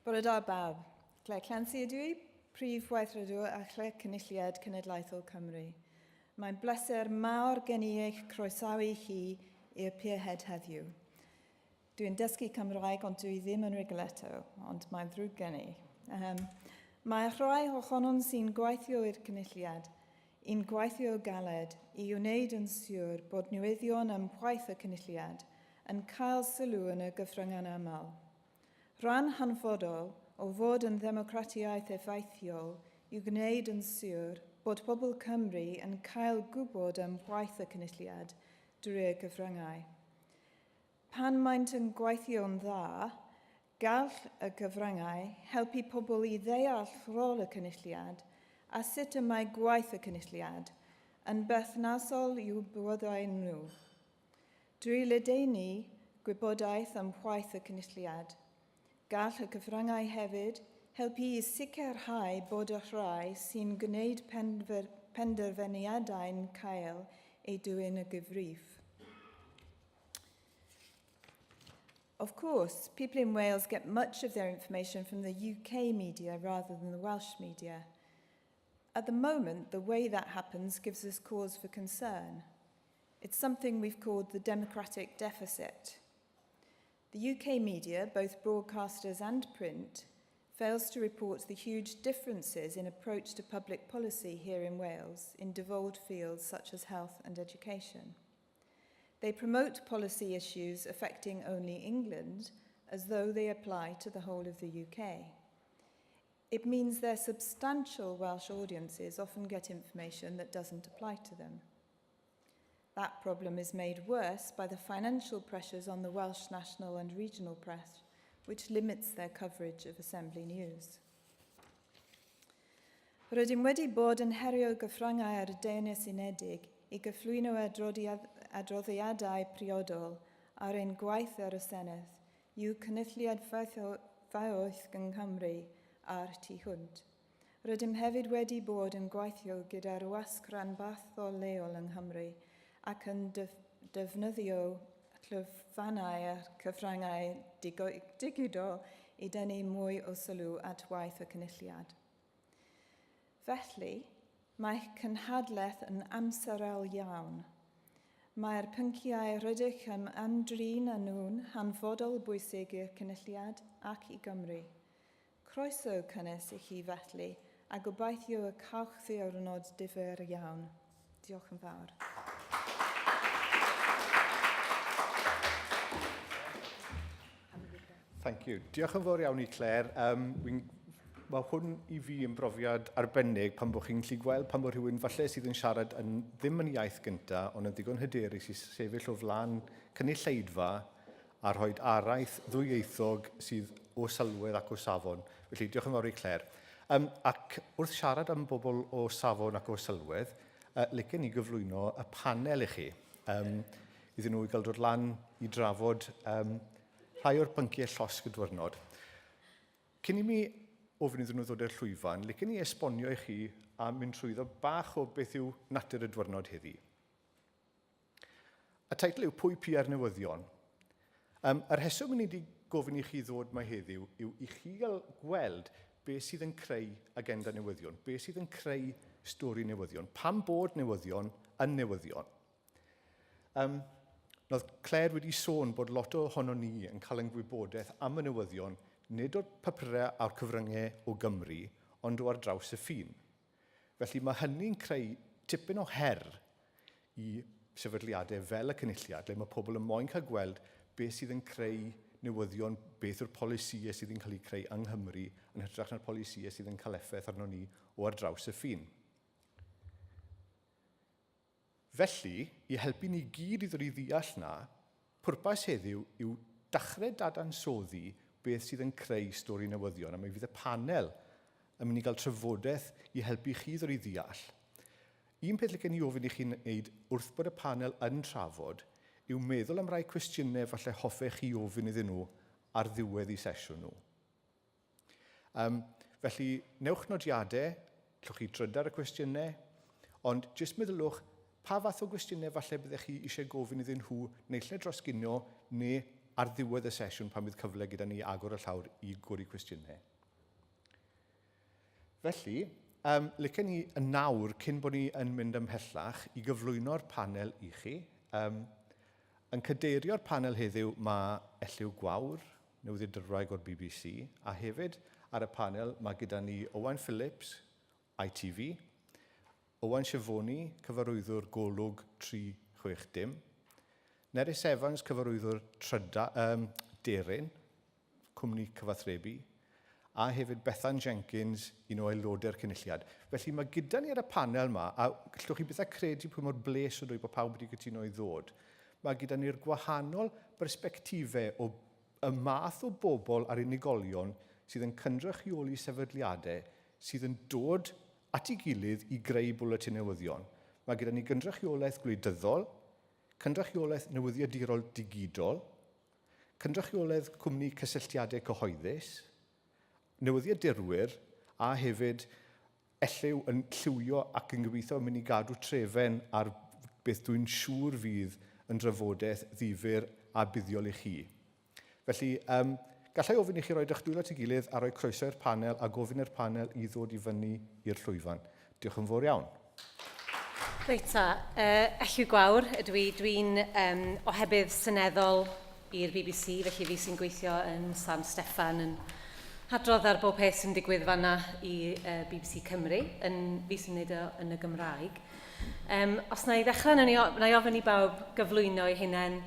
Bore da bawb. Claire Clancy ydw i, Prif Weithredwr a Clerc Cynulliad Cenedlaethol Cymru. Mae'n bleser mawr gen i eich croesawu chi i'r Pierhead heddiw. Dwi'n dysgu Cymraeg ond dwi ddim yn rhugl eto, ond mae'n ddrwg gen i. Um, mae rhai ohonom sy'n gweithio i'r Cynulliad yn gweithio galed i wneud yn siŵr bod newyddion am waith y Cynulliad yn cael sylw yn y gyfryngau'n aml. Rhan hanfodol o fod yn ddemocratiaeth effeithiol yw gwneud yn siwr bod pobl Cymru yn cael gwybod am waith y Cynulliad drwy'r cyfryngau. Pan maent yn gweithio'n dda, gall y cyfryngau helpu pobl i ddeall rôl y Cynulliad a sut y mae gwaith y Cynulliad yn berthnasol i'w bywydau nhw. Drwy ledaenu gwybodaeth am waith y Cynulliad, gall y cyfryngau hefyd helpu i sicrhau bod y rhai sy'n gwneud penderfyniadau'n cael eu dwyn y gyfrif. Of course, people in Wales get much of their information from the UK media rather than the Welsh media. At the moment, the way that happens gives us cause for concern. It's something we've called the democratic deficit. The UK media, both broadcasters and print, fails to report the huge differences in approach to public policy here in Wales in devolved fields such as health and education. They promote policy issues affecting only England as though they apply to the whole of the UK. It means their substantial Welsh audiences often get information that doesn't apply to them. That problem is made worse by the financial pressures on the Welsh national and regional press, which limits their coverage of Assembly news. Rydym wedi bod yn herio gyfryngau ar y Deyrnas Unedig i gyflwyno adroddiadau priodol ar ein gwaith ar y Senedd i'w Cynulliad Faoeth yng Nghymru a'r tu hwnt. Rydym hefyd wedi bod yn gweithio gyda'r wasg ranbarthol leol yng Nghymru ac yn defnyddio llwyfannau a cyfryngau digidol i dynnu mwy o sylw at waith y Cynulliad. Felly, mae'ch cynhadledd yn amserol iawn. Mae'r pynciau rydych yn ymdrin â nhw'n hanfodol bwysig i'r Cynulliad ac i Gymru. Croeso cynnes i chi felly, a gobeithio y cawch ddiwrnod difyr iawn. Diolch yn fawr. Thank you. Diolch yn fawr iawn i Claire. Um, mae hwn i fi yn brofiad arbennig pan bod chi'n gallu gweld pan bod rhywun falle sydd yn siarad yn ddim yn iaith gyntaf, ond yn ddigon hyderus i sefyll o flaen cynulleidfa a rhoid araith ddwyieithog sydd o sylwedd ac o safon. Felly, diolch yn fawr i Claire. Um, ac wrth siarad am bobl o safon ac o sylwedd, uh, licen ni gyflwyno y panel i chi, um, iddyn nhw i gael dod lan i drafod um, rhai o'r pynciau llosg y diwrnod. Cyn i mi ofyn iddyn nhw ddod i'r llwyfan, licen i esbonio i chi a mynd trwyddo bach o beth yw natur y diwrnod heddi. Y teitl yw Pwy Piau'r Newyddion? Um, y rheswm i ni wedi gofyn i chi ddod mae heddiw yw i chi gael gweld beth sydd yn creu agenda newyddion, beth sydd yn creu stori newyddion, pam bod newyddion yn newyddion. Um, Nodd Claire wedi sôn bod lot ohono ni yn cael ein gwybodaeth am y newyddion nid o'r papurau a'r cyfryngau o Gymru, ond o ar draws y ffin. Felly mae hynny'n creu tipyn o her i sefydliadau fel y Cynulliad, le mae pobl yn moyn cael gweld beth sydd yn creu newyddion, beth yw'r polisïau sydd yn cael eu creu yng Nghymru, yn hytrach na'r polisïau sydd yn cael effaith arno ni o ar draws y ffin. Felly, i helpu ni gyd i ddod i ddeall 'na, pwrpas heddiw yw dachrau dadansoddi beth sydd yn creu stori newyddion, a mi fydd y panel yn mynd i gael trafodaeth i helpu chi ddod i ddeall. Un peth licen i ofyn i chi wneud wrth bod y panel yn trafod yw meddwl am rai cwestiynau falle hoffech chi ofyn iddyn nhw ar ddiwedd eu sesiwn nhw. Um, felly, newch nodiadau, llwch chi trydar y cwestiynau, ond jyst meddylwch pa fath o gwestiynau falle byddech chi eisiau gofyn iddyn nhw naill ai dros ginio neu ar ddiwedd y sesiwn pan bydd cyfle gyda ni agor y llawr i godi cwestiynau. Felly, um, licen ni yn nawr, cyn bod ni yn mynd ymhellach, i gyflwyno'r panel i chi. Um, yn cadeirio'r panel heddiw mae Elliw Gwawr, newyddiadurwraig o'r BBC, a hefyd ar y panel mae gyda ni Owain Phillips, ITV, Owain Schiavone, cyfarwyddwr Golwg 360, Nerys Evans, cyfarwyddwr Tryda, um, Deryn, cwmni cyfathrebu, a hefyd Bethan Jenkins, un o aelodau'r Cynulliad. Felly mae gyda ni ar y panel yma, a gallwch chi byth â credu pwy mor bles ydw i bod pawb wedi cytuno i ddod, mae gyda ni'r gwahanol bersbectifau o y math o bobl a'r unigolion sydd yn cynrychioli sefydliadau sydd yn dod at ei gilydd i greu bwletin newyddion. Mae gyda ni gynrychiolaeth gwleidyddol, cynrychiolaeth newyddiadurol digidol, Cynrychioledd cwmni cysylltiadau cyhoeddus, newyddiadurwyr a hefyd Elliw yn lliwio ac yn gobeithio yn mynd i gadw trefen ar beth dwi'n siŵr fydd yn drafodaeth ddifyr a buddiol i chi. Felly, um, gallai ofyn i chi roi eich dwylo at ei gilydd a rhoi croeso i'r panel a gofyn i'r panel i ddod i fyny i'r llwyfan. Diolch yn fawr iawn. Reit ta, uh, Elliw Gwawr ydw i. Dwi'n um, ohebydd seneddol i'r BBC, felly fi sy'n gweithio yn San Steffan yn hadrodd ar bob peth sy'n digwydd fanna i uh, BBC Cymru, yn, fi sy'n neud o yn y Gymraeg. Um, os na i ddechrau, na i, na i ofyn i bawb gyflwyno eu hunain,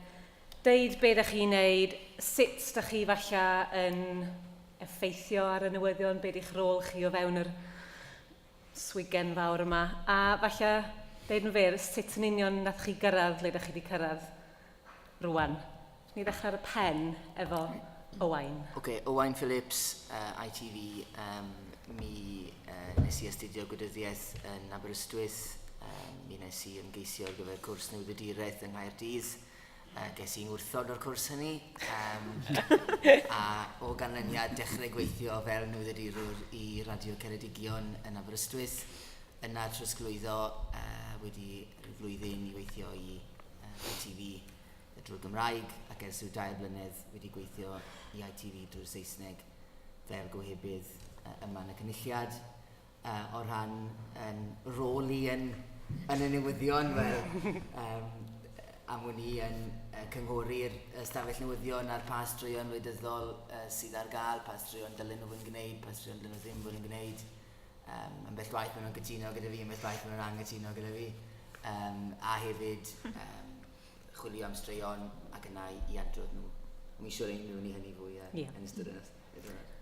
deud be ydych chi'n neud, sut ydych chi falle yn effeithio ar y newyddion, be ydych rôl chi o fewn yr swigen fawr yma, a falle deud yn fyr, sut yn union nath chi gyrraedd le ydych chi wedi cyrraedd rwan? Ni ddechrau ar y pen efo Owain. Oce, okay, Owain Phillips, uh, ITV. Um, mi uh, nes i astudio gwydyddiaeth yn Aberystwyth. Um, mi nes i ymgeisio ar gyfer cwrs newyddiaduraeth yng Nghaerdydd. Uh, ges i'n wrthod o'r cwrs hynny, um, a o ganlyniad dechrau gweithio fel newyddiadurwr i Radio Ceredigion yn Aberystwyth, yna trosglwyddo uh, wedi rhyw flwyddyn i weithio i uh, ITV drwy'r Gymraeg ac ers rhyw dair blynedd wedi gweithio i ITV drwy'r Saesneg fel gohebydd uh, yma yn y Cynulliad. Uh, o ran yn rôl i yn, yn y newyddion, wel, um, am wn i yn uh, cynghori'r ystafell newyddion ar pa straeon wleidyddol uh, sydd ar gael, pa straeon dylen nhw fod yn gwneud, pa straeon dylen nhw ddim fod yn gwneud. Um, ambell waith maen nhw'n cytuno gyda fi, ambell waith maen nhw'n anghytuno gyda fi. Um, a hefyd um, chwilio am straeon ac yna i, i adrodd nhw. Mi'n siŵr ein mewn i hynny fwy uh, yeah. yn ystod y diwrnod.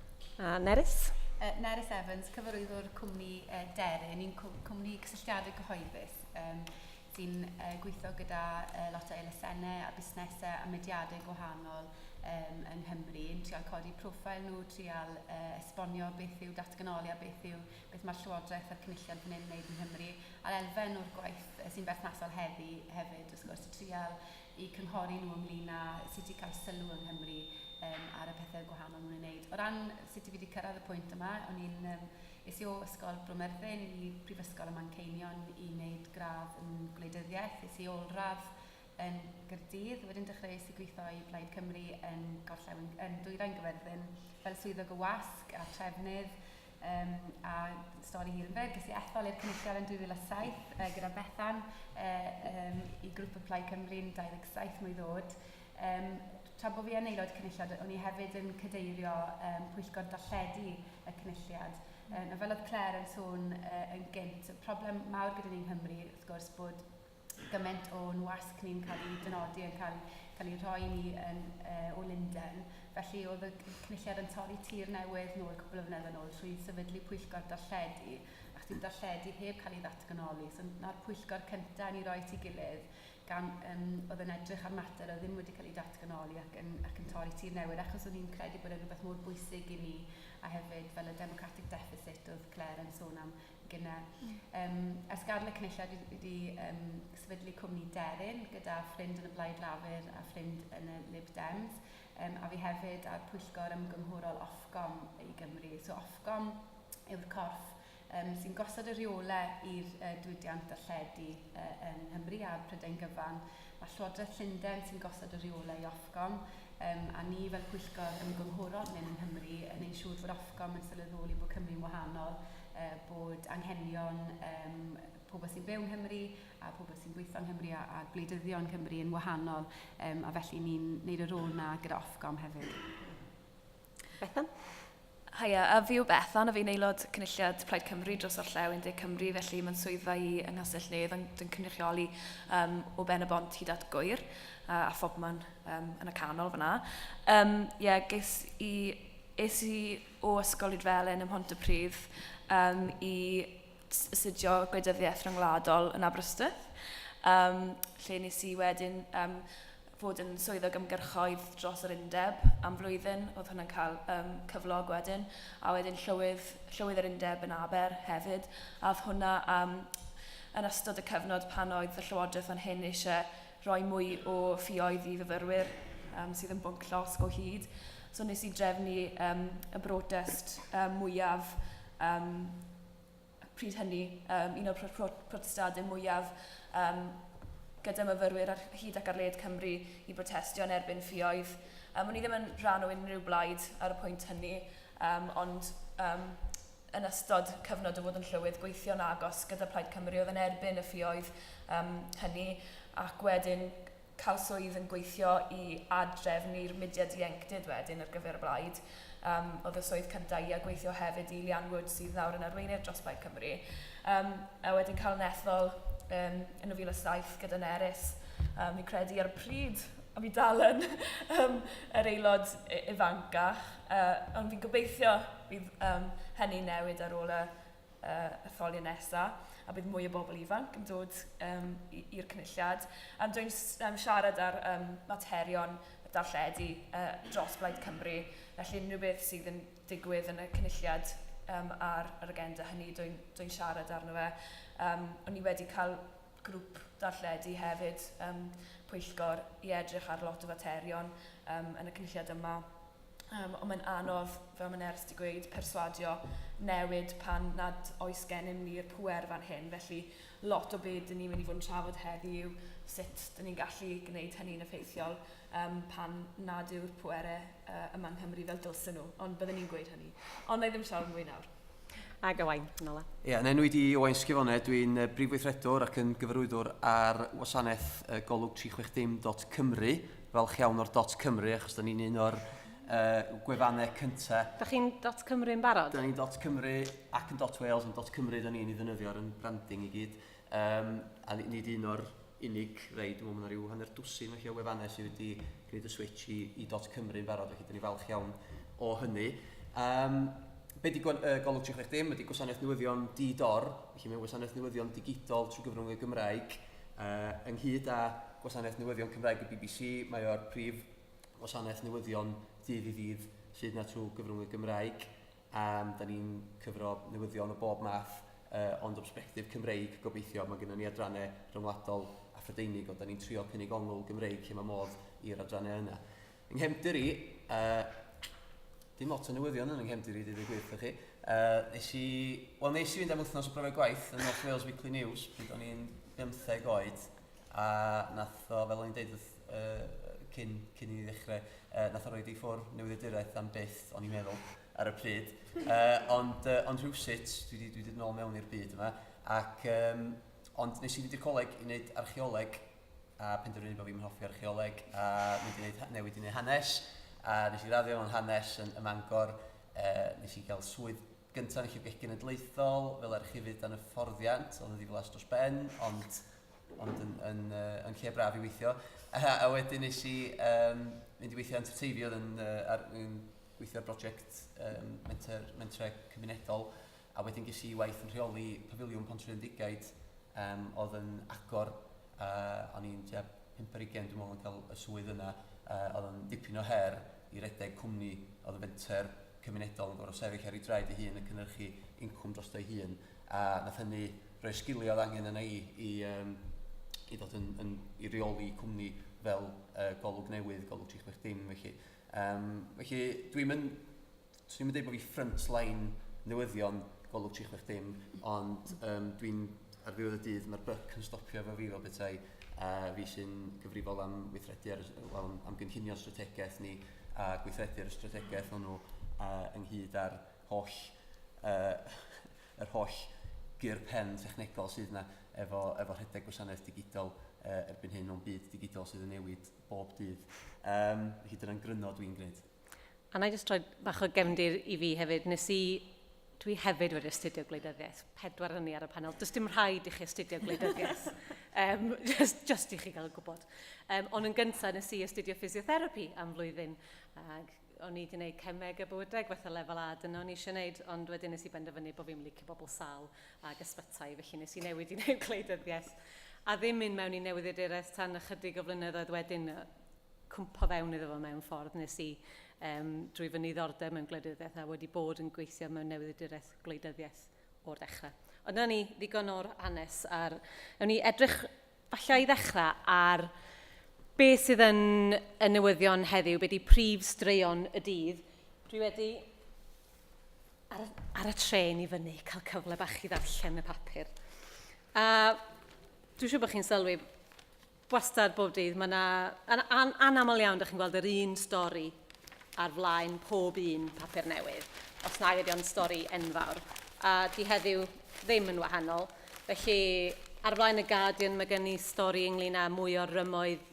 A Nerys? Uh, Nerys Evans, cyfarwyddwr cwmni uh, Deryn, un cwmni cysylltiadau cyhoeddus um, sy'n uh, gweithio gyda uh, lot o elusennau a busnesau a mudiadau gwahanol um, yng Nghymru, yn trial codi profil nhw, trial uh, esbonio beth yw datganoli a beth yw beth mae'r Llywodraeth a'r Cynulliad fan hyn yn wneud yng Nghymru. A'r elfen o'r gwaith sy'n berthnasol heddi hefyd, wrth gwrs, trial i cynghori nhw ynglyn â sut i cael sylw yng Nghymru um, ar y pethau gwahanol nhw'n ei wneud. O ran sut i fi wedi cyrraedd y pwynt yma, o'n i'n um, es i o Ysgol Bro Myrddin i Prifysgol y Manceinion i wneud gradd yn gwleidyddiaeth. Es i olradd yn Gyrdydd, wedyn dechreuais i gweithio i Blaid Cymru yn, gorllewin, yn Dwyrain Gyferddin fel swyddog y wasg a trefnydd Um, a stori hir yn fyr, ges i ethol i'r Cynulliad yn 2007 uh, gyda Bethan uh, um, i grŵp y Plaid Cymru'n 27 mlwydd oed. Um, tra bod fi yn aelod Cynulliad, o'n i hefyd yn cadeirio um, pwyllgor darlledu y Cynulliad. Um, a fel oedd Claire yn sôn uh, yn gynt, y problem mawr gyda ni yng Nghymru, wrth gwrs, bod gymaint o'n wasg ni'n cael ei dynodi yn cael, cael ei rhoi ni yn, uh, o Lundain. Felly oedd y cynulliad yn torri tir newydd nôl cwpl o flynyddoedd yn ôl trwy sefydlu pwyllgor darlledu, achos dyw darlledu heb cael ei ddatganoli. So na'r pwyllgor cyntaf ni roi at ei gilydd gan um, oedd yn edrych ar mater oedd ddim wedi cael ei datganoli ac yn, ac yn torri tir newydd achos o'n i'n credu bod e'n rhywbeth mor bwysig i ni a hefyd fel y democratic deficit oedd Claire yn sôn am gyna. Um, ers gadael y cynulliad fi wedi um, sefydlu cwmni Deryn gyda ffrind yn y Blaid Lafur a ffrind yn y Lib Dems. Um, a fi hefyd ar pwyllgor ymgynghorol Ofcom i Gymru. So Ofcom yw'r corff um, sy'n gosod y rheolau i'r uh, diwydiant darlledu uh, yng Nghymru a Prydain gyfan. Mae Llywodraeth Llundain sy'n gosod y rheolau i Ofcom, um, a ni fel pwyllgor ymgynghorol fan hyn yng Nghymru yn neud siŵr fod Ofcom yn sylweddoli bod Cymru'n wahanol, uh, bod anghenion um, pobl sy'n byw yng Nghymru a pobl sy'n gweithio yng Nghymru a, a gwleidyddion Cymru yn wahanol, um, a felly ni'n neud y rôl na gyda Ofcom hefyd. Bethan? Haia, a fi yw Bethan a fi'n aelod cynulliad Plaid Cymru dros Orllewin De Cymru, felly mae'n swyddfa i yng Nghastell Nedd ond yn cynrychioli um, o Ben y Bont hyd at Gwyr a, a phobman um, yn y canol fyna. Um, yeah, ges i, es i o Ysgol Rhydfelen ym Mhontypridd um, i astudio gwleidyddiaeth rhyngwladol yn Aberystwyth, um, lle nes i wedyn um, fod yn swyddog ymgyrchoedd dros yr undeb am flwyddyn, oedd hwnna'n cael um, cyflog wedyn, a wedyn llywydd, llywydd yr undeb yn Aber hefyd, a oedd hwnna um, yn ystod y cyfnod pan oedd y llywodraeth fan hyn eisiau rhoi mwy o ffioedd i fyfyrwyr um, sydd yn bwnc llosg o hyd. So nes i drefnu um, y brotest um, mwyaf um, pryd hynny, um, un o'r pro pro protestadau mwyaf um, gyda myfyrwyr ar hyd ac ar led Cymru i brotestio yn erbyn ffioedd. Um, o'n i ddim yn rhan o unrhyw blaid ar y pwynt hynny, um, ond um, yn ystod cyfnod o fod yn llywydd gweithio'n agos gyda Plaid Cymru oedd yn erbyn y ffioedd um, hynny ac wedyn cael swydd yn gweithio i ad-drefnu'r mudiad ieuenctid wedyn ar gyfer y blaid. Um, oedd y swydd cyntaf i a gweithio hefyd i Leanne Wood sydd nawr yn arweinydd dros Blaid Cymru. Um, a wedyn cael yn ethol um, yn 2007 gyda Nerys. Um, fi'n credu ar y pryd, a fi dal yn um, yr aelod ifancach, uh, ond fi'n gobeithio bydd um, hynny newid ar ôl y uh, etholiad nesaf a bydd mwy o bobl ifanc yn dod um, i'r cynulliad. Um, dwi'n um, siarad ar um, materion darlledu uh, dros Blaid Cymru, felly unrhyw beth sydd yn digwydd yn y cynulliad um, ar yr agenda hynny, dwi'n dwi siarad arno fe. Um, o'n i wedi cael grŵp darlledu hefyd, um, pwyllgor i edrych ar lot o faterion um, yn y cynulliad yma. Um, ond mae'n anodd, fel mae'n ers di gweud, perswadio newid pan nad oes gennym ni'r pwer fan hyn. Felly lot o beth dyn ni'n mynd i fod yn trafod heddi yw sut dyn ni'n gallu gwneud hynny'n effeithiol um, pan nad yw'r pwerau uh, yma yng Nghymru fel dylsyn nhw. Ond byddwn ni'n gweud hynny. Ond na i ddim siarad mwy nawr. Ag Owain, yn ola. Ie, yn enw i di Owain Sgifone, dwi'n brif weithredwr ac yn gyfarwyddwr ar wasanaeth golwg 360.cymru. Falch iawn o'r .cymru, achos da ni'n un o'r uh, gwefannau cyntaf. Da chi'n .cymru yn barod? Da ni'n .cymru ac yn .wales, ond .cymru da ni'n ei ddefnyddio ar yn branding i gyd. Um, a nid un o'r unig rei, dwi'n meddwl mae yna rhyw hanner dwsin felly o wefannau sydd wedi gwneud y switch i, i .cymru yn barod, felly da ni falch iawn o hynny. Um, be di uh, Golwg 360 ydy gwasanaeth newyddion di-dor, felly mae'n gwasanaeth newyddion digidol trwy gyfrwng y Gymraeg, uh, ynghyd â gwasanaeth newyddion Cymraeg y BBC, mae o'r prif wasanaeth newyddion dydd i ddydd sydd na trwy gyfrwng y Gymraeg. Um, da ni'n cyfro newyddion o bob math, uh, ond o perspektif Cymreig, gobeithio, mae gennym ni adrannau rhyngwladol a Phrydeinig, ond da ni'n trio cynnig ongl Gymreig lle mae modd i'r adrannau yna. Yng nghefndir i, uh, dim lot o newyddion yn yng nghefndir i, dweud y gwir wrthych chi. Uh, nes i, wel, nes i fynd am wythnos o brofiad gwaith yn North Wales Weekly News pryd o'n i'n 15 oed, a nath o, fel o'n i'n deud wrth, uh, cyn, cyn i ni ddechrau, uh, nath o roed i ffwr newyddiaduraeth am byth, o'n i'n meddwl, ar y pryd. Uh, ond, uh, ond rhywsut, dwi wedi dwi dod nôl mewn i'r byd yma, ac, um, ond nes i fynd i'r coleg i wneud archeoleg a penderfynu bod fi'n hoffi archeoleg a mynd i wneud, newid i wneud hanes a nes i raddio mewn hanes yn, ym Mangor e, nes i gael swydd gyntaf yn y Llyfrgell Genedlaethol fel archifydd dan hyfforddiant oedd yn ddiflas dros ben ond ond yn, yn, uh, yn lle braf i weithio. A, a wedyn nes i um, mynd i weithio yn Teifi oedd yn, uh, ar, yn gweithio ar brosiect um, menter, mentre cymunedol a wedyn ges i waith yn rheoli pafiliwn Pontrhydfendigaid um, oedd yn agor uh, o'n i'n tua 5 ar 20 dwi'n meddwl yn cael y swydd yna uh, oedd yn dipyn o her i redeg cwmni oedd yn fenter cymunedol yn gorfod sefyll ar ei draed ei hun yn cynhyrchu incwm drosto ei hun a nath hynny rhoi sgiliau oedd angen yna i i, um, i ddod yn, yn, i reoli cwmni fel uh, Golwg Newydd, Golwg 360 felly. Um, felly dwi'n mynd Swn i'm yn deud bod fi front line newyddion Golwg 360, ond um, dwi'n, ar ddiwedd y dydd, mae'r buck yn stopio efo fi fel petai. Fi sy'n gyfrifol am weithredu ar, well, am gynllunio strategaeth ni a gweithredu'r strategaeth hwnnw ynghyd â'r holl, yr holl gyr pen technegol sydd yna efo, efo rhedeg gwasanaeth digidol erbyn hyn mewn byd digidol sydd yn newid bob dydd. Felly dyna'n gryno dwi'n gwneud. A na i jyst rhoi bach o gefndir i fi hefyd. Nes i, dwi hefyd wedi astudio gwleidyddiaeth, pedwar hynny ar y panel. Does dim rhaid i chi astudio gwleidyddiaeth, um, just, just i chi gael gwybod. Um, ond yn gyntaf, nes i astudio physiotherapy am flwyddyn. Ac o'n i wedi gwneud cemeg a bywydeg fatha lefel A, dyna o'n i eisiau gwneud, ond wedyn nes i benderfynu bod fi'n licio bobl sal ag ysbytai, felly nes i newid i wneud gwleidyddiaeth. A ddim mynd mewn i newyddiaduraeth tan ychydig o flynyddoedd wedyn, cwmpo fewn iddo fo mewn ffordd nes i um, drwy fy niddordeb mewn gwleidyddiaeth a wedi bod yn gweithio mewn newyddiaduraeth gwleidyddiaeth o'r dechrau. Ond dyna ni, ddigon o'r hanes. Ar, ewn ni edrych falle i ddechrau ar beth sydd yn y newyddion heddiw, beth ydy prif straeon y dydd. Dwi wedi, ar, ar y tren i fyny, cael cyfle bach i ddarllen y papur. A dwi'n siŵr bod chi'n sylwi, wastad bob dydd, mae yna, an, an, anaml iawn, ydych chi'n gweld yr un stori ar flaen pob un papur newydd, os nag ydy o'n stori enfawr. A di heddiw ddim yn wahanol. Felly, ar flaen y Guardian mae gen i stori ynglyn â mwy o rymoedd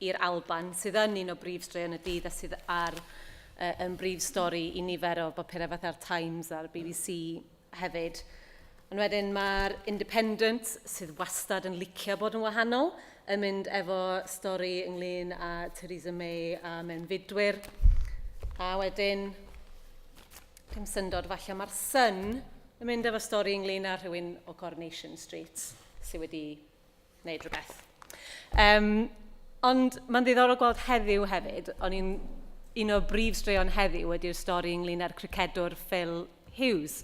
i'r Alban, sydd yn un o brif straeon y dydd a sydd ar uh, yn brif stori i nifer o bapurau fatha'r Times a'r BBC hefyd. Ond wedyn mae'r Independent, sydd wastad yn licio bod yn wahanol, yn mynd efo stori ynglyn â Theresa May a mewnfudwyr. A wedyn, dim syndod falle, mae'r Sun yn mynd efo stori ynglyn â rhywun o Coronation Street sydd wedi wneud rhywbeth. Um, ond mae'n ddiddorol gweld heddiw hefyd, o'n i'n un o brif straeon heddiw ydy'r stori ynglyn â'r cricedwr Phil Hughes.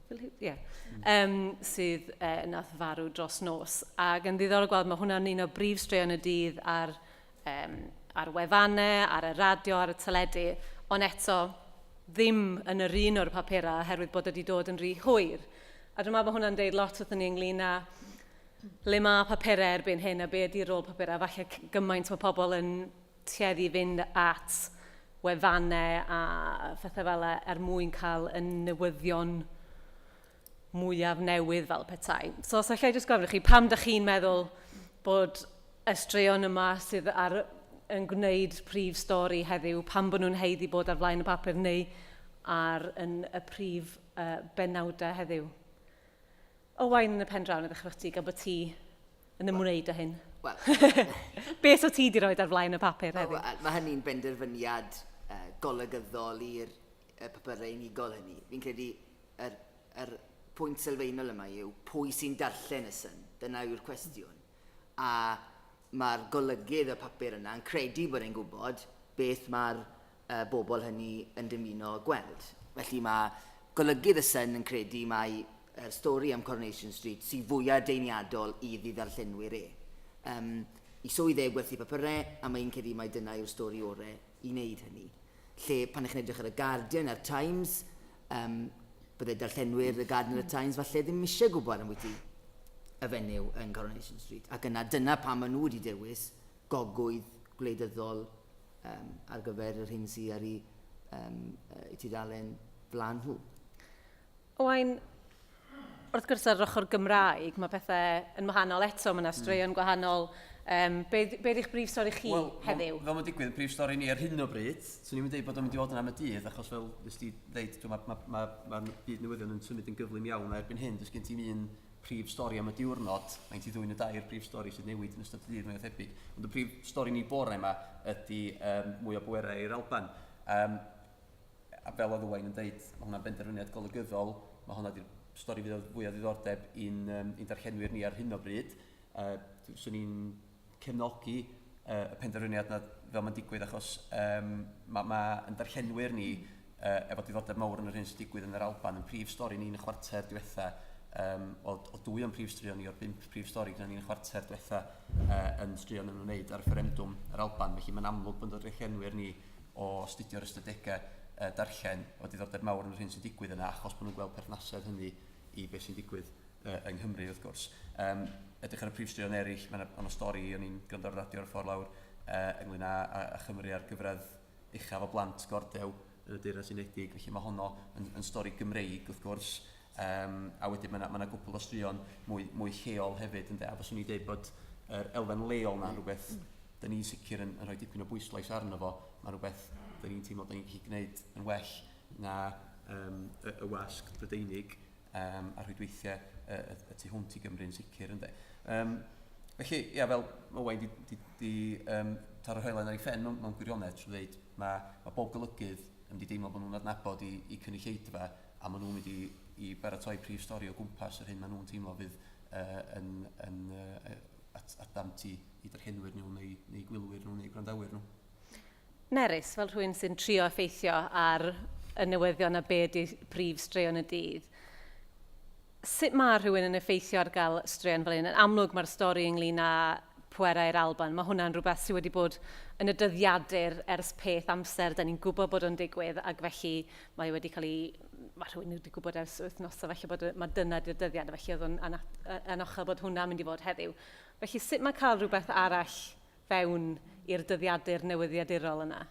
Phil Hughes, yeah. Um, sydd nath farw dros nos. Ac yn ddiddorol gweld, mae hwnna'n un o brif straeon y dydd ar, um, ar wefannau, ar y radio, ar y teledu, ond eto ddim yn yr un o'r papurau oherwydd bod wedi dod yn rhy hwyr. A dwi'n meddwl bod hwnna'n deud lot wrthyn ni ynglyn â le mae papurau erbyn hyn a be ydy rôl papurau. Falle gymaint mae pobl yn tueddu i fynd at wefannau a phethau fel e er mwyn cael y newyddion mwyaf newydd fel petai. So os allai jyst gofyn i chi, pam dych chi'n meddwl bod y straeon yma sydd ar, yn gwneud prif stori heddiw, pam bod nhw'n haeddu bod ar flaen y papur neu ar yn y prif benawdau heddiw? Owain yn y pen draw, na ddechrau ti, gan bod ti yn ymwneud â hyn. Wel... Beth o ti di roed ar flaen y papur heddiw? Wel, mae hynny'n benderfyniad golygyddol i'r papurau unigol hynny. Fi'n credu yr, yr pwynt sylfaenol yma yw pwy sy'n darllen y Sun. Dyna yw'r cwestiwn. A mae'r golygydd y papur yna yn credu bod e'n gwybod beth mae'r y bobl hynny yn dymuno gweld. Felly mae golygydd y Sun yn credu mai yr stori am Coronation Street sydd fwyaf deiniadol i ddarllenwyr e. Um, I swydd e gwerthu papurau, a mae'n credu mai dyna yw'r stori orau i wneud hynny. Lle pan ych chi'n edrych ar y Guardian a'r Times, um, bydde darllenwyr y Guardian a'r Times falle ddim eisiau gwybod am bwyty y fenyw yn Coronation Street. Ac yna dyna pam maen nhw wedi dewis gogwydd gwleidyddol um, ar gyfer yr hyn sydd ar ei, um, eu tudalen flaen nhw. Owain, wrth gwrs ar yr ochr Gymraeg, mae pethau yn wahanol eto, mae yna straeon gwahanol. Um, be, be ydych brif stori chi well, heddiw? Fel mae'n digwydd, prif stori ni ar hyn o bryd, swn i'n dweud bod o'n mynd i fod yn am y dydd, achos fel nes ti dweud, mae ma, ma, ma byd newyddion yn symud yn gyflym iawn, a erbyn hyn, does gen ti'm un prif stori am y diwrnod, mae gen ti ddwy neu dair prif stori sydd newid yn ystod y dydd mwy o thebyg. Ond y prif stori ni bore yma ydy um, mwy o bwerau i'r Alban. Um, a fel oedd Owain yn dweud, mae hwnna'n benderfyniad golygyddol, mae hwnna di'r stori fydd fwy o ddiddordeb i'n um, in darllenwyr ni ar hyn o bryd. Uh, swn i'n cefnogi uh, y penderfyniad na fel mae'n digwydd achos um, mae ma yn darllenwyr ni uh, efo diddordeb mawr yn yr hyn sy'n digwydd yn yr Alban. Yn prif stori ni'n y chwarter diwetha, um, o, o dwy o'n prif straeon ni, o'r bump prif stori gyda ni'n y chwarter diwetha uh, yn straeon yn ymwneud â'r referendwm yr Alban. Felly mae'n amlwg bod yn darllenwyr ni o astudio'r ystadegau uh, darllen o diddordeb mawr yn yr hyn sy'n digwydd yna achos bod nhw'n gweld perthnasedd hynny i beth sy'n digwydd. yng Nghymru wrth gwrs. Um, edrych ar y prif straeon eraill, mae yna stori, o'n i'n gwrando ar y radio ar y ffordd lawr, ynglyn â, â, â Chymru ar gyfradd uchaf o blant gordew yn y Deyrnas Unedig, felly mae honno yn, yn stori Gymreig wrth gwrs. Um, a wedyn mae yna ma gwpl o straeon mwy, mwy lleol hefyd, ynde? A fyswn i'n dweud bod yr elfen leol na'n rhywbeth dyn ni'n sicr yn, yn rhoi dipyn o bwyslais arno fo. Mae'n rhywbeth dyn ni'n teimlo dyn ni'n gallu gwneud yn well na um, y, y wasg Brydeinig um, a rhwydweithiau y, y, y tu hwnt i Gymru yn sicr. Ynde? Um, felly, ia, fel mae Owain di, di, di um, taro hoelen ar ei phen mewn, mewn gwirionedd trwy dweud mae, mae bob golygydd yn mynd i deimlo bod nhw'n adnabod i, i cynulleidfa a maen nhw'n mynd i, i baratoi prif stori o gwmpas yr hyn maen nhw'n teimlo fydd uh, yn, yn uh, at, at ddant i, i darllenwyr nhw neu, neu gwylwyr nhw neu gwrandawyr nhw. Nerys, fel rhywun sy'n trio effeithio ar y newyddion a be ydy prif straeon y dydd, sut mae rhywun yn effeithio ar gael straeon fel hyn? Yn amlwg mae'r stori ynglyn â pwerau'r Alban, mae hwnna'n rhywbeth sydd wedi bod yn y dyddiadur ers peth amser, da ni'n gwybod bod o'n digwydd ac felly mae wedi cael ei... Mae rhywun wedi gwybod ers wythnosau felly bod mae dyna di'r dyddiad, felly oedd o'n anochel bod hwnna'n mynd i fod heddiw. Felly sut mae cael rhywbeth arall fewn i'r dyddiadur newyddiadurol yna?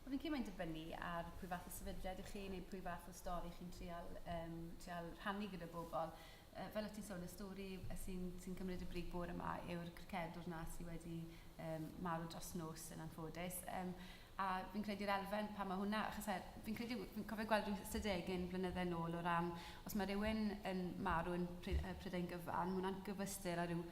Wel, fi'n credu mae'n dibynnu ar pwy fath o sefydliad ych chi neu pwy fath o stori chi'n trial, um, trial rhannu gyda bobl. Uh, fel o ti'n sôn, y stori sy'n sy cymryd y brig bore yma yw'r cricedwr na sydd wedi um, marw dros nos yn anffodus. Um, a fi'n credu'r elfen pan mae hwnna, achos er, fi'n credu, fi'n cofio gweld rhyw ystadegyn blynydde nôl o ran, os mae rhywun yn marw yn Prydain gyfan, mae hwnna'n gyfystyr â rhyw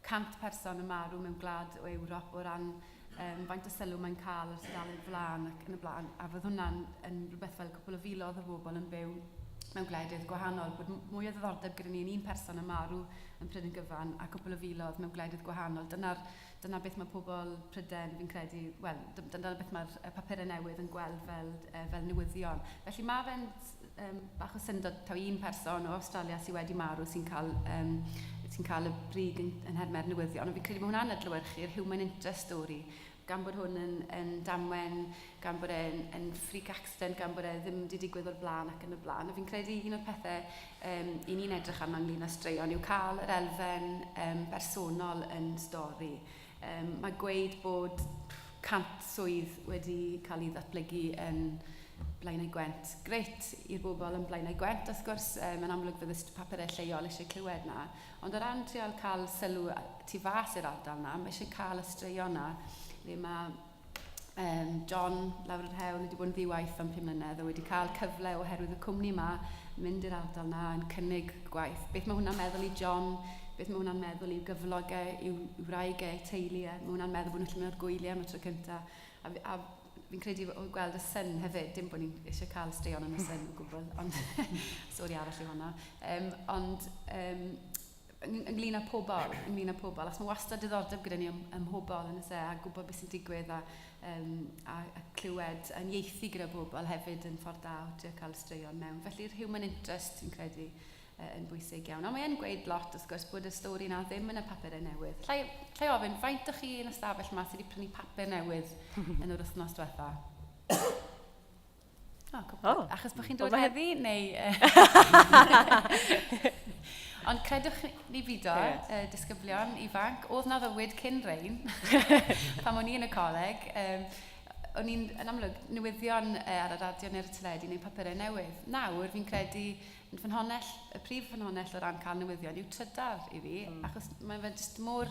100 person yn marw mewn gwlad o Ewrop o ran um, faint o sylw mae'n cael ar tudalen flaen ac yn y blaen. A fydd hwnna'n yn rhywbeth fel cwpl o filoedd o bobl yn byw mewn gwledydd gwahanol, bod mwy o ddiddordeb gyda ni yn un person yn marw yn Prydain gyfan a cwpl o filoedd mewn gwledydd gwahanol. Dyna'r, dyna beth mae pobl Prydain, fi'n credu, wel, dyna beth mae'r papurau newydd yn gweld fel, fel newyddion. Felly mae fe'n um, bach o syndod taw un person o Australia sydd wedi marw sy'n cael, um, sy'n cael y brig yn, yn hermau'r newyddion. Ond fi'n credu mae hwnna'n adlewyrchu'r human interest story gan bod hwn yn, yn damwen, gan bod e'n yn freak accident, gan bod e ddim wedi digwydd o'r blaen ac yn y blaen. A fi'n credu un o'r pethau um, i ni'n edrych arno ynglyn â straeon yw cael yr elfen um, bersonol yn stori. Um, mae gweud bod 100 swydd wedi cael ei ddatblygu yn Blaenau Gwent. Grêt i'r bobl yn Blaenau Gwent, wrth gwrs, um, yn amlwg fydd y papurau lleol eisiau clywed na. Ond o ran trial cael sylw tu fas i'r ardal na, mae eisiau cael y straeon na, le mae um, John lawr yr hewl wedi bod yn ddiwaith am 5 mlynedd a wedi cael cyfle oherwydd y cwmni yma mynd i'r ardal na yn cynnig gwaith. Beth mae hwnna'n meddwl i John? Beth mae hwnna'n meddwl i'w gyflog e, i'w wraig e, teulu e? Mae hwnna'n meddwl bod nhw'n gallu mynd o'r gwyliau am y tro cyntaf. A, a fi'n credu o gweld y Sun hefyd, dim bod ni'n eisiau cael straeon yn y Sun o gwbl, ond stori arall yw hwnna. Um, ond um, ynglyn â pobl, ynglyn â pobl, achos mae wastad diddordeb gyda ni ym, ym mhobl yn y se, a gwybod beth sy'n digwydd a, um, a, a clywed yn ieithu gyda bobl hefyd yn ffordd da o trio cael straeon mewn. Felly'r human interest, fi'n credu, yn bwysig iawn. Ond mae yn gweud lot, wrth gwrs, bod y stori na ddim yn y papurau newydd. Llai, llai ofyn, faint o'ch chi yn y stafell yma sydd wedi prynu papur newydd yn yr wythnos diwetha? Oh, cwpl. Oh. Achos bod chi'n dod heddi, neu... Ond credwch ni fido, yeah. disgyblion ifanc, oedd na fywyd cyn rein, pan o'n i yn y coleg, um, o'n i'n, yn amlwg, newyddion ar y radio neu'r teledu neu papurau newydd. Nawr, fi'n credu, yn ffynhonnell, y prif ffynhonnell o ran cael newyddion yw trydar i fi, achos mae fe jyst mor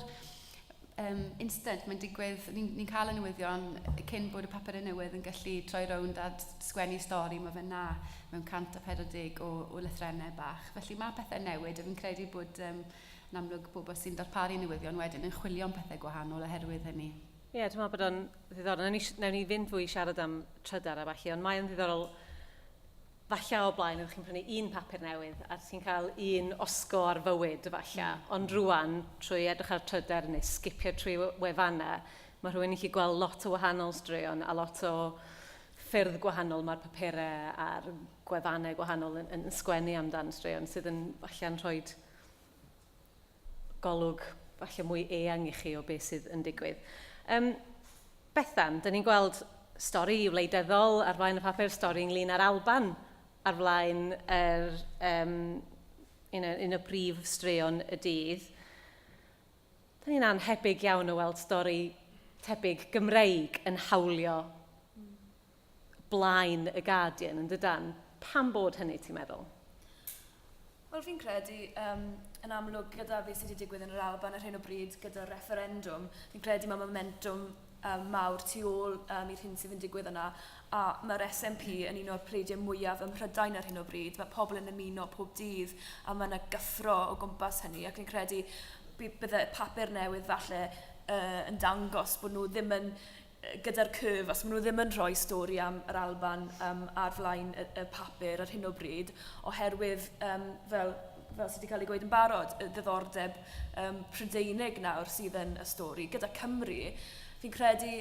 um, instant, mae'n digwydd, ni'n ni cael y newyddion cyn bod y papurau newydd yn gallu troi rownd a sgwennu stori, mae fe na mewn 140 o, o lythrennau bach. Felly mae pethau newid, a fi'n credu bod um, yn amlwg bobl sy'n darparu newyddion wedyn yn chwilio am pethau gwahanol oherwydd hynny. Ie, yeah, dwi'n meddwl bod o'n ddiddorol. Nawn ni, nawn ni fynd fwy i siarad am trydar a falle, ond mae'n ddiddorol falle o blaen ydych chi'n prynu un papur newydd a ti'n cael un osgo ar fywyd falle, mm. ond rwan trwy edrych ar trydar neu sgipio trwy wefannau, mae rhywun yn gallu gweld lot o wahanol straeon a lot o ffyrdd gwahanol mae'r papurau a'r gwefannau gwahanol yn, yn, yn sgwennu amdan straeon sydd yn falle'n rhoi golwg falle mwy eang i chi o beth sydd yn digwydd. Um, Bethan, dyn ni'n gweld stori wleidyddol ar flaen y papur, stori ynglyn â'r Alban ar flaen yr, um, un, un o brif straeon y dydd. Da ni'n anhebyg iawn o weld stori tebyg Gymreig yn hawlio blaen y Guardian yn dydan. Pam bod hynny, ti'n meddwl? Wel, fi'n credu, um, yn amlwg, gyda beth sydd wedi digwydd yn yr Alban ar hyn o bryd, gyda'r referendwm, fi'n credu mae momentum um, mawr tu ôl um, i'r hyn sydd yn digwydd yna. A mae'r SNP yn un o'r pleidiau mwyaf ym Mhrydain ar hyn o bryd. Mae pobl yn ymuno pob dydd a mae yna gyffro o gwmpas hynny. Ac fi'n credu bydde papur newydd falle uh, yn dangos bod nhw ddim yn gyda'r cyf, os maen nhw ddim yn rhoi stori am yr Alban um, ar flaen y, y papur ar hyn o bryd, oherwydd um, fel, fel sydd wedi cael ei gweud yn barod, y ddiddordeb um, Prydeinig nawr sydd yn y stori. Gyda Cymru, fi'n credu,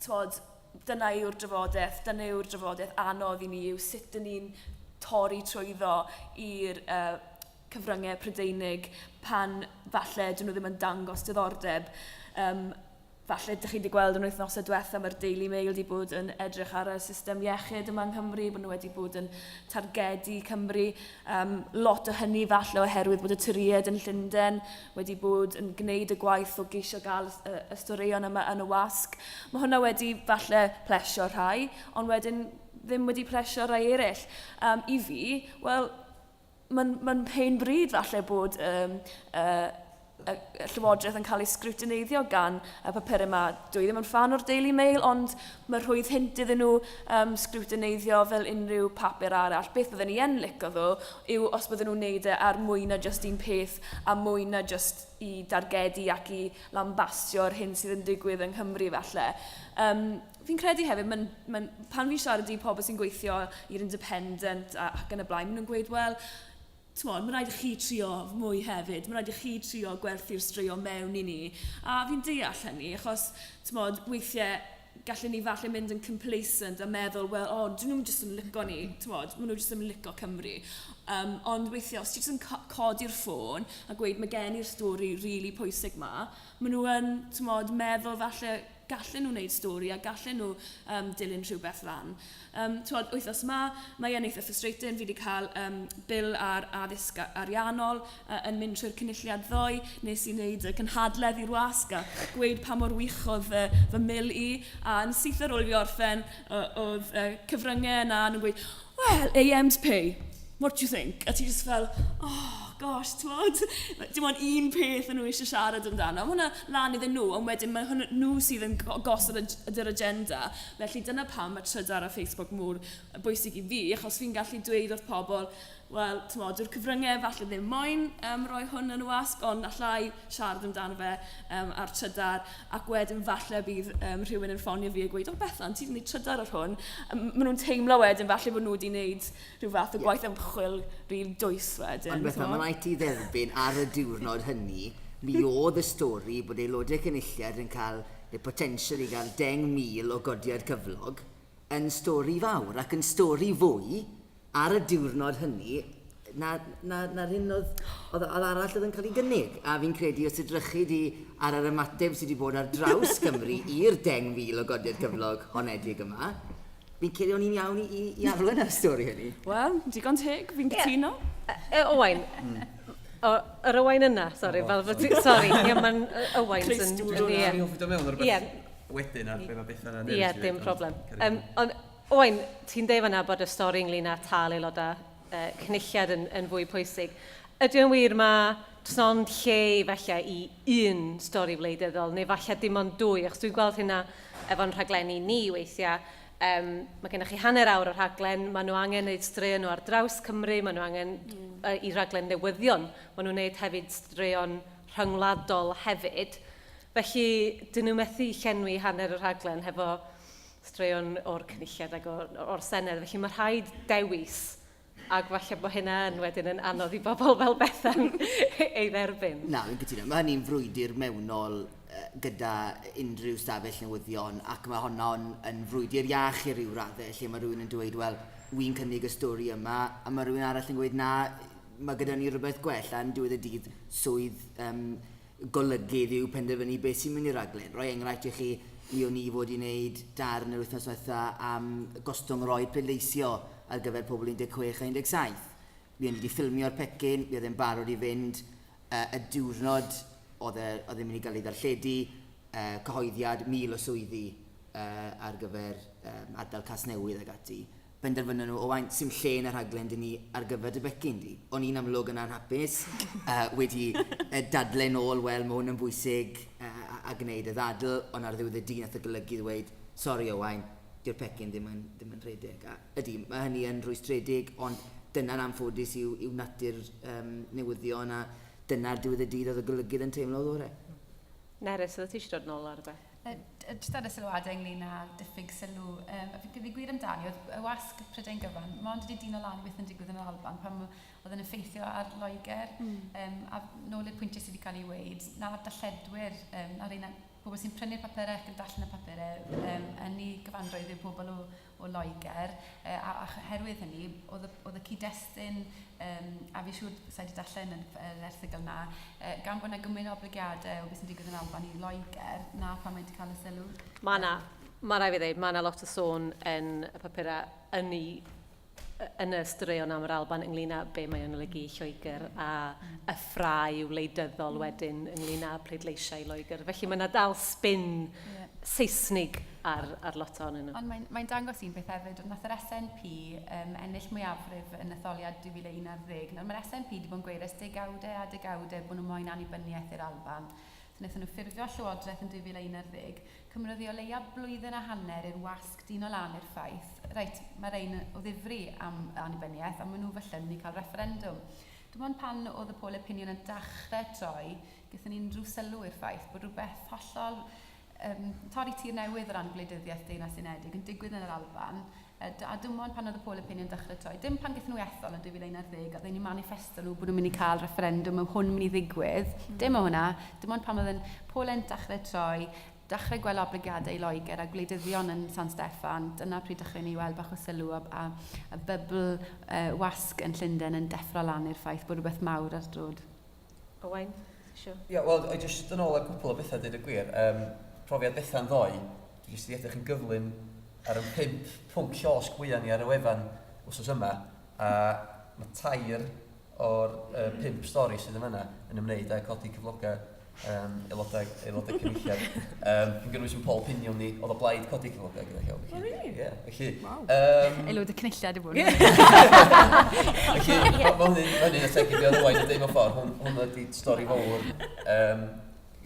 twod, dyna yw'r drafodaeth, dyna yw'r drafodaeth anodd i ni yw sut dyn ni'n torri trwyddo i'r uh, cyfryngau Prydeinig pan falle dyn nhw ddim yn dangos diddordeb. Um, falle dych chi wedi gweld yn wythnosau diwetha mae'r Daily Mail wedi bod yn edrych ar y system iechyd yma yng Nghymru, bod nhw wedi bod yn targedu Cymru. Um, lot o hynny falle oherwydd bod y Torïaid yn Llundain wedi bod yn gwneud y gwaith o geisio gael y, y straeon yma yn y wasg. Mae hwnna wedi falle plesio rhai, ond wedyn ddim wedi plesio rhai eraill. Um, I fi, wel, mae'n ma hen bryd falle bod um, uh, y, y Llywodraeth yn cael ei sgrwtineiddio gan y papurau yma. Dwi ddim yn fan o'r Daily Mail, ond mae rhwydd hynt iddyn nhw um, sgrwtineiddio fel unrhyw papur arall. Beth bydden ni yn licio ddo yw os bydden nhw'n neud e ar mwy na just un peth a mwy na just i dargedu ac i lambastio'r hyn sydd yn digwydd yng Nghymru falle. Um, fi'n credu hefyd, man, man, pan fi'n siarad i pobl sy'n gweithio i'r Independent a, ac yn y blaen, maen nhw'n gweud, wel, t'mod, mae'n rhaid i chi trio mwy hefyd, mae'n rhaid i chi trio gwerthu'r straeon mewn i ni. A fi'n deall hynny, achos, t'mod, weithiau gallen ni falle mynd yn complacent a meddwl, wel, o, oh, dyn nhw'n jyst yn lico ni, t'mod, maen nhw jyst yn lico Cymru. Um, ond weithiau, os ti jyst yn codi'r ffôn a gweud, mae gen i'r stori rili really pwysig ma, maen nhw yn, t'mod, meddwl falle gallen nhw wneud stori a gallen nhw um, dilyn rhywbeth lan. Um, twod, wythnos yma, mae e'n eitha frustrating, fi wedi cael um, bil ar addysg ariannol uh, yn mynd trwy'r cynulliad ddoe, nes i wneud y cynhadledd i'r wasg a gweud pa mor wych oedd uh, fy mil i, a yn syth ar ôl i fi orffen, uh, oedd uh, cyfryngau yna, nhw'n gweud, well, AM's pay, what do you think? A ti just fel, oh, gosh, t'mod, dim ond un peth yn nhw eisiau siarad amdano. Mae hwnna lan iddyn nhw, ond wedyn mae hwnna, nhw sydd yn gosod yr agenda. Felly dyna pam mae trydar a Facebook mor bwysig i fi, achos fi'n gallu dweud wrth pobl, wel, t'mod, dyw'r cyfryngau falle ddim moyn um, rhoi hwn yn y wasg, ond allai siarad amdano fe um, ar trydar, ac wedyn falle bydd um, rhywun yn ffonio fi a gweud, o Bethan, ti wedi gwneud trydar ar hwn. Um, maen nhw'n teimlo wedyn falle bod nhw wedi gwneud rhyw fath o gwaith ymchwil rili dwys wedyn. Ond Bethan, mae'n rhaid ti dderbyn ar y diwrnod hynny, mi oedd y stori bod aelodau cynulliad yn cael, neu potensial i gael 10,000 o godiad cyflog, yn stori fawr ac yn stori fwy ar y diwrnod hynny na, na, na'r hyn oedd, oedd, oedd arall oedd yn cael ei gynnig. A fi'n credu os edrychu di ar yr ymateb sydd wedi bod ar draws Cymru i'r 10,000 o godiad cyflog honedig yma, Fi'n credu o'n i'n iawn i, i, i arwain ar y stori hynny. Wel, digon teg, fi'n cytuno. Yeah. Owain, mm. o, yr Owain yna, sori, fel fod ti, sori, ie, mae'n Owain sy'n... Ie. Fi'n hoffi dod mewn ar rhywbeth wedyn ar be mae Bethan yn Ie, dim problem. Um, ond, Owain, ti'n deud fanna bod y stori ynglyn â tal aelodau uh, cynulliad yn, yn fwy pwysig. Ydy o'n wir mae does ond lle falle i un stori wleidyddol, neu falle dim ond dwy, achos dwi'n gweld hynna efo'n rhaglenni ni weithiau. Um, mae gennych chi hanner awr o rhaglen, maen nhw angen gwneud straeon nhw ar draws Cymru, maen nhw angen mm. uh, i raglen newyddion, maen nhw'n gwneud hefyd straeon rhyngwladol hefyd. Felly, dyn nhw methu llenwi hanner y rhaglen hefo straeon o'r cynulliad ac o'r, or Senedd. Felly mae rhaid dewis ac falle bod hynna yn wedyn yn anodd i bobl fel Bethan ei dderbyn. Na, fi'n cytuno. Mae hynny'n frwydr mewnol gyda unrhyw stafell newyddion ac mae honno'n yn frwydr iach i ryw raddau lle mae rhywun yn dweud, wel, wy'n cynnig y stori yma, a mae rhywun arall yn gweud, na, mae gyda ni rhywbeth gwell, a yn diwedd y dydd, swydd um, golygydd yw penderfynu beth sy'n mynd i'r raglen. Rhoi enghraifft i chi, mi o'n i fod i wneud darn yr wythnos diwetha am gostwng yr oed pleidleisio ar gyfer pobl 16 a 17. Mi o'n i wedi ffilmio'r pecyn, mi oedd e'n barod i fynd. Y diwrnod oedd e, oedd e'n mynd i gael ei ddarlledu, cyhoeddiad 1,000 o swyddi ar gyfer ardal Casnewydd ac ati. Benderfynon nhw, Owain, sim lle yn y rhaglen dyn ni ar gyfer dy becyn di. O'n i'n amlwg yn anhapus, wedi dadle nôl, wel, mae hwn yn bwysig, a, a gwneud y ddadl, ond ar ddiwedd y dydd nath y golygu ddweud, sori Owain, dyw'r pecyn ddim yn, ddim yn rhedeg. A ydy, mae hynny yn rhwystredig, ond dyna'n anffodus yw, yw natur um, newyddion a dyna'r diwedd y dydd oedd y golygydd yn teimlo oedd orau. Nerys, oedd ti eisiau dod nôl ar beth? Jyst ar y sylwadau ynglyn â diffyg sylw, a fi'n credu gwir amdani, oedd y wasg Prydain gyfan, mond wedi dyn o lan beth yn digwydd yn yr Alban pan oedd yn effeithio ar Loegr. A nôl i'r pwyntiau sydd wedi cael ei weud, na'r darlledwyr, na'r un pobl sy'n prynu'r papurau ac yn darllen y papurau yn ei gyfanrwydd yw pobl o, o Loegr, a, a oherwydd hynny, oedd y, oedd y cyd-destun, um, a fi siŵr sa'i wedi darllen yn yr erthygl na, gan bod yna gymaint o oblygiadau o beth sy'n digwydd yn Alban i Loegr, na pan mae wedi cael y sylw. Mae yna, mae rhaid fi ddeud, mae yna lot o sôn yn y papurau yn ei yn y straeon am yr Alban ynglyn â be mae o'n olygu i Lloegr a y ffrau wleidyddol wedyn ynglyn â pleidleisiau i Loegr. Felly mae yna dal spin yeah. Seisnig ar, ar lot ohonyn nhw. Ond mae'n mae dangos un beth hefyd, nath yr SNP um, ennill mwyafrif yn etholiad 2011. Nawr mae'r SNP wedi bod yn gweud ers degawdau a degawdau bod nhw moyn annibyniaeth i'r Alban. So wnaethon nhw ffurfio Llywodraeth yn 2011, cymrodd hi o leia blwyddyn a hanner i'r wasg dyn o lan i'r ffaith, reit, mae rhain o ddifri am annibyniaeth, a maen nhw falle yn mynd i cael refferendwm. Dim ond pan oedd y poll opinion yn dechrau troi, gaethon ni unrhyw sylw i'r ffaith bod rhywbeth hollol um, torri tir newydd o ran gwleidyddiaeth Deyrnas Unedig yn digwydd yn yr Alban, a dim ond pan oedd y poll opinion dechrau troi, dim pan gaethon nhw ethol yn 2011, oedd ein manifesto nhw bod nhw'n mynd i cael referendwm, mae hwn mynd i ddigwydd, dim o hwnna, dim ond pan oedd yn poll yn dechrau troi, dechrau gweld oblygiadau i Loegr a gwleidyddion yn San Steffan, dyna pryd dechrau ni weld bach o sylw a, a, a bybl wasg yn Llundain yn deffro lan i'r ffaith bod rhywbeth mawr ar drod. Owain, ti isio? Ie, wel, jyst yn ôl ar cwpl o bethau, dweud y gwir. Um, profiad Bethan ddoe, dwi jyst wedi edrych yn gyflym ar y pump pwnc llosg fwyaf ni ar y wefan wsos yma, a mae tair o'r pump stori sydd yn fanna yn ymwneud â codi cyflogau um, aelodau, aelodau cynulliad. Um, yn gynnwys yn poll opinion ni, oedd o blaid codi cyflogau gyda llaw. Oh, really? Yeah, felly, wow. Aelod y cynulliad i fod. Felly, mae hwnna'n ma ategu be oedd Owain yn deud mewn ffordd. Hwn, hwn ydi stori fawr um,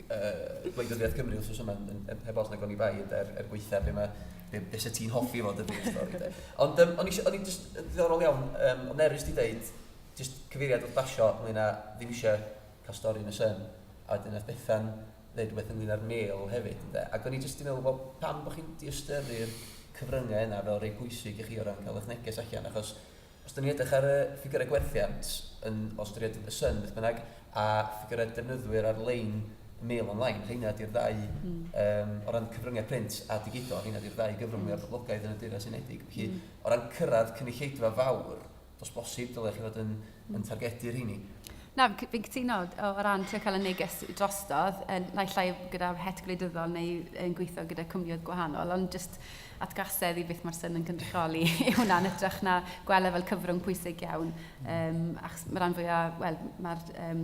gwleidyddiaeth Cymru wrth yma, yn, yn, heb os nag o'n i bai, er, er gweitha be, mae, be, be se ti'n hoffi fod y brif stori. De. Ond um, o'n i, o'n i just ddiddorol iawn, um, ond Nerys di deud, just cyfeiriad wrth basio ynglyn â ddim eisiau cael stori yn y Sun, a wedyn nath Bethan ddeud rhywbeth ynglyn â'r Mail hefyd, ynde? Ac o'n i jyst yn meddwl, wel, pam bod chi'n diystyru'r cyfryngau yna fel rei pwysig i chi o ran cael eich neges allan, achos os da ni'n edrych ar y ffigurau gwerthiant yn o ystyried y Sun, beth bynnag, a ffigurau defnyddwyr ar-lein, Mail Online, rheina di'r ddau, mm. um, o ran cyfryngau print a digidol, rheina di'r ddau gyfrwng mwyaf poblogaidd yn y Deyrnas Unedig. Felly, o ran cyrraedd cynulleidfa fawr, dos bosib dylech chi fod yn, yn targedu'r rheini. Na, fi'n cytuno o ran trio cael y neges drostodd, naill ai gyda het gwleidyddol neu yn gweithio gyda cwmnioedd gwahanol, ond just atgasedd i beth mae'r Sun yn cynrychioli i hwnna'n hytrach na gweld e fel cyfrwng pwysig iawn. Um, achos mae rhan fwyaf, wel, mae'r um,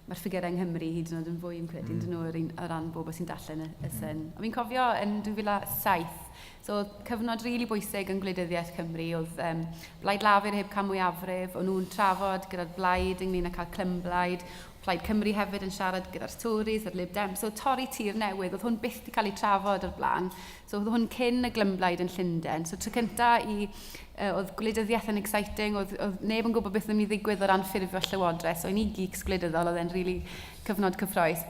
mae'r ffigurau yng Nghymru hyd yn oed yn fwy yn credu, mm. nhw yr un, o ran bobl sy'n darllen y, y Sun. Ond fi'n cofio yn 2007, so cyfnod rili really bwysig yn gwleidyddiaeth Cymru, oedd um, Blaid Lafur heb cael mwyafrif, o'n nhw'n trafod gyda'r blaid ynglyn â cael clymblaid, Plaid Cymru hefyd yn siarad gyda'r Tories a'r Lib Dem. So torri tir newydd, oedd hwn byth wedi cael ei trafod o'r blaen. So oedd hwn cyn y glymblaid yn Llundain. So tro cynta i oedd gwleidyddiaeth yn exciting, oedd, oedd neb yn gwybod beth yn mynd i ddigwydd o ran ffurfio llywodraeth, so i ni geeks gwleidyddol, oedd e'n really cyfnod cyffroes.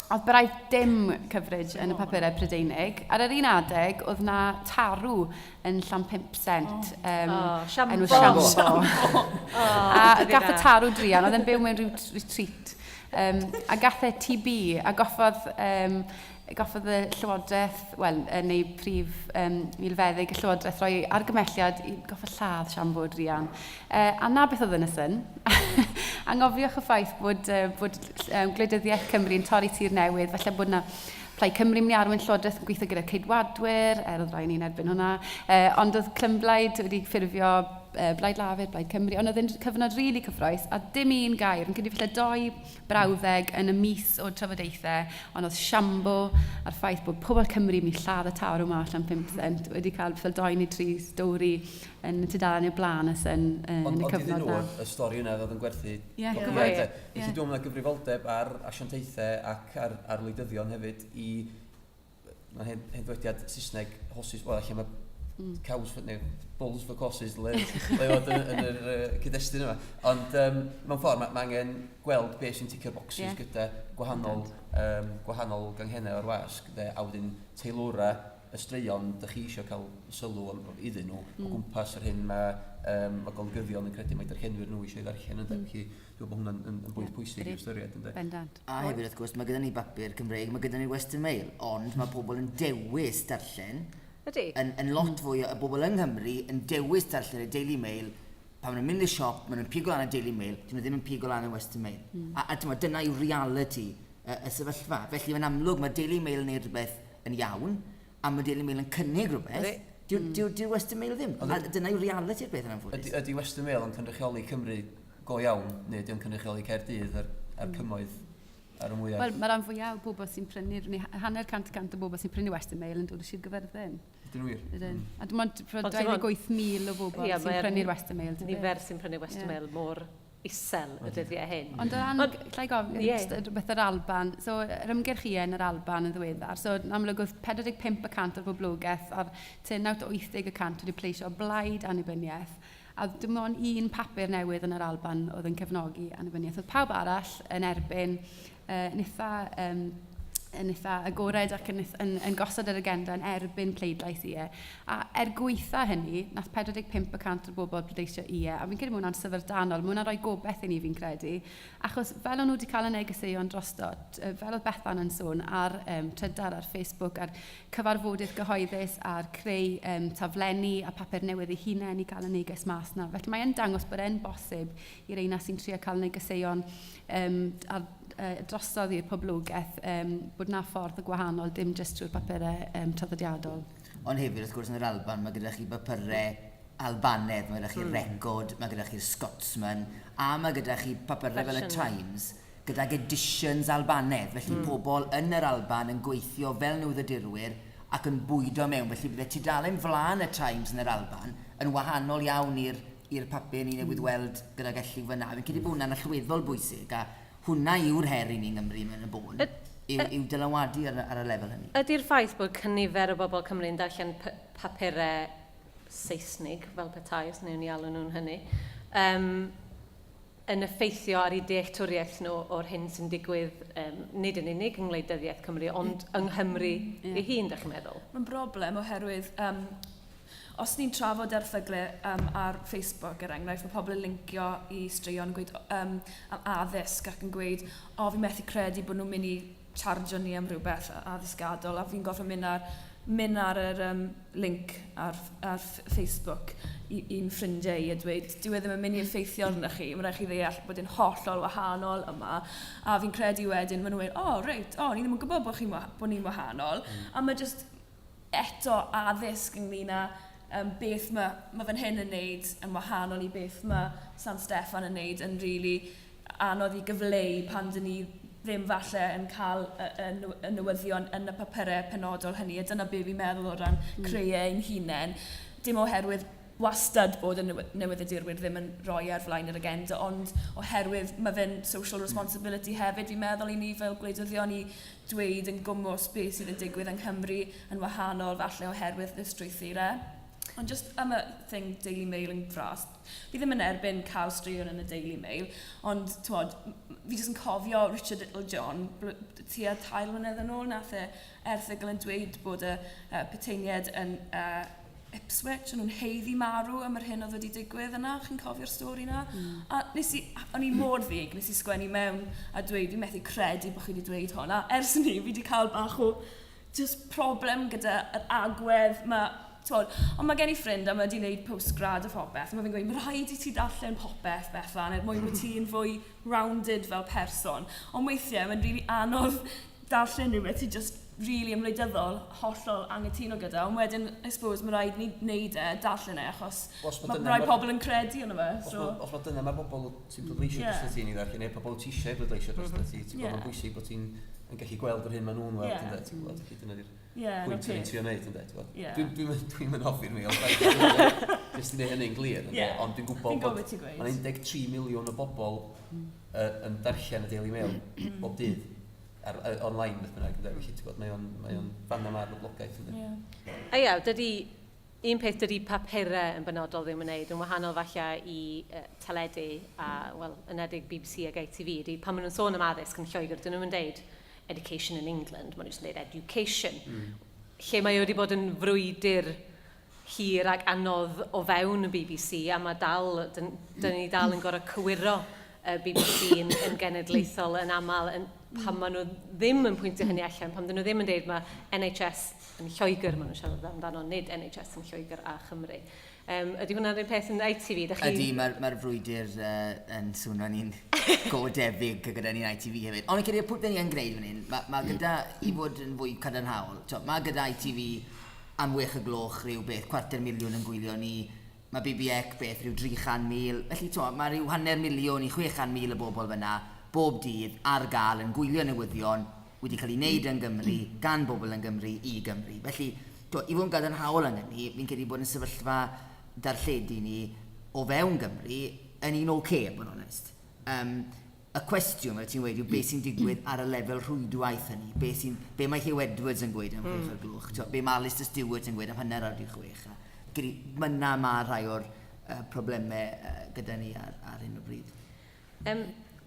Oedd braidd dim coverage yn y papurau Prydeinig. Ar yr un adeg, oedd na tarw yn Llanpimpsent. Oh. Um, oh, enw Shambo. Shambo. Oh, a gath y tarw druan, oedd e'n byw mewn rhyw retreat. Um, a gath e TB, a goffodd um, goffodd y Llywodraeth, wel, neu prif um, milfeddyg y Llywodraeth roi argymelliad i goffa lladd Siambo druan. A na beth oedd yn y Sun. Angofiwch y ffaith bod, bod um, gwleidyddiaeth Cymru yn torri tir newydd, falle bod na Plaid Cymru mynd i arwain Llywodraeth yn gweithio gyda Ceidwadwyr, er oedd rhai ni'n erbyn hwnna, ond oedd Clymblaid wedi ffurfio Blaid Lafur, Blaid Cymru, ond oedd e'n cyfnod rili really cyffroes, a dim un gair, yn credu falle doi brawddeg yn y mis o trafodaethau, ond oedd siambo a'r ffaith bod pobl Cymru mynd i lladd y tarw ma allan 5 cent wedi cael fel doi neu tri stori yn tudalen i'r blaen ys yn, yn y cyfnod na. Ond y stori yna oedd yn gwerthu yeah, copïau. Yeah. Felly dwi'n meddwl gyfrifoldeb ar asiantaethau ac ar, ar wleidyddion hefyd i mae hen, hen ddwediad Saesneg, horses, wel, allan mae cows for, neu bulls for courses, le, le fod yn, yn yr uh, cyd-destun yma. Ond um, mewn ffordd, mae ma angen gweld beth sy'n ticio'r boxes yeah. gyda gwahanol, um, gwahanol ganghennau o'r wasg, de, a wedyn teilwra y straeon dych chi eisiau cael sylw am, iddyn nhw o gwmpas yr hyn mae, um, mae golygyddion yn credu mae darllenwyr nhw eisiau ei ddarllen. Ynde? Mm. Felly, dwi'n meddwl bod hwnna'n yn, yn bwynt pwysig i ystyried. Ynde? Bendant. A hefyd, wrth gwrs, mae gyda ni bapur Cymreig, mae gyda ni Western Mail, ond mae pobl yn dewis darllen. Ydy. Yn, yn lot fwy o bobl yng Nghymru yn dewis darllen y Daily Mail. Pan maen nhw'n mynd i'r siop, maen nhw'n pigo lan y Daily Mail, dyn nhw ddim yn pigo lan y Western Mail. A, a dyma, dyna yw reality y, y sefyllfa. Felly mae'n amlwg mae Daily Mail yn neud rhywbeth yn iawn, a mae Daily Mail yn cynnig rhywbeth. Dyw, mm. dyw, dyw Western Mail ddim. A dyna yw reality'r beth yn anffodus. Ydy, ydy Western Mail yn cynrychioli Cymru go iawn, neu ydy o'n cynrychioli Caerdydd a'r, a'r cymoedd ar y mwyaf? Wel, mae rhan fwyaf o bobl sy'n prynu, neu hanner cant y cant o bobl sy'n prynu Western Mail yn dod o Sir Gyfyrddin. Ydyn nhw wir? Ydyn. Mm. A dim ond 28,000 o bobl yeah, sy'n prynu'r Western Mail. Nifer sy'n prynu Western yeah. Mail mor isel y dyddiau hyn. Ond o ran, llai gofyn, yeah. rhywbeth yr Alban, so yr ymgyrch i yn yr Alban yn ddiweddar, so yn amlwg oedd 45% o'r boblogaeth a'r tua 80% wedi pleisio blaid annibyniaeth, a dim ond un papur newydd yn yr Alban oedd yn cefnogi annibyniaeth. Oedd pawb arall yn erbyn uh, yn eitha, um, yn eitha agored ac yn, yn, yn gosod yr agenda yn erbyn pleidlais ie. A er gweitha hynny, nath 45% o'r bobl pleidleisio ie. A fi'n credu mae hwnna'n syfrdanol, mae hwnna'n rhoi gobeith i ni fi'n credu. Achos fel o'n nhw wedi cael y negeseuon drosto, fel oedd Bethan yn sôn ar um, Trydar, ar Facebook, ar cyfarfodydd gyhoeddus, ar creu um, taflenni a papur newydd eu hunain i gael y neges mas na. Felly mae'n dangos bod e'n bosib i'r reina sy'n trio cael negeseuon um, ar, uh, drosodd i'r poblogaeth um, bod na ffordd gwahanol, dim jyst trwy'r papurau um, traddodiadol. Ond hefyd, wrth gwrs, yn yr Alban, mae gyda chi bapurau Albanedd, mae gyda chi'r mm. Record, mae gyda chi'r Scotsman, a mae gyda chi papurau fel y Times, gydag editions Albanedd. Felly mm. pobl yn yr Alban yn gweithio fel newyddiadurwyr ac yn bwydo mewn. Felly bydde tudalen flaen y Times yn yr Alban yn wahanol iawn i'r i'r papur ni newydd weld gyda Gelli fyna. Fi'n credu bod hwnna'n allweddol bwysig a hwnna yw'r her i ni yng Nghymru mewn y bôn, yw, yw dylanwadu ar, ar y lefel hynny. Ydy'r ffaith bod cynifer o bobl Cymru'n darllen papurau Saesnig, fel petai, os wnawn ni alw nhw'n hynny, um, yn effeithio ar eu dealltwriaeth nhw o'r hyn sy'n digwydd, um, nid yn unig yng ngwleidyddiaeth Cymru, ond yng Nghymru yeah. ei hun, da chi'n meddwl? Mae'n broblem oherwydd um, os ni'n trafod erthygle um, ar Facebook, er enghraifft, mae pobl yn lincio i straeon gweud, um, am addysg ac yn gweud, o, fi methu credu bod nhw'n mynd i chargio ni am rhywbeth addysgadol, a fi'n gorfod mynd ar, mynd ar yr um, link ar, ar Facebook i'n ffrindiau i a dweud, dyw e ddim yn mynd i effeithio arnoch chi, mae'n rhaid chi ddeall bod e'n hollol wahanol yma. A fi'n credu wedyn, maen nhw'n dweud, o, oh, reit, o, oh, ni ddim yn gwybod bod, chi'n bod ni'n wahanol. Mm. A mae just eto addysg ynglyn â um, beth mae, mae fan hyn yn neud yn wahanol i beth mae San Steffan yn neud yn really anodd i gyfleu pan dyn ni ddim falle yn cael y, y, y newyddion yn y papurau penodol hynny. A dyna be fi'n meddwl o ran mm. creu ein hunain. Dim oherwydd wastad bod y newyddiadurwyr ddim yn rhoi ar flaen yr agenda, ond oherwydd mae fe'n social responsibility hefyd, fi'n meddwl i ni fel gwleidyddion i dweud yn gwmws beth sydd yn digwydd yng Nghymru yn wahanol falle oherwydd y strwythurau. Ond just am y thing Daily Mail yn fras, fi ddim yn erbyn cael straeon yn y Daily Mail, ond twod, fi jyst yn cofio Richard Littlejohn, tua 3 mlynedd yn ôl, nath e erthygl yn dweud bod y uh, puteiniaid yn uh, Ipswich, o'n nhw'n haeddu marw am yr hyn oedd wedi digwydd yna, chi'n cofio'r stori yna? Mm. A nes i, o'n i mor ddig, nes i sgwennu mewn a dweud, fi'n methu credu bod chi wedi dweud hwn. A ers ni, fi wedi cael bach o just problem gyda yr agwedd, mae Twod, ond mae gen i ffrind a mae wedi gwneud postgrad a phopeth, a mae fe'n gweud, mae rhaid i ti darllen popeth, Bethan, er mwyn bod ti'n fwy rounded fel person. Ond weithiau, mae'n rili really anodd darllen rhywbeth ti just really yn wleidyddol, hollol angytuno gyda, ond wedyn, I suppose, mae rhaid ni wneud e, darllen e, achos mae rhai pobl yn credu yno fe. So. Os mae dyna mae'r bobl ti'n pleidleisio yeah. dros ti ni ddarllen, neu pobl ti eisiau pleidleisio dros mm -hmm. ti, ti'n gwybod, yeah. mae'n bwysig bod ti'n yn gallu gweld yr hyn maen nhw'n weld, yeah. ynde, ti'n gwybod, felly dyna di'r yeah, pwynt ni'n trio wneud, ynde, ti'n gwybod. Yeah. Dwi'n dwi, dwi, dwi hoffi'r mi, ond jyst i wneud hynny'n glir, ynde, yeah. ond dwi'n gwybod bod mae'n 13 miliwn o bobl mm. yn darllen y Daily Mail bob dydd ar, ar, online beth bynnag, ynde, felly ti'n gwybod, mae o'n mae o'n fan yma ar boblogaeth, ynde. Yeah. A ia, dydy, un peth dydy papurau yn benodol ddim yn wneud, yn wahanol falle i uh, teledu a, wel, enedig BBC ag ITV, ydy pan maen nhw'n sôn am addysg yn Lloegr, dyn nhw'n deud education in England, maen nhw'n dweud education. Lle mae wedi bod yn frwydr hir ac anodd o fewn y BBC, a mae dal, dyn, dyn ni dal yn gorfod cywiro y BBC yn, yn genedlaethol yn aml, yn, pan maen nhw ddim yn pwyntio hynny allan, pan dyn nhw ddim yn deud mae NHS yn Lloegr, maen nhw'n siarad amdano, nid NHS yn Lloegr a Chymru. Um, ydy hwnna'n rhywun peth yn ITV? Chi... Ydy, mae'r mae frwydr uh, yn swnio ni'n go debyg gyda ni'n ITV hefyd. Ond credu y pwynt ni yn gwneud fan hyn, mae, mae gyda, i fod yn fwy cadarnhaol, mae gyda ITV am 6 y gloch rhyw beth, 250,000 yn gwylio ni, mae BBEC beth rhyw 300,000, felly to, mae rhyw 500,000 i 600,000 o bobl fyna bob dydd ar gael yn gwylio newyddion wedi cael ei wneud yn Gymru, gan bobl yn Gymru, i Gymru. Felly, to, i fod yn gadarnhaol yn hynny, fi'n credu bod yn sefyllfa darlledu ni o fewn Gymru yn un oce, okay, bod yn onest. Um, y cwestiwn, fel ti'n gweud, yw beth sy'n digwydd ar y lefel rhwydwaith hynny. Be, sy'n, be mae Hugh Edwards yn gweud am 6 o'r gloch, be mae Alistair Stewart yn gweud am 5:30. Myna mae rhai o'r uh, problemau uh, gyda ni ar, ar hyn o bryd. Um,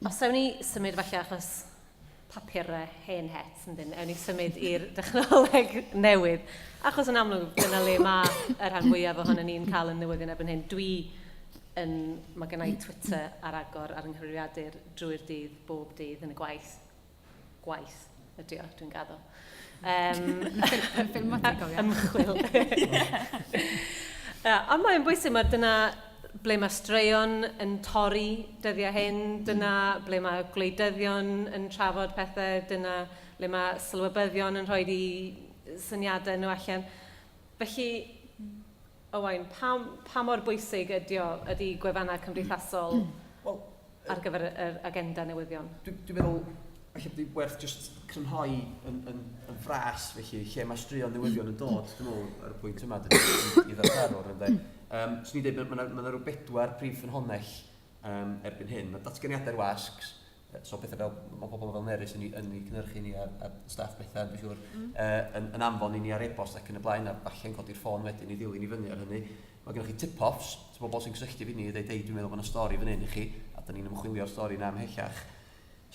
os ewn ni symud falle achos papurau hen het, yn dyn, ewn ni symud i'r dechnoleg newydd. Achos yn amlwg, dyna le mae y rhan fwyaf ohono ni'n cael yn newyddion erbyn hyn. Dwi yn, mae gen i Twitter ar agor ar yng nghyfrifiadur drwy'r dydd, bob dydd yn y gwaith. Gwaith ydy o, dwi'n gaddo. Um, Ffilm cofio. Ymchwil. uh, ond mae'n bwysig, mae dyna ble mae straeon yn torri dyddiau hyn, dyna ble mae gwleidyddion yn trafod pethau, dyna ble mae sylwebyddion yn rhoi i syniadau nhw allan. Felly, Owain, pa, pa mor bwysig ydy, o, ydy gwefannau cymdeithasol well, ar gyfer yr agenda newyddion? Dwi'n dwi meddwl, falle bod werth just crynhoi yn, yn, yn fras, felly, lle mae straeon newyddion yn dod, dwi'n meddwl, ar y pwynt yma, dydy, i, i ddarparwr, ynde. Um, Swn i'n dweud, mae yna rhyw bedwar prif ffynhonnell um, erbyn hyn. Mae datganiadau'r wasg, so pethau fel, mae pobl fel Nerys yn, yn ei cynhyrchu ni a, a staff bethau, dwi'n siŵr, mm. uh, yn, yn anfon i ni ar e-bost ac yn y blaen, a falle'n codi'r ffôn wedyn i ddilyn i fyny ar hynny. Mae gennych chi tip-offs, so bobl sy'n cysylltu fi ni i dweud, ei, dwi'n meddwl bod yna stori fan hyn i chi, a da ni'n ymchwilio'r stori na ymhellach.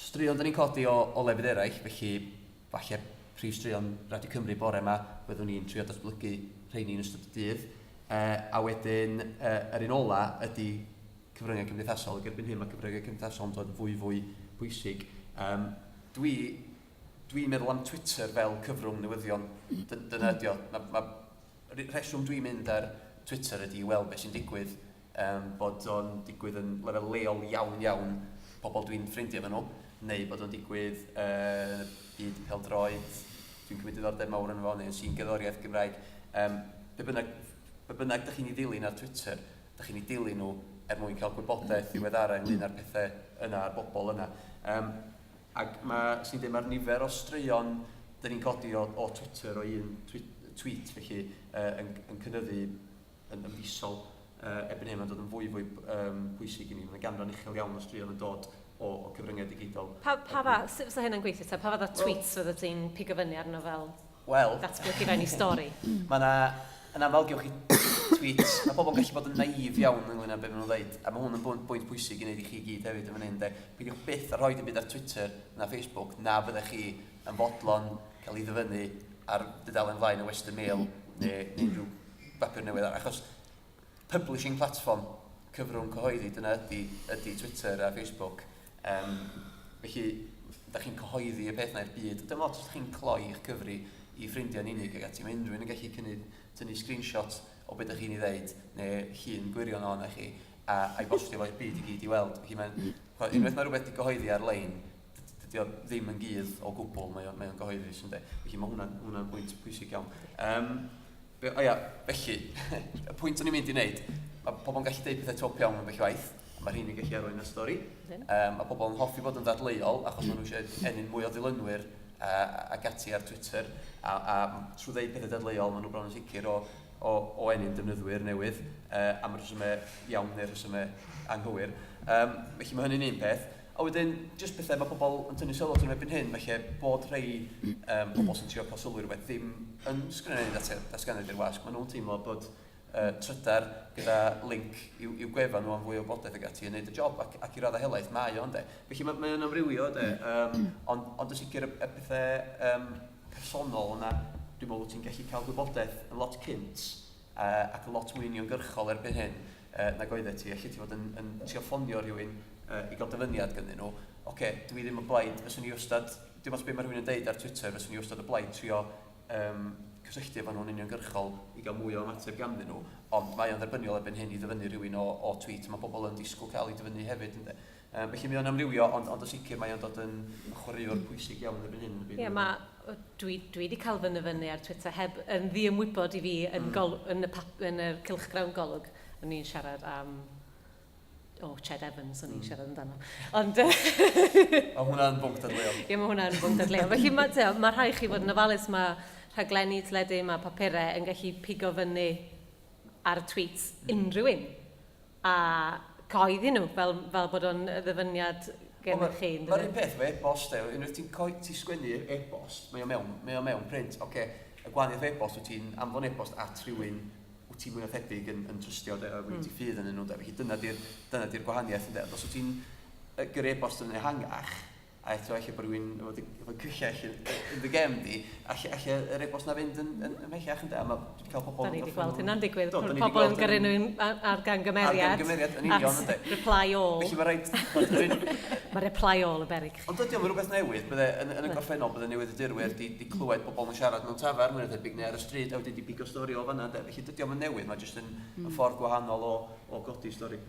Straeon da ni'n codi o, o lefydd eraill, felly falle prif straeon Radio Cymru bore yma, byddwn ni'n trio datblygu rheini yn ystod y dydd. Uh, a wedyn, uh, yr un ola ydy cyfryngau cymdeithasol, ac erbyn hyn mae cyfryngau cymdeithasol yn dod fwy fwy bwysig. Um, dwi, dwi'n meddwl am Twitter fel cyfrwng newyddion. Dyna ydi o. Mae, ma, rheswm dwi'n mynd ar Twitter ydy i weld beth sy'n digwydd, um, bod o'n digwydd yn lefel leol iawn iawn pobl dwi'n ffrindiau efo nhw, neu bod o'n digwydd uh, byd pêl-droed, dwi'n cymryd diddordeb mawr yn fo, neu yn sy'n gerddoriaeth Gymraeg. Um, be bynnag, be bynnag dych chi'n ei ddilyn ar Twitter, dych chi'n ei dilyn nhw er mwyn cael gwybodaeth ddiweddara ynglyn â'r pethau yna a'r bobl yna. Um, ac mae, sy'n dweud, mae'r nifer o straeon dyn ni'n codi o, o Twitter o un tweet, tweet felly uh, yn, yn cynyddu yn, yn fisol. Uh, erbyn hyn mae'n dod yn fwy fwy um, pwysig i ni. Mae'n ganran uchel iawn o straeon yn dod o, o cyfryngau digidol. Pa, pa fa, sut fysa hynna'n gweithio te? Pa fath o tweets well, fydda ti'n pigo fyny arno fel well, datblygu fewn i stori? Mae yna, yn aml gewch chi tweets, mae pobl yn gallu bod yn naif iawn ynglyn â beth maen nhw'n dweud, a mae hwn yn bwynt pwysig i wneud i chi gyd hefyd yn fan hyn, de. Peidiwch byth a rhoi dim byd ar Twitter na Facebook, na fyddech chi yn fodlon cael ei ddyfynnu ar dudalen flaen y Western Mail neu, neu unrhyw bapur newydd arall. Achos publishing platform cyfrwng cyhoeddi, dyna ydy, ydy Twitter a Facebook. Um, felly, da chi'n cyhoeddi y peth na i'r byd. Dim ots os chi'n cloi eich cyfri i ffrindiau'n unig ac ati. Mae unrhyw un yn gallu cynnig, tynnu screenshot o beth ydych chi'n ei ddeud, neu llun gwirion ohono chi, a, a'i bostio fo i'r byd i gyd i weld. Felly mae'n, unwaith mae rhywbeth wedi cyhoeddi ar-lein, Dio ddim yn gudd o gwbl, mae o'n, mae o'n gyhoeddus ynddo. Felly mae hwnna'n hwnna bwynt pwysig iawn. Um, be, o ia, felly, y pwynt o'n i'n mynd i wneud, mae pobl yn gallu deud pethau twp iawn yn bell waith, a mae rheini'n gallu arwain y stori. Um, mae pobl yn hoffi bod yn ddadleuol, achos maen nhw eisiau ennyn mwy o ddilynwyr ac ati ar Twitter, a, a trwy ddeud pethau dadleuol, maen nhw bron yn sicr o, o, o ennyn defnyddwyr newydd, uh, am y rhesymau iawn neu'r rhesymau anghywir. Um, felly mae hynny'n un peth. A wedyn, jyst pethau mae pobl yn tynnu sylw atyn nhw erbyn hyn, felly bod rhai um, pobl sy'n trio cael sylw i rhywbeth ddim yn sgrennu datganiad i'r wasg, maen nhw'n teimlo bod uh, trydar gyda link i'w, i'w gwefan nhw am fwy o wybodaeth ag ati yn neud y job, ac, ac i raddau helaeth mae o, ynde. Felly mae, mae o'n amrywio, ynde, um, ond, ond yn sicr y, y pethau um, personol yna, dwi'n meddwl ti'n gallu cael gwybodaeth yn lot cynt uh, ac yn lot mwy uniongyrchol erbyn hyn uh, nag oeddet ti. Allet ti fod yn, yn trio ffonio rhywun uh, i gael dyfyniad gynnyn nhw. Oce, okay, dwi ddim yn blaid, fyswn i wastad, dim ots beth mae rhywun yn deud ar Twitter, fyswn i wastad y blaid trio um, cysylltu efo nhw'n uniongyrchol i gael mwy o ymateb ganddyn nhw, ond mae o'n dderbyniol erbyn hyn i ddyfynnu rhywun o, o tweet, mae pobl yn disgwyl cael ei dyfynnu hefyd, ynddo. Um, felly mae o'n amrywio, ond, ond o sicr mae o'n dod yn chwaraewr pwysig iawn erbyn hyn. Ie, yeah, mae, dwi, dwi wedi cael fy nyfynnu ar Twitter heb yn ddiymwybod i fi yn, mm. gol, yn, y, pap, yn y cylchgrawn golwg. O'n i'n siarad am o, oh, Ched Evans, o'n i'n mm. siarad amdano. Ond... Mae hwnna'n bwnc dadleuol. Ie, mae hwnna'n bwnc dadleuol. Felly mae, mae rhai chi fod yn ofalus, mae rhaglenni teledu, mae papurau yn gallu pigo fyny ar tweets mm. unrhyw un. A cyhoeddi nhw fel, fel bod o'n ddyfyniad gennych chi. Mae'r un peth efo e-bost, e, unwaith ti'n ti sgwennu e-bost, mae o mewn, mae o mewn print, oce, okay, y gwahaniaeth e-bost, wyt ti'n anfon e-bost at rhywun wyt ti'n mwy na thebyg yn, yn trystio, de, mm. ti ffydd yn nhw, de, felly dyna di'r dyna di'r gwahaniaeth, de. Ond os wyt ti'n gyrru e-bost yn ehangach, a eto ella bod rhywun efo, efo cyllell yn, yn dy gefn di, alle, alle yr e-bost na fynd yn, yn, ymhellach yn de, a mae dwi wedi cael pobl... Da ni wedi gweld hynna'n digwydd, Do, pobl yn gyrru nhw ar gangymeriad. Ar gangymeriad, yn union, ynddo. Reply all. Felly mae rhaid... Mae reply all yn beryg. Ond dydy o'm yn rhywbeth newydd, bydde, yn, yn y gorffennol, bydde newyddiadurwyr di, di clywed pobl yn siarad mewn tafarn, mwy na thebyg, neu ar y stryd, a wedyn di bigo stori o fanna, ynde. Felly dydy o'm yn newydd, mae jyst yn, mm. yn ffordd gwahanol o, o godi stori.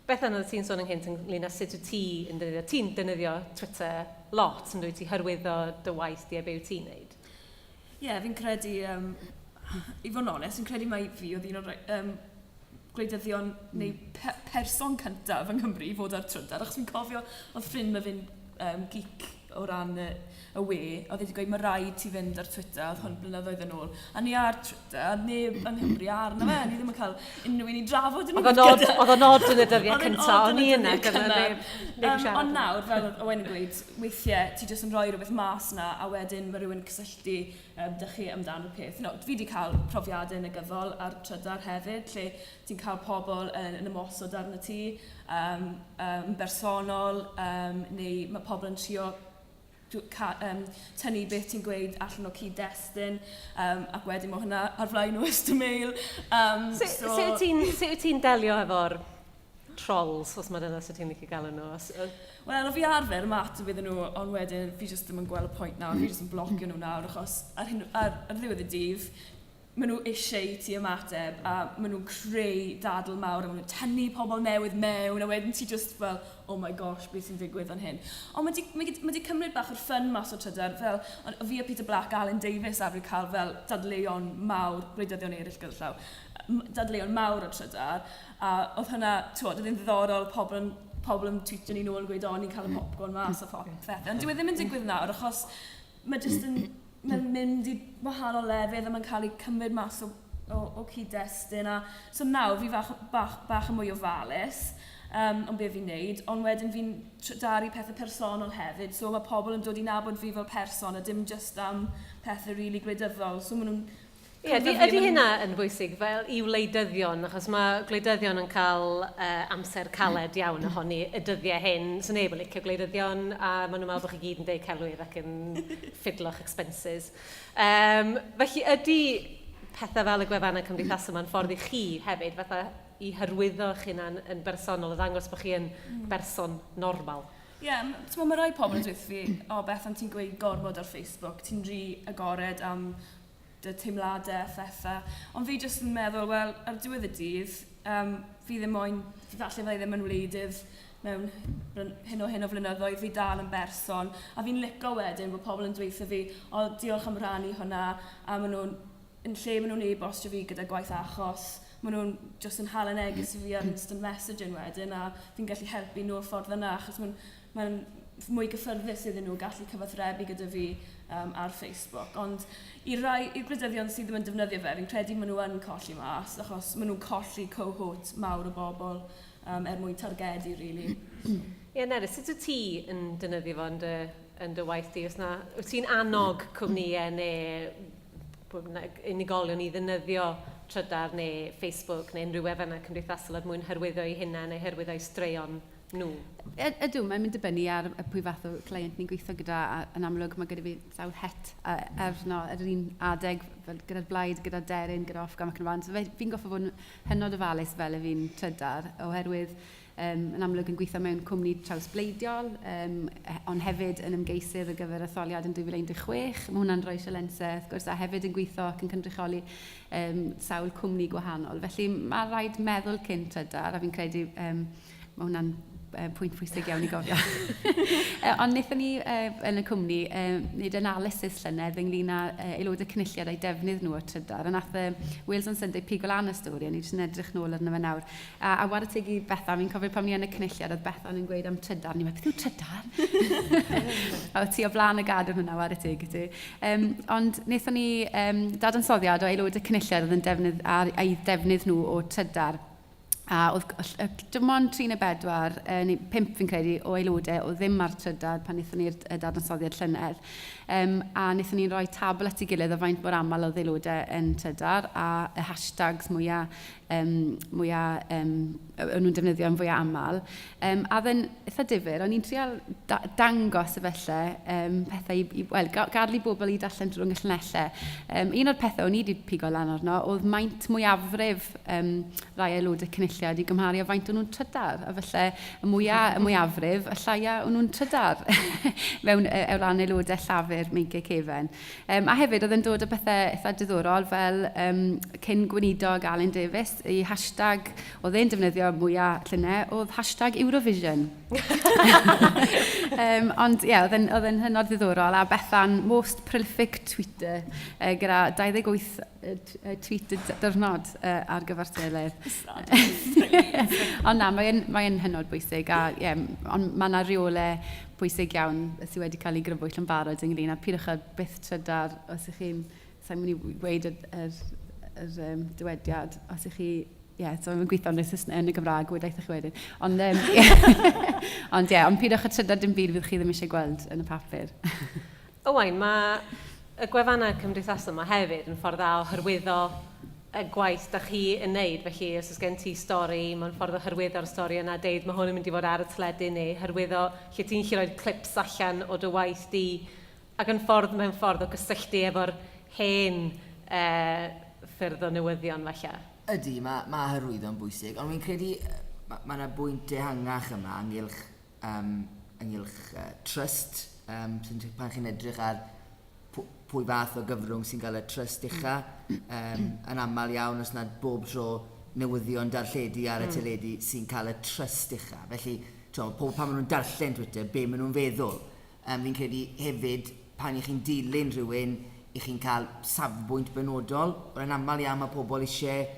Bethan, oedd ti'n sôn ynghynt ynglyn â sut wyt ti yn defnyddio, ti'n defnyddio Twitter lot, yn dwyt ti hyrwyddo dy waith di a be wyt ti'n neud? Ie, yeah, fi'n credu, um, i fod yn onest, fi'n credu mai fi oedd un o'r um, gwleidyddion neu pe person cyntaf yng Nghymru i fod ar Trydar, achos fi'n cofio oedd ffrind ma fi'n um, geek o ran y, y we, oedd wedi gweud mae rhaid ti fynd ar Twitter, oedd hwn blynyddoedd yn ôl. A ni ar Twitter, a neb yng Nghymru arno fe, ni ddim yn cael unrhyw un i drafod yn Oedd o'n odd yn y dyddiau cyntaf, o'n i yna, gyda neb, neb um, siarad. Ond nawr, fel oedd Owen yn gweud, weithiau ti jyst yn rhoi rhywbeth mas na, a wedyn mae rhywun cysylltu um, dych chi amdano'r peth. No, fi wedi cael profiadau negyddol ar trydar hefyd, lle ti'n cael pobl yn, yn ymosod arno ti um, um, bersonol, um, neu mae pobl yn trio ca, um, tynnu beth ti'n gweud allan o cyd-destun, um, ac wedyn mae hwnna ar flaen o ystod mail. Um, so, so, sut wyt ti'n delio efo'r trolls, os mae dyna sut ti'n licio galw nhw? Os, Wel, o fi arfer ymateb iddyn nhw, ond wedyn fi jyst ddim yn gweld y pwynt nawr, fi jyst yn blocio nhw nawr, achos ar, hyn, ar, ar ddiwedd y dydd, maen nhw eisiau i ti ymateb, a maen nhw'n creu dadl mawr, a maen nhw'n tynnu pobl newydd mewn, a wedyn ti just fel, oh my gosh, beth sy'n digwydd fan hyn. Ond mae di, mae, mae di cymryd bach o'r ffyn mas o trydar, fel, ond fi a Peter Black, Alan Davies arfer cael fel dadleuon mawr, gwleidyddion eraill gyda llaw, dadleuon mawr o trydar, a oedd hynna, ti'n oedd yn ddiddorol, pobl yn pobl yn tweetio ni nôl yn gweud, o, ni'n cael y popcorn mas a phopeth. Ond dyw e ddim yn digwydd nawr, achos mae jyst yn, mae'n mynd i wahanol lefydd a mae'n cael ei cymryd mas o, o, o cyd-destun. A, so nawr fi fach, bach, bach yn mwy ofalus um, ond be fi'n neud, ond wedyn fi'n daru pethau personol hefyd, so mae pobl yn dod i nabod fi fel person a dim just am pethau rili really gwleidyddol. So maen nhw'n Ie, ydy, ydy hynna yn bwysig fel i wleidyddion, achos mae gwleidyddion yn cael uh, amser caled iawn ohoni y dyddiau hyn. So neb yn licio gwleidyddion, a maen nhw'n meddwl bod chi gyd yn deud celwydd ac yn ffidlo'ch expenses. Um, felly ydy pethau fel y gwefannau cymdeithasol yma'n ffordd i chi hefyd, fatha i hyrwyddo eich hunan yn bersonol, a ddangos bod chi yn berson normal? Ie, yeah, mae rai pobl yn dweud fi, o Bethan, ti'n gweud gormod ar Facebook, ti'n rhy agored am dy teimladau a phethau. Ond fi jyst yn meddwl, wel, ar diwedd y dydd, um, fi ddim moyn, falle fydda i ddim yn wleidydd mewn hyn o hyn o flynyddoedd, fi dal yn berson. A fi'n lico wedyn bod pobl yn dweutho fi, o, diolch am rhannu hwnna, a maen nhw'n, yn lle maen nhw'n e-bostio fi gyda gwaith achos, maen nhw'n just yn hala neges i fi ar instant messaging wedyn, a fi'n gallu helpu nhw y ffordd yna, achos mae'n mae mwy gyffyrddus iddyn nhw gallu cyfathrebu gyda fi ar Facebook. Ond i rai, i'r gwleidyddion sydd ddim yn defnyddio fe, fi'n credu maen nhw yn colli mas, achos maen nhw'n colli cohort mawr o bobl er mwyn targedu, really. Ie, yeah, Nerys, sut wyt ti yn defnyddio fo yn dy, yn dy waith di? Os na, wyt ti'n annog cwmnïau neu unigolion i ddefnyddio trydar neu Facebook neu unrhyw wefannau cymdeithasol er mwyn hyrwyddo eu hunain neu hyrwyddo eu straeon nhw? Ydw, mae'n mynd dibynnu ar y pwy fath o client ni'n gweithio gyda. A, yn amlwg mae gyda fi sawl het arno ar yr un adeg, fel gyda'r blaid, gyda Deryn, gyda Ofcom ac yn y blaen. So fi'n goffa fod yn hynod ofalus fel y fi'n trydar, oherwydd yn amlwg yn gweithio mewn cwmni trawsbleidiol, ond hefyd yn ymgeisydd ar gyfer etholiad yn 2016. Mae hwnna'n rhoi sialensau, wrth gwrs, a hefyd yn gweithio ac yn cynrychioli sawl cwmni gwahanol. Felly mae rhaid meddwl cyn trydar, a fi'n credu mae hwnna'n pwynt pwysig iawn i gofio. Ond wnaethon ni yn y cwmni wneud analysis llynedd ynglyn â aelodau cynulliad a'i defnydd nhw o trydar. A nath Wales on Sunday pigo lan y stori, a ni jyst yn edrych nôl arno fe nawr. A whare teg i Bethan, fi'n cofio pan ni yn y cynulliad, oedd Bethan yn gweud am trydar, ni'n meddwl, beth yw trydar? A oedd ti o flaen y gad yn hwnna, whare teg i ti. Ond wnaethon ni dadansoddiad o aelodau cynulliad oedd yn defnydd, a'i defnydd nhw o trydar. A oedd dim ond 3 neu 4, neu 5 fi'n credu, o aelodau oedd ddim ar trydar pan wnaethon ni'r dadansoddiad llynedd. A wnaethon ni roi tabl at ei gilydd o faint mor aml oedd aelodau yn trydar a y hashtags mwyaf mwyaf o'n nhw'n defnyddio yn fwyaf aml. A oedd e'n eitha difyr, o'n i'n trial dangos efallai pethau, i, wel, gadael i bobl i darllen drwy y llinellau. Un o'r pethau o'n i wedi pigo lan arno oedd maint mwyafrif rai aelodau cynulliad i gymharu â faint o'n nhw'n trydar. A falle y mwyaf y mwyafrif, y llaia o'n nhw'n trydar mewn o ran aelodau Llafur meinciau cefen. A hefyd oedd e'n dod â pethau eitha diddorol fel cyn gweinidog Alun Davies, ei hashtag oedd e'n defnyddio mwyaf llynedd oedd hashtag Eurovision. Ond ie, yeah, oedd e'n hynod ddiddorol a Bethan, most prolific tweeter, gyda 28 tweet y diwrnod ar gyfartaledd. Ond na, mae'n mae hynod bwysig a ie, yeah, ond mae yna reolau bwysig iawn sydd wedi cael ei grybwyll yn barod ynglyn â pidwch â byth trydar os ych chi'n, sa'n mynd i weud yr dywediad, os ych chi, ie, yeah, so mae'n gweithio yn y Saesneg, yn y Gymraeg, wedaeth chi wedyn. Ond, ond ie, yeah, ond pidwch â trydar dim byd fydd chi ddim eisiau gweld yn y papur. Owain, mae y gwefannau cymdeithasol yma hefyd yn ffordd dda o hyrwyddo y gwaith da chi yn neud. Felly, os oes gen ti stori, mae'n ffordd o hyrwyddo'r stori yna, deud mae hwn yn mynd i fod ar y teledu neu hyrwyddo lle ti'n gallu rhoi clips allan o dy waith di ac yn ffordd mewn ffordd o gysylltu efo'r hen ffyrdd o newyddion falle. Ydy, mae, mae hyrwyddo'n bwysig, ond fi'n credu mae yna bwynt ehangach yma ynghylch, ynghylch trust, pan chi'n edrych ar pwy fath o gyfrwng sy'n cael y trust ucha, yn aml iawn os nad bob tro newyddion darlledu ar y teledu sy'n cael y trust ucha. Felly, t'mo, pobl pan maen nhw'n darllen Twitter, be maen nhw'n feddwl. Fi'n credu hefyd, pan i chi'n dilyn rhywun, i chi'n cael safbwynt benodol, ond yn aml iawn mae pobl eisiau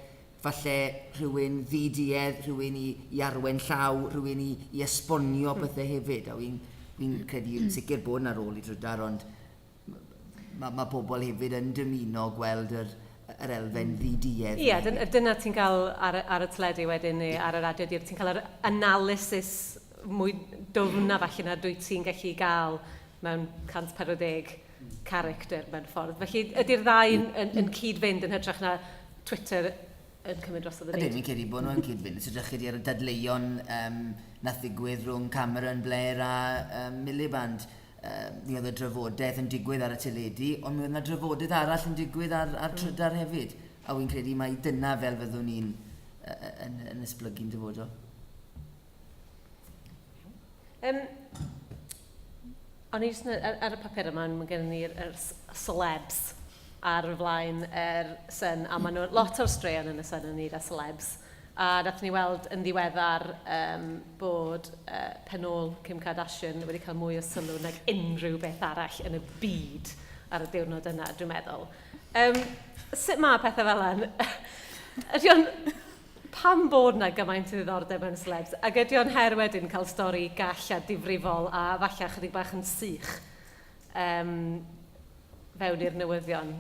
falle rhywun ddi-duedd, rhywun i arwen llaw, rhywun i esbonio pethau hefyd. A fi'n fi credu yn sicr bod yna rôl i trydar, ond mae ma pobl hefyd yn dymuno gweld yr elfen ddi-duedd. Ie, yeah, dyna ti'n cael ar y teledu wedyn neu ar y radio, ti'n cael yr analysis mwy dwfn na falle na dwi ti'n gallu gael mewn 140 character mewn ffordd. Felly ydy'r ddau yn cyd-fynd yn hytrach na Twitter yn cymryd drosodd y byd? Ydyn, fi'n credu bod nhw'n cyd-fynd. Os ydych chi ar y dadleuon nath ddigwydd rhwng Cameron, Blair a Miliband, mi oedd y drafodaeth yn digwydd ar y teledu, ond mi oedd yna drafodaeth arall yn digwydd ar trydar hefyd. A wy'n credu mai dyna fel fyddwn ni'n yn esblygu'n dyfodol. O'n i jyst ar y papur yma, mae gen ni'r celebs ar y flaen yr Sun, a maen nhw lot o'r straeon yn y Sun yn wneud â celebs. A nathon ni weld yn ddiweddar um, bod penôl Kim Kardashian wedi cael mwy o sylw nag unrhyw beth arall yn y byd ar y diwrnod yna, dwi'n meddwl. Um, sut mae pethau fel yna? Ydy o'n... Pam bod 'na gymaint o ddiddordeb mewn celebs? Ac ydy o'n her wedyn cael stori gall a difrifol a falle chydig bach yn sych um, fewn i'r newyddion?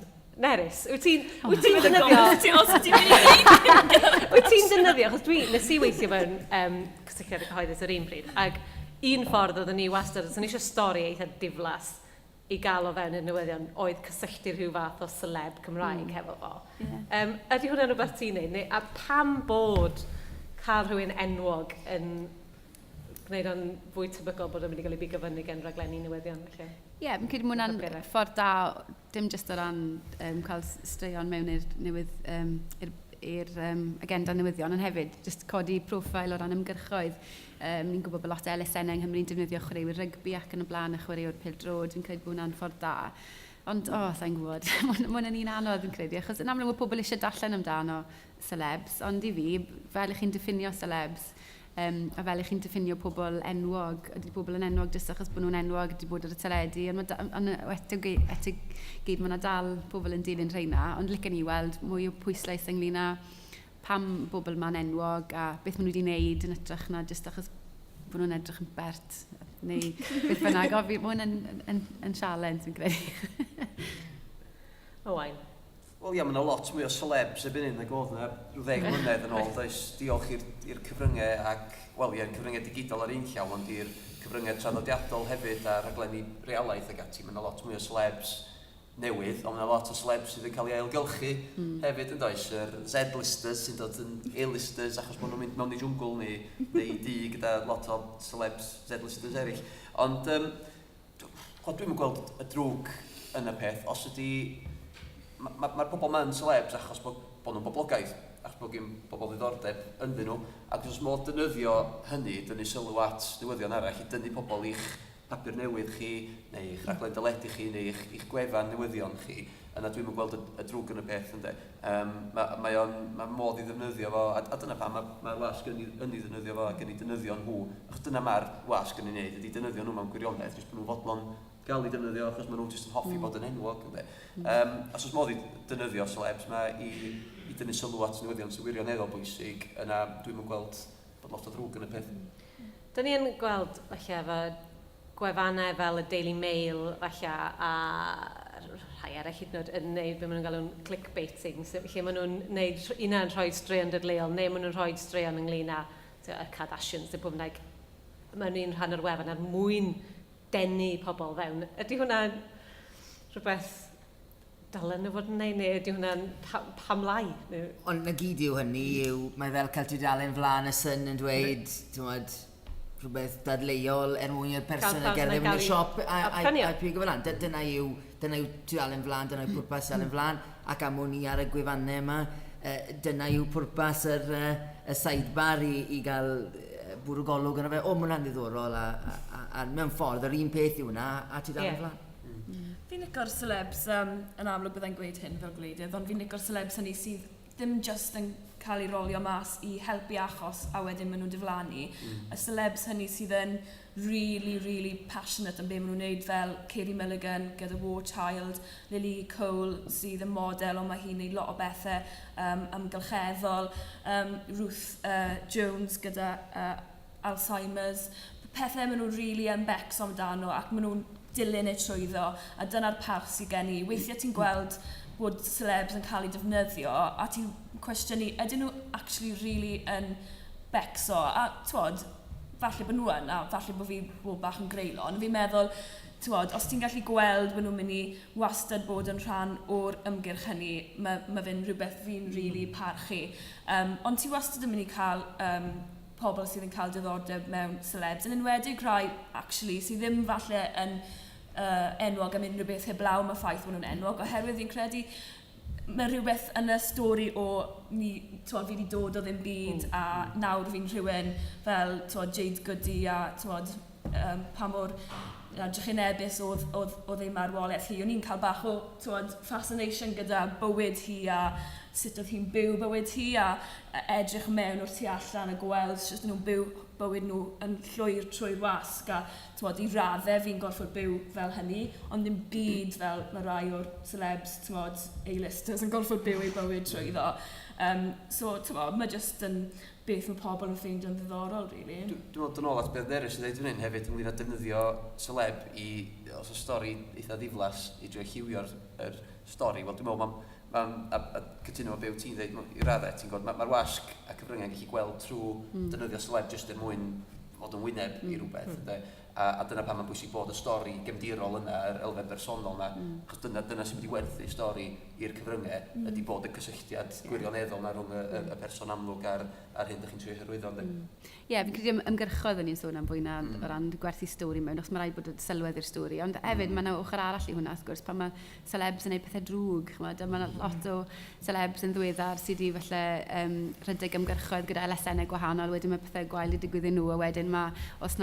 Nerys, wyt ti'n wyt ti'n defnyddio... Os wyt ti'n mynd i ddweud... Wyt ti'n defnyddio, achos dwi, nes i weithio mewn um, cysylltiad y cyhoeddus yr un pryd, ac un ffordd oeddwn ni wastad, os o'n i eisiau stori eitha diflas i gael o fewn y newyddion, oedd cysylltu rhyw fath o celeb Cymraeg hefo fo. Yeah. Ydy hwnna'n rhywbeth ti'n neud? Neu, a pam bod cael rhywun enwog yn gwneud o'n fwy tebygol bod o'n mynd i gael ei bigo fyny gen raglenni newyddion, felly? Ie, yeah, fi'n credu mae hwnna'n ffordd da, dim jyst o ran cael straeon mewn i'r newydd, i'r i'r agenda newyddion, ond hefyd jyst codi profil o ran ymgyrchoedd. Ni'n gwybod bod lot o elusennau yng Nghymru'n defnyddio chwaraewyr rygbi ac yn y blaen a chwaraewyr pêl-droed. Fi'n credu bod hwnna'n ffordd da. Ond, o, oh, sa'n gwybod. Mae hwnna'n un anodd yn credu, achos yn amlwg mae pobl eisiau darllen amdano celebs, ond i fi, fel ych chi'n diffinio celebs, a fel ych chi'n diffinio pobl enwog, ydy pobl yn enwog jyst achos bod nhw'n enwog, ydy bod ar y teledu, ond ma ond eto, eto gyd mae yna dal pobl yn dilyn rheina, ond licen i weld mwy o pwyslais ynglyn â pam bobl ma'n enwog a beth maen nhw wedi wneud yn hytrach na jyst achos bod nhw'n edrych yn bert neu beth bynnag. O, fi, mae hwn yn, yn, yn sialens, fi'n credu. Owain. Wel ia, mae yna lot mwy o celebs erbyn hyn nag oedd yna rhyw ddeg mlynedd yn ôl, does? Diolch i'r cyfryngau ac, wel ia, cyfryngau digidol ar un llaw, ond i'r cyfryngau traddodiadol hefyd a rhaglenni realaeth ac ati, mae yna lot mwy o celebs newydd, ond mae yna lot o celebs sydd yn cael ei ailgylchu hefyd, yn does? Yr Z-listers sy'n dod yn A-listers achos bod nhw'n mynd mewn i jwngl neu, neu dŷ gyda lot o celebs Z-listers eraill. Ond, um, dwi'm yn gweld y drwg yn y peth, os ydy... Mae'r ma, ma pobl ma'n celebs achos bod, bod nhw'n boblogaidd, achos bod gen bobl ddiddordeb ynddyn nhw, ac os oes modd defnyddio hynny, dynnu sylw at newyddion arall i dynnu pobl i'ch papur newydd chi, neu eich rhaglen deledu chi, neu eich, eich gwefan newyddion chi, yna dwi'm yn gweld y, y drwg yn y peth, ynde. Um, mae, mae, on, mae modd i ddefnyddio fo, a dyna pam mae'r ma wasg yn, yn ei ddefnyddio fo ac yn ei defnyddio nhw. Achos dyna mae'r wasg yn ei wneud, ydy defnyddio nhw mewn gwirionedd, jyst bod nhw'n fodlon gael ei defnyddio achos maen nhw jyst yn hoffi bod yn enwog. Ynde. Os oes modd i defnyddio celebs ma i dynnu sylw at newyddion sy'n wirioneddol bwysig, yna dwi'm yn gweld bod lot o ddrwg yn y peth. Dyn ni yn gweld, falle, efo gwefannau fel y Daily Mail, falle, a rhai eraill hyd yn oed yn neud be maen nhw'n galw'n clickbaiting, so, lle maen nhw'n neud una yn rhoi straeon dadleuol, neu maen nhw'n rhoi straeon ynglyn â y Kardashians, neu pwy bynnag. Maen nhw'n rhan o'r wefan er mwyn denu pobl fewn. Ydy hwnna'n rhywbeth dylen nhw fod yn neud, neu ydy hwnna'n pa, pam lai? Neu... Ond na gyd yw hynny yw, mae fel cael tudalen flaen y Sun yn dweud, ti'n gwbod, rhywbeth dadleuol er mwyn i'r person y gerdded mewn i'r siop a, a, a, a pigo fel lan. Dyna yw, dyna yw tudalen flaen, dyna yw pwrpas tudalen flaen, ac am wn i ar y gwefannau yma, dyna yw pwrpas yr, y sidebar i, i gael bwrw golwg arno fe. O, mae hwnna'n ddiddorol, a, a, a, a mewn ffordd, yr un peth yw hwnna, a tudalen yeah. flaen. Fi'n licio'r celebs, yn amlwg byddai'n gweud hyn fel gwleidydd, ond fi'n licio'r celebs hynny sydd ddim just yn cael ei rolio mas i helpu achos a wedyn maen nhw'n diflannu. Y celebs hynny sydd yn really, really passionate am be maen nhw'n neud fel Carey Mulligan gyda War Child, Lily Cole sydd yn model ond mae hi'n neud lot o bethau amgylcheddol, Ruth Jones gyda Alzheimer's, pethau maen nhw'n really yn becso amdano ac maen nhw'n dilyn e trwyddo, a dyna'r parch sydd gen i. Weithiau ti'n gweld bod celebs yn cael eu defnyddio a ti'n cwestiynu, ydyn nhw actually really yn becso? A twod, falle bod nhw yn, a falle bod fi bod bach yn greulon. Fi'n meddwl, twod, os ti'n gallu gweld bod nhw'n mynd i wastad bod yn rhan o'r ymgyrch hynny, mae, ma fe'n rhywbeth fi'n really parchu. Ond ti wastad yn mynd i cael pobl sydd yn cael diddordeb mewn celebs, yn enwedig rhai, actually, sydd ddim falle yn enwog am unrhyw beth heblaw am y ffaith bod nhw'n enwog, oherwydd fi'n credu mae rhywbeth yn y stori o ni, twod, fi wedi dod o ddim byd a nawr fi'n rhywun fel twod, Jade Goody a twod, pa mor drychinebus oedd, oedd, oedd ei marwolaeth hi. O'n i'n cael bach o twod, fascination gyda bywyd hi a sut oedd hi'n byw bywyd hi a edrych mewn o'r tu allan a gweld sut nhw'n byw bywyd nhw yn llwyr trwy'r wasg a t'mod, i raddau fi'n gorfod byw fel hynny, ond ddim byd fel mae rai o'r celebs, t'mod, A-listers yn gorfod byw eu bywyd trwyddo. So, t'mod, mae jyst yn beth mae pobl yn ffeindio'n ddiddorol, really. Dwi'n meddwl, dyn ôl at beth Nerys yn dweud fan hyn hefyd ynglyn â defnyddio celeb i, os y stori eitha ddiflas, i drio lliwio'r er stori. Wel, dwi'n meddwl, mae'n ma, a cytuno efo be wyt ti'n dweud i raddau, ti'n gwybod, mae'r ma wasg a cyfryngau yn gallu gweld trwy defnyddio celeb jyst er mwyn fod yn wyneb i rhywbeth. Mm. A dyna pam mae'n bwysig bod y stori gefndirol yna, yr elfen bersonol yna, achos dyna sy'n mynd i werthu stori i'r cyfryngau, ydy bod y cysylltiad gwirioneddol yna rhwng y person amlwg a'r hyn ydych chi'n trio hyrwyddo. Ie, yeah, fi'n credu ymgyrchoedd o'n i'n sôn am fwy na o ran gwerthu stori mewn, achos mae rhaid bod y sylwedd i'r stori. Ond hefyd, mae yna ochr arall i hwnna, wrth gwrs, pan mae celebs yn gwneud pethau drwg, ch'mod, a mae yna lot o celebs yn ddiweddar sydd wedi falle rhedeg ymgyrchoedd gyda elusennau gwahanol, wedyn mae pethau gwael wedi digwydd i nhw, a wedyn mae, os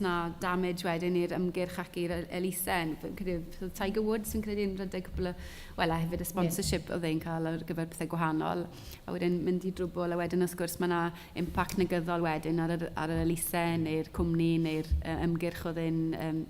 na damage wedyn i'r ymgyrch ac i'r elusen, fi'n credu, Tiger Woods, fi'n credu yn rhedeg cwpl o, wel, a hefyd y sponsorship oedd e'n cael ar gyfer pethau gwahanol, a wedyn mynd i drwbl, a wedyn wrth gwrs mae yna impact negyddol wedyn ar yr elusen neu'r cwmni neu'r ymgyrch oedd e'n,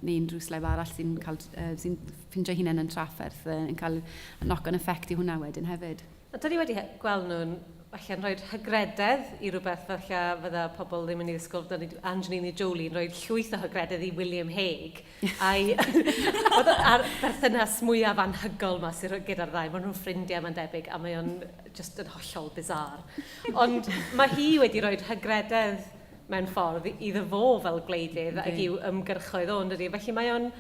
neu unrhyw celeb arall sy'n cael, sy'n ffindio hunain yn trafferth, yn cael knock-on effect i hwnna wedyn hefyd. A dyn ni wedi gweld nhw'n falle'n rhoi hygrededd i rhywbeth falle fydda pobl ddim yn ei ddisgwyl, fydda ni Angelina Jolie yn rhoi llwyth o hygrededd i William Hague. A'i, oedd a'r berthynas mwyaf anhygol ma sydd gyda'r ddau, maen nhw'n ffrindiau mae'n debyg, a mae o'n just yn hollol bizarre. Ond mae hi wedi rhoi hygrededd mewn ffordd iddo fo fel gwleidydd ac i'w ymgyrchoedd o, yndydi? Felly mae o'n,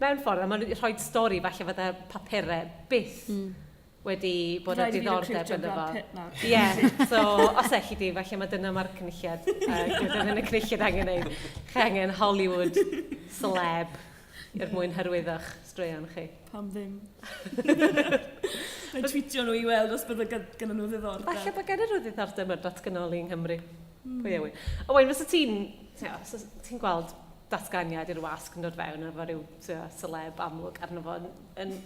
mewn ffordd, a mae'n rhoi stori falle fydda papurau byth wedi bod â Rhaid i fi diddordeb recruitio ynddo Brad fo. Pitt nawr. Ie, so os elli di, falle mae dyna mae'r cynulliad, gyda yn y cynulliad angen neud. Chi angen Hollywood celeb er mwyn hyrwyddo'ch straeon chi. Pam ddim? Mae'n tweetio nhw i weld os bydde gyda nhw ddiddordeb. Falle bod gen nhw ddiddordeb mewn datganoli yng Nghymru. Pwy a ŵyr. Owain, fysa ti'n, fysa ti'n gweld datganiad i'r wasg yn dod fewn efo rhyw celeb amlwg arno fo, yn,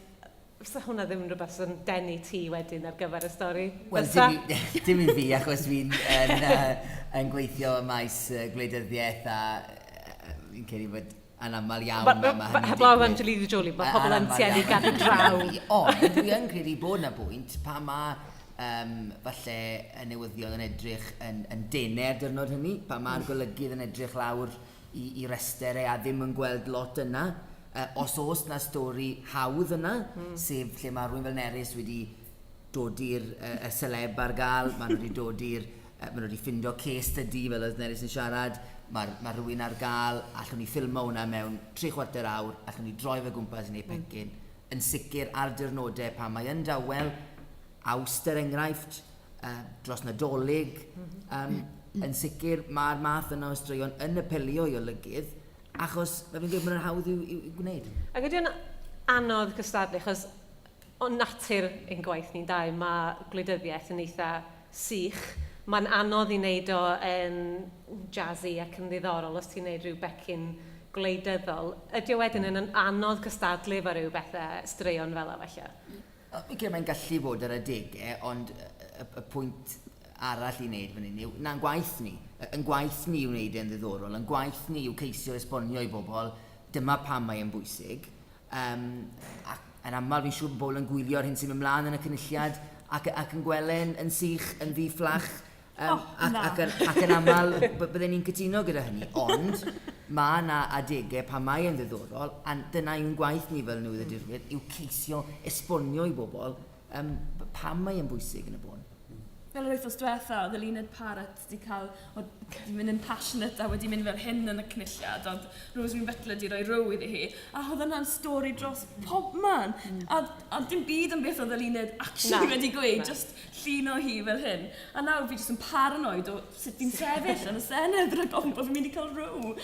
fysa hwnna ddim yn rhywbeth sy'n denu ti wedyn ar gyfer y stori? Wel, Fysa? dim i fi, achos fi'n yn gweithio ym maes gwleidyddiaeth a fi'n credu bod anaml iawn ma' hynny'n Heblaw digwydd. Angelina Jolie, mae pobl yn Anaml tueddu iawn. gadw draw. Ond dwi yn credu bod 'na bwynt pan mae falle y newyddion yn edrych yn dener diwrnod hynny, pan mae'r golygydd yn edrych lawr i rester e a ddim yn gweld lot yna. Os oes na stori hawdd yna, sef lle mae rhywun fel Nerys wedi dod i'r y celeb ar gael, maen nhw wedi dod i'r, maen nhw wedi ffindo case study fel oedd Nerys yn siarad, mae rhywun ar gael, allwn ni ffilmo hwnna mewn 3/4 awr, allwn ni droi fe gwmpas i wneud pecyn. Yn sicr ar diwrnodau pan mae yn dawel, Awst er enghraifft, dros Nadolig, yn sicr mae'r math yna o straeon yn apelio i olygydd, achos mae fi'n gweud mae'n hawdd i'w gwneud. Ac ydy o'n anodd cystadlu, achos o natur ein gwaith ni'n dau, mae gwleidyddiaeth yn eitha sych. Mae'n anodd i wneud o yn jazzy ac yn ddiddorol os ti'n wneud rhyw becyn gwleidyddol. Ydy o wedyn yn anodd cystadlu efo rhyw bethau straeon fel 'na falle? Fi'n credu mae'n gallu bod ar adegau, ond y pwynt arall i wneud fan hyn yw, na'n gwaith ni. Yn gwaith ni yw wneud e'n ddiddorol, yn gwaith ni yw ceisio esbonio i bobl, dyma pam mae e'n bwysig. Ac yn aml fi'n siŵr bod bobl yn gwylio'r hyn sy'n mynd mlaen yn y cynulliad ac yn gweld e'n yn sych, yn ddi-fflach. Oh, na. Ac yn aml bydden ni'n cytuno gyda hynny, ond mae yna adegau pan mae e'n ddiddorol, a dyna yw'n gwaith ni fel newyddiadurwyr, yw ceisio esbonio i bobl pam mae e'n bwysig yn y bôn. Fel yr wythnos diwetha, oedd Eluned Parrott wedi cael, oedd wedi mynd yn passionate a wedi mynd fel hyn yn y cynulliad, oedd Rosemary Butler wedi rhoi row iddi hi, a oedd hwnna'n stori dros pob man. A dim byd yn beth oedd Eluned actually Na. wedi gweud, Na. just llun o hi fel hyn. A nawr fi jyst yn paranoid o sut fi'n sefyll yn y Senedd rhag ofn bod fi'n mynd i cael row.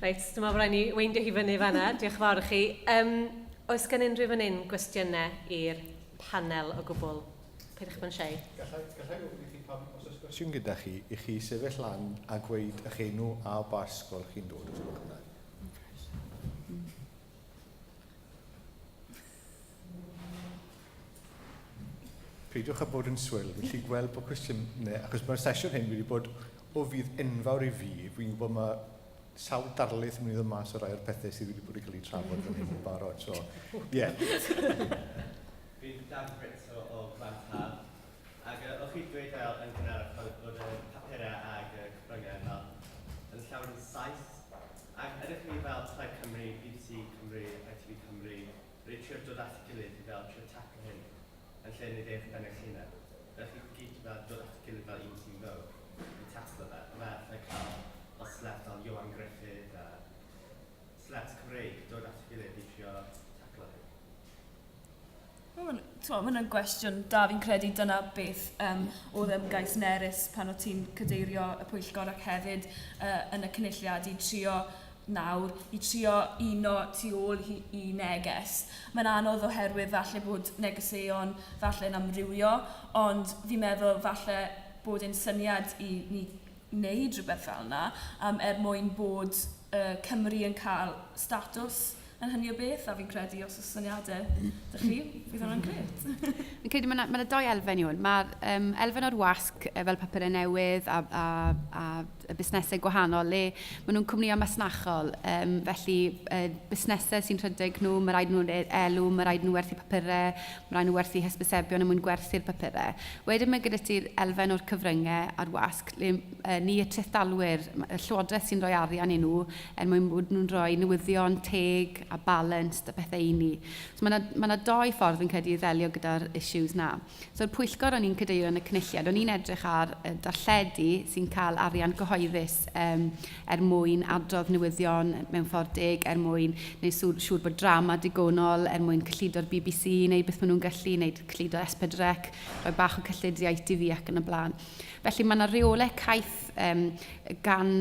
Reit, dyma bod rhaid ni weindio hi fyny fan'na. Diolch yn fawr i chi. Oes gen unrhyw fan hyn gwestiynau i'r panel o gwbl? Peidiwch bod yn shy. Gallai ofyn i chi pam, os oes cwestiwn gyda chi, i chi sefyll lan a gweud eich enw a ba ysgol chi'n dod, os gwelwch yn dda. Peidiwch â bod yn swil, fi'n gallu gweld bod cwestiynau, achos mae'r sesiwn hyn wedi bod o fudd enfawr i fi. Fi'n gwybod mae sawl darlith yn mynd i ddod mas o rai o'r pethau sydd wedi bod yn cael eu trafod fan hyn yn barod. So, ie. Yeah. Fi'n Dan Fritz o, o Glan Taf. Ac uh, o'ch chi'n dweud fel yn gynharach fel bod y papurau ag y cyfryngau fel yn llawer yn Sais. Ac ydych chi fel Plaid Cymru, BBC Cymru, ITV Cymru, wedi trio dod at ei gilydd i fel trio taclo hyn yn lle wneud eich ben eich hunain? Ydych chi gyd fel dod at ei gilydd fel un tîm fawr i taclo fe? A fe cael fel celebs fel Ioan Gruffudd a celebs Cymreig dod at ei gilydd i trio taclo hyn. Mae hwnna'n gwestiwn da, fi'n credu dyna beth um, oedd ymgais Nerys pan o ti'n cadeirio y pwyllgor ac hefyd uh, yn y cynulliad i trio nawr, i trio uno tu ôl i, i neges. Mae'n anodd oherwydd falle bod negeseuon falle yn amrywio, ond fi'n meddwl falle bod e'n syniad i ni wneud rhywbeth fel yna um, er mwyn bod uh, Cymru yn cael statws yn hynny o beth, a fi'n credu os oes syniadau 'da chi, fydd hwnna'n grêt. Fi'n credu mae yna ma doi elfen i hwn. Mae'r um, elfen o'r wasg fel papurau newydd a, a, a y busnesau gwahanol le maen nhw'n cwmnïau masnachol. Um, felly uh, busnesau sy'n rhedeg nhw, mae rhaid nhw'n e-, elw, mae rhaid nhw werthu papurau, mae rhaid nhw werthu hysbysebion er mwyn gwerthu'r papurau. Wedyn mae gyda ti'r elfen o'r cyfryngau a'r wasg, le uh, ni y trethdalwyr, y llywodraeth sy'n rhoi arian i nhw, er mwyn bod nhw'n rhoi newyddion teg a balanced a pethau i ni. So mae yna ma, 'na doi ffordd fi'n credu i ddelio gyda'r issues na. So'r pwyllgor o'n i'n cadeirio yn y cynulliad, o'n i'n edrych ar darlledu sy'n cael arian cyhoeddus um, er mwyn adrodd newyddion mewn ffordd deg, er mwyn neu siŵr, siŵr bod drama digonol, er mwyn cyllido'r BBC, neu beth maen nhw'n gallu, neu cyllido S4C, rhoi bach o cyllid i ITV ac yn y blaen. Felly mae yna reolau caeth um, gan,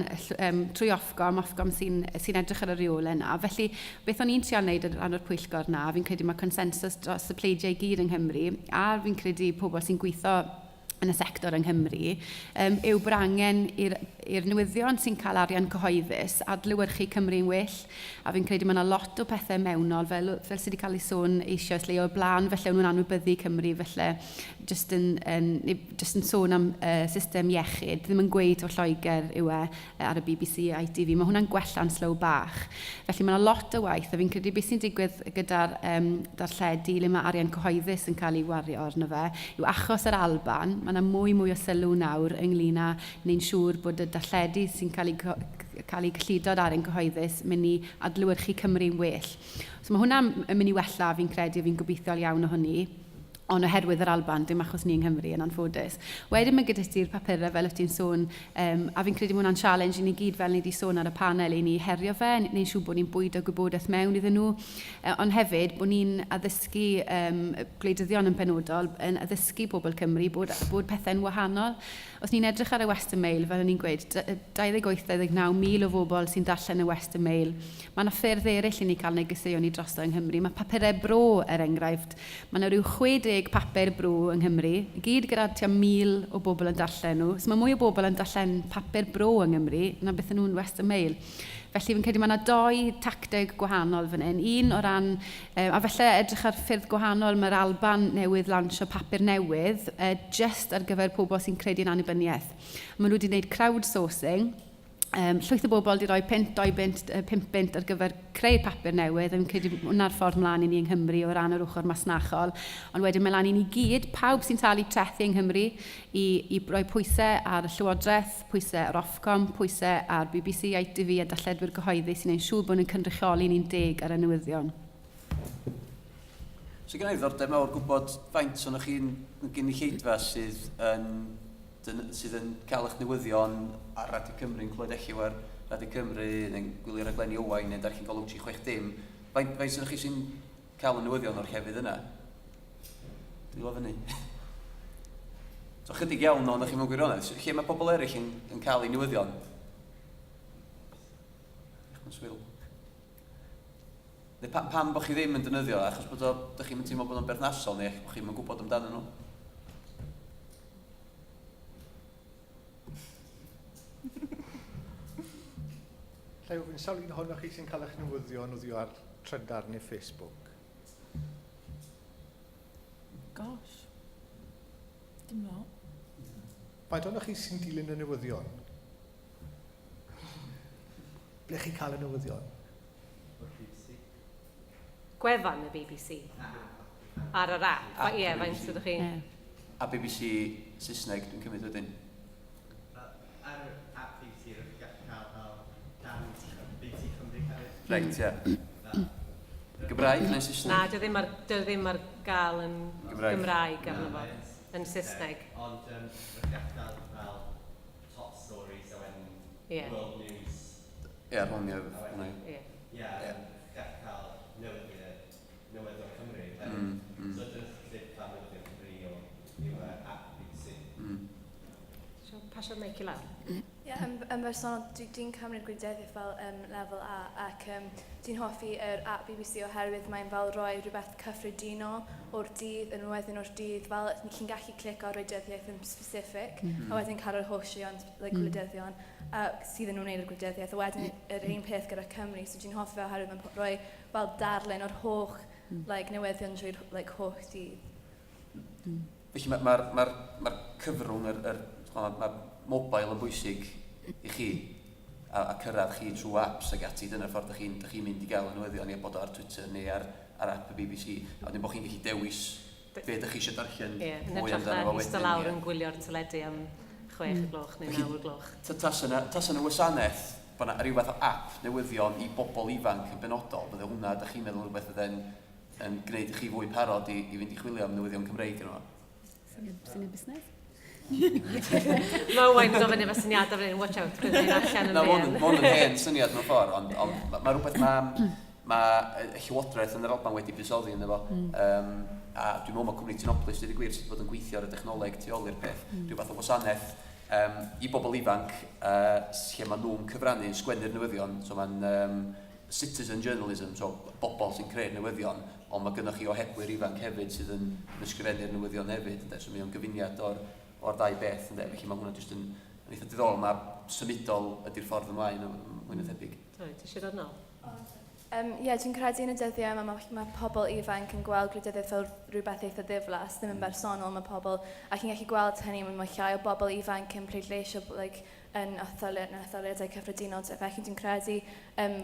um, trwy Ofcom, Ofcom sy'n sy edrych ar y reolau yna. Felly beth o'n i'n trial wneud yn rhan o'r pwyllgor na, fi'n credu mae consensus dros y pleidiau i gyd yng Nghymru, a fi'n credu pobl sy'n gweithio yn y sector yng Nghymru, um, yw bod angen i'r newyddion sy'n cael arian cyhoeddus adlewyrchu Cymru'n well. A fi'n credu mae yna lot o pethau mewnol, fel, fel sydd wedi cael ei sôn eisoes, le o'r blaen, felly o'n nhw'n anwybyddu Cymru, felly just yn, yn, just yn sôn am uh, system iechyd, ddim yn gweud o Lloegr yw e ar y BBC a ITV, mae hwnna'n gwella'n slow bach. Felly mae yna lot o waith, a fi'n credu beth sy'n digwydd gyda'r um, darlledu le mae arian cyhoeddus yn cael ei wario arno fe, yw achos yr Alban, mae yna mwy mwy o sylw nawr ynglyn â neu'n siŵr bod y darlledu sy'n cael ei, cael ei gyllido ar arian cyhoeddus mynd i adlewyrchu Cymru'n well. So mae hwnna'n mynd i wella, fi'n credu, fi'n gobeithiol iawn o hynny ond oherwydd yr Alban, dim achos ni yng Nghymru yn anffodus. Wedyn mae gyda ti'r papurau, fel y ti'n sôn, um, a fi'n credu mae hwnna'n challenge i ni gyd, fel ni wedi sôn ar y panel, i ni herio fe, neu'n siŵr bod ni'n bwydo gwybodaeth mewn iddyn nhw, ond hefyd bod ni'n addysgu um, gwleidyddion yn benodol, yn addysgu pobl Cymru bod, bod pethau'n wahanol. Os ni'n edrych ar y Western Mail, fel o'n i'n gweud, 28-29 mil o bobl sy'n darllen y Western Mail. Mae yna ffyrdd eraill i ni cael negeseuon i drosto yng Nghymru. Mae papurau bro, er enghraifft. Mae yna rhyw 60 papur bro yng Nghymru, i gyd gyda tua 1,000 o bobl yn darllen nhw. So mae mwy o bobl yn darllen papur bro yng Nghymru na beth nhw'n Western Mail. Felly fi'n credu mae yna doi tacteg gwahanol fan hyn. Un o ran, a felly edrych ar ffyrdd gwahanol, mae'r Alban newydd lansio papur newydd just ar gyfer pobl sy'n credu yn annibyniaeth. Maen nhw wedi gwneud crowdsourcing, Um, llwyth o bobl wedi rhoi pint, 2 bunt, 5 bunt ar gyfer creu'r papur newydd. Fi'n credu hwnna'r ffordd mlaen i ni yng Nghymru o ran yr ochr masnachol. Ond wedyn mae lan i ni gyd, pawb sy'n talu trethi yng Nghymru, i, i roi pwysau ar y Llywodraeth, pwysau ar Ofcom, pwysau ar BBC, ITV a darlledwyr gyhoeddus i wneud siŵr bod nhw'n cynrychioli ni'n deg ar y newyddion. So gen i ddiddordeb mawr gwybod faint o'n chi'n gynulleidfa sydd yn sydd yn cael eich newyddion ar Radio Cymru, yn clywed Elliw ar Radio Cymru, neu'n gwylio rhaglenni Owain, neu'n darllen Golwg 360. Faint, faint sydd chi sy'n cael y newyddion o'r llefydd yna? Dwi'n fyny. So chydig iawn o'n chi mewn gwirionedd. Lle mae pobl eraill yn, yn cael eu newyddion? Eich swil. Neu pa, pam bod chi ddim yn defnyddio, achos bod o, dych chi'n teimlo bod o'n berthnasol, neu bod chi'n gwybod amdano nhw? Lle ofyn sawl un ohonoch chi sy'n cael eich newyddion oddi ar Trydar neu Facebook? Gosh. Dim lot. Faint ohonoch chi sy'n dilyn y newyddion? Ble chi'n cael y newyddion? O'r BBC. Gwefan y BBC. Ar yr app. App Ie, faint ydych chi? A BBC Saesneg, dwi'n cymryd wedyn. Ar yr app BBC, rydych chi'n gallu cael fel dan BBC Cymru hefyd. Reit, ie. Gymraeg neu Saesneg? Na, dio ddim ar, dio ddim ar gael yn Gymraeg, Gymraeg arno fo. Yn Saesneg. Ond rydych chi'n gallu cael fel top stories a wedyn Ie. world news. Ie, ar hwn, ie. Ie. Ie, gallu cael newyddion, newyddion Cymru. So dyna lle cael newyddion Cymru o yw app BBC. Isio pasio'r meic i lawr? Ie, yeah, yn, yn bersonol, dwi'n dwi cymryd gwleidyddiaeth fel lefel A ac dwi'n hoffi yr app BBC oherwydd mae'n fel rhoi rhywbeth cyffredinol o'r dydd, yn wedyn o'r dydd, fel chi'n gallu clicio ar wleidyddiaeth yn specific a wedyn cael yr holl sioeon, like, gwleidyddion sydd yn ymwneud â'r gwleidyddiaeth, a wedyn yr un peth gyda Cymru, so dwi'n hoffi fe oherwydd mae'n rhoi fel darlun o'r holl like, newyddion drwy'r like, holl dydd. Felly mae'r ma, ma, ma, ma cyfrwng, yr, yr, ma, ma mobile yn bwysig i chi a cyrraedd chi trwy apps ac ati. Dyna'r ffordd ydych chi'n chi mynd i gael y newyddion, neu bod o ar Twitter neu ar, ar app y BBC. A wedyn bod chi'n gallu dewis be ydych chi eisiau darllen Ie, yn mwy hytrach amdano na fo eistedd wedyn. lawr yn gwylio'r teledu am 6 gloch neu Felly, 9 gloch. Tasa yna, tasa yna wasanaeth, bod yna rhyw fath o app newyddion i bobl ifanc yn benodol, bydde hwnna, ydych chi'n meddwl rhywbeth fydde'n yn gwneud i chi fwy parod i fynd i chwilio am newyddion Cymreig yno? Syniad busnes? Mae Owain yn dod fyny efo syniadau fan hyn, watch out, bydd ni'n allan yn Na, ma' hwn fuan. ma' hwn yn hen syniad mewn ffordd, ond, ond ma' ma' rhywbeth mae ma y Llywodraeth yn yr Alban wedi buddsoddi ynddo fo. A dwi'n meddwl mae cwmni Tinopolis, dweud y gwir, sydd wedi bod yn gweithio ar y dechnoleg tu ôl i'r peth. Rhyw fath o wasanaeth i bobl ifanc lle maen nhw'n cyfrannu yn sgwennu'r newyddion. So mae'n citizen journalism, so bobl sy'n creu'r newyddion, ond mae gennych chi ohebwyr ifanc hefyd sydd yn ysgrifennu'r newyddion hefyd. Ynde? So mae o'n gyfuniad o'r, o'r ddau beth. Ynde? Felly mae hwnna jyst yn, yn eitha diddorol. Mae symudol ydy'r ffordd ymlaen, mwy na thebyg. Sori, ti eisiau dod nôl? Ie, yeah, dwi'n credu yn y dyddiau yma mae, mae pobl ifanc yn gweld gwleidyddiaeth fel rhywbeth eitha ddiflas, ddim yn bersonol, mae pobl, a chi'n gallu gweld hynny, mae llai o bobl ifanc yn pleidleisio like, yn etholiad, yn etholiadau cyffredinol, so felly dwi'n credu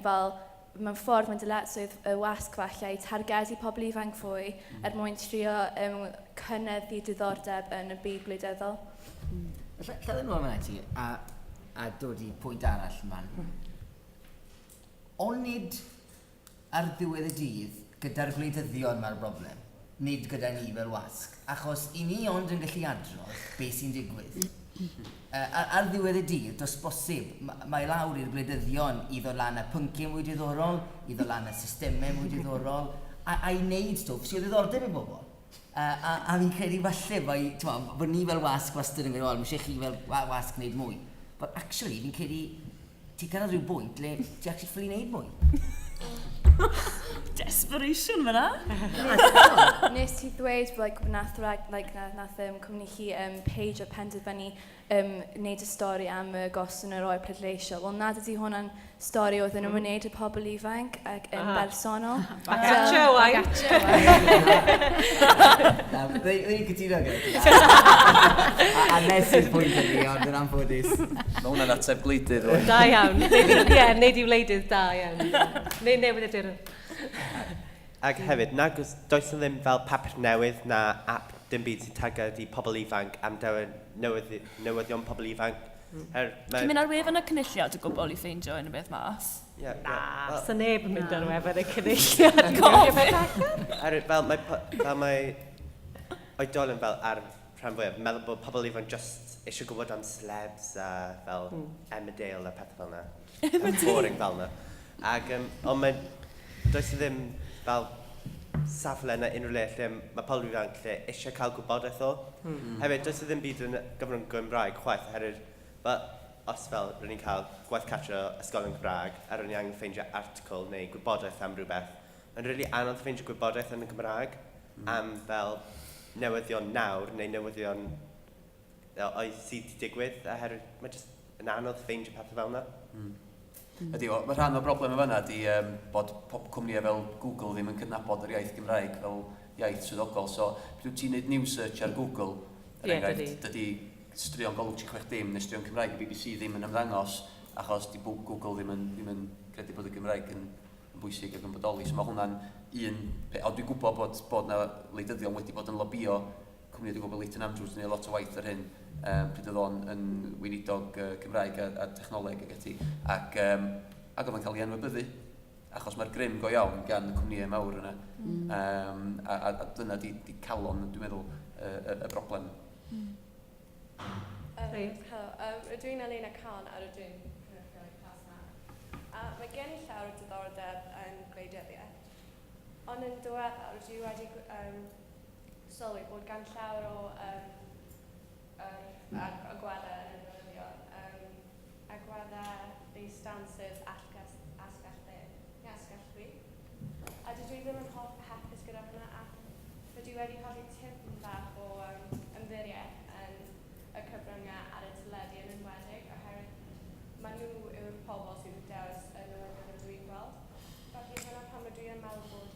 fel mewn ffordd mae'n dyletswydd y wasg falle i targedu pobl ifanc fwy er mwyn trio cynyddu diddordeb yn y byd gwleidyddol. Lle ddyn nhw am ti a dod i pwynt arall man. Onid ar ddiwedd y dydd gyda'r gwleidyddion mae'r broblem, nid gyda ni fel wasg, achos i ni ond yn gallu adrodd beth sy'n digwydd. Ar ddiwedd y dydd, does bosib, mae lawr i'r gwleidyddion i ddod lan â pynciau mwy diddorol, i ddod lan â systemau mwy diddorol, a i wneud stwff sydd o ddiddordeb i bobl. A fi'n credu falle mae, t'mo, bod ni fel wasg wastad yn gweud, o, mae eisiau chi fel wasg wneud mwy. But actually, fi'n credu, ti'n cyrraedd rhyw bwynt le ti actually ffili wneud mwy. Desperation fyna. Nes ti ddweud like, nath, like, nath cwmni chi peidio penderfynu wneud y stori am y gostwng yr oed pleidleisio. Wel, nad ydy hwnna'n stori oedd yn ymwneud â pobl ifanc ac yn bersonol. Back at you, Owain. Na, dwi'n cytuno gyda ti. A nes i'r pwynt ydy, ond yn anffodus. Mae hwnna'n ateb gwleidydd. Owain. Da iawn. Ie, neud i wleidydd da iawn. Neu newid y dyr. Ac hefyd, nag oes, does 'na ddim fel papur newydd na app dim byd sy'n targedu pobl ifanc am newyddion pobl ifanc. Ti'n mynd ar wefan y Cynulliad o gwbl i ffeindio unrhyw beth mas? Ie, Na, wel, sa neb yn mynd ar wefan y Cynulliad. Oherwydd fel mae oedolion fel ar rhan fwyaf, meddwl bod pobl ifanc just eisiau gwybod am celebs a fel Emmerdale a pethau fel yna. Emmerdale? Boring fel yna. Ac, ond mae, does e ddim fel safle na unrhyw le lle mae pobl ifanc lle eisiau cael gwybodaeth o. Hefyd, does e ddim byd yn gyfrwng Gymraeg chwaith, oherwydd fel, os fel rydyn ni'n cael gwaith cartre o ysgolion Cymraeg a rydyn ni angen ffeindio article neu gwybodaeth am rhywbeth, mae'n rili anodd ffeindio gwybodaeth yn y Gymraeg am fel newyddion nawr neu newyddion oedd sydd wedi digwydd, oherwydd mae jyst yn anodd ffeindio pethau fel yna. Ydy, mae rhan o'r broblem yn fan'na ydy bod pob cwmnïau fel Google ddim yn cydnabod yr iaith Gymraeg fel iaith swyddogol. So, pryd wyt ti'n neud news search ar Google, Er yeah, enghraifft, dydy straeon Golwg 360 neu straeon Cymraeg y BBC ddim yn ymddangos achos di Google ddim yn, ddim yn credu bod y Gymraeg yn, yn bwysig ac yn bodoli. So mae hwnna'n un peth. Ond dwi'n gwybod bod, bod na wleidyddion wedi bod yn lobio cwmni dwi'n gwybod Leighton Andrews yn gwneud lot o waith ar hyn um, pryd oedd o'n yn weinidog uh, Cymraeg a, a technoleg ac ati. Ac, um, ac oedd o'n cael ei anwybyddu achos mae'r grym go iawn gan y cwmnïau mawr yna. Mm. Um, a, a, a dyna di, di calon, dwi'n meddwl, y, y, y broblem. Mm. Um, helo, um, rydw i'n Elena Khan a rydw i'n cynrychioli Cas-nedd. A mae gen i llawer o diddordeb yn gwleidyddiaeth. Ond yn diweddar, rydw i wedi um, sylwi bod gan llawer o um, yr agweddau yn y newyddion, um, agweddau neu stances asgell dde, neu asgell chwith. A dydw i ddim yn hoff hapus gyda hwnna ac rydw i wedi colli tipyn bach o um, ymddiriaeth yn y cyfryngau ar y teledu yn enwedig oherwydd maen nhw yw'r pobl sydd yn dewis y newyddion rydw i'n gweld. Felly dyna pam rydw i yn meddwl bod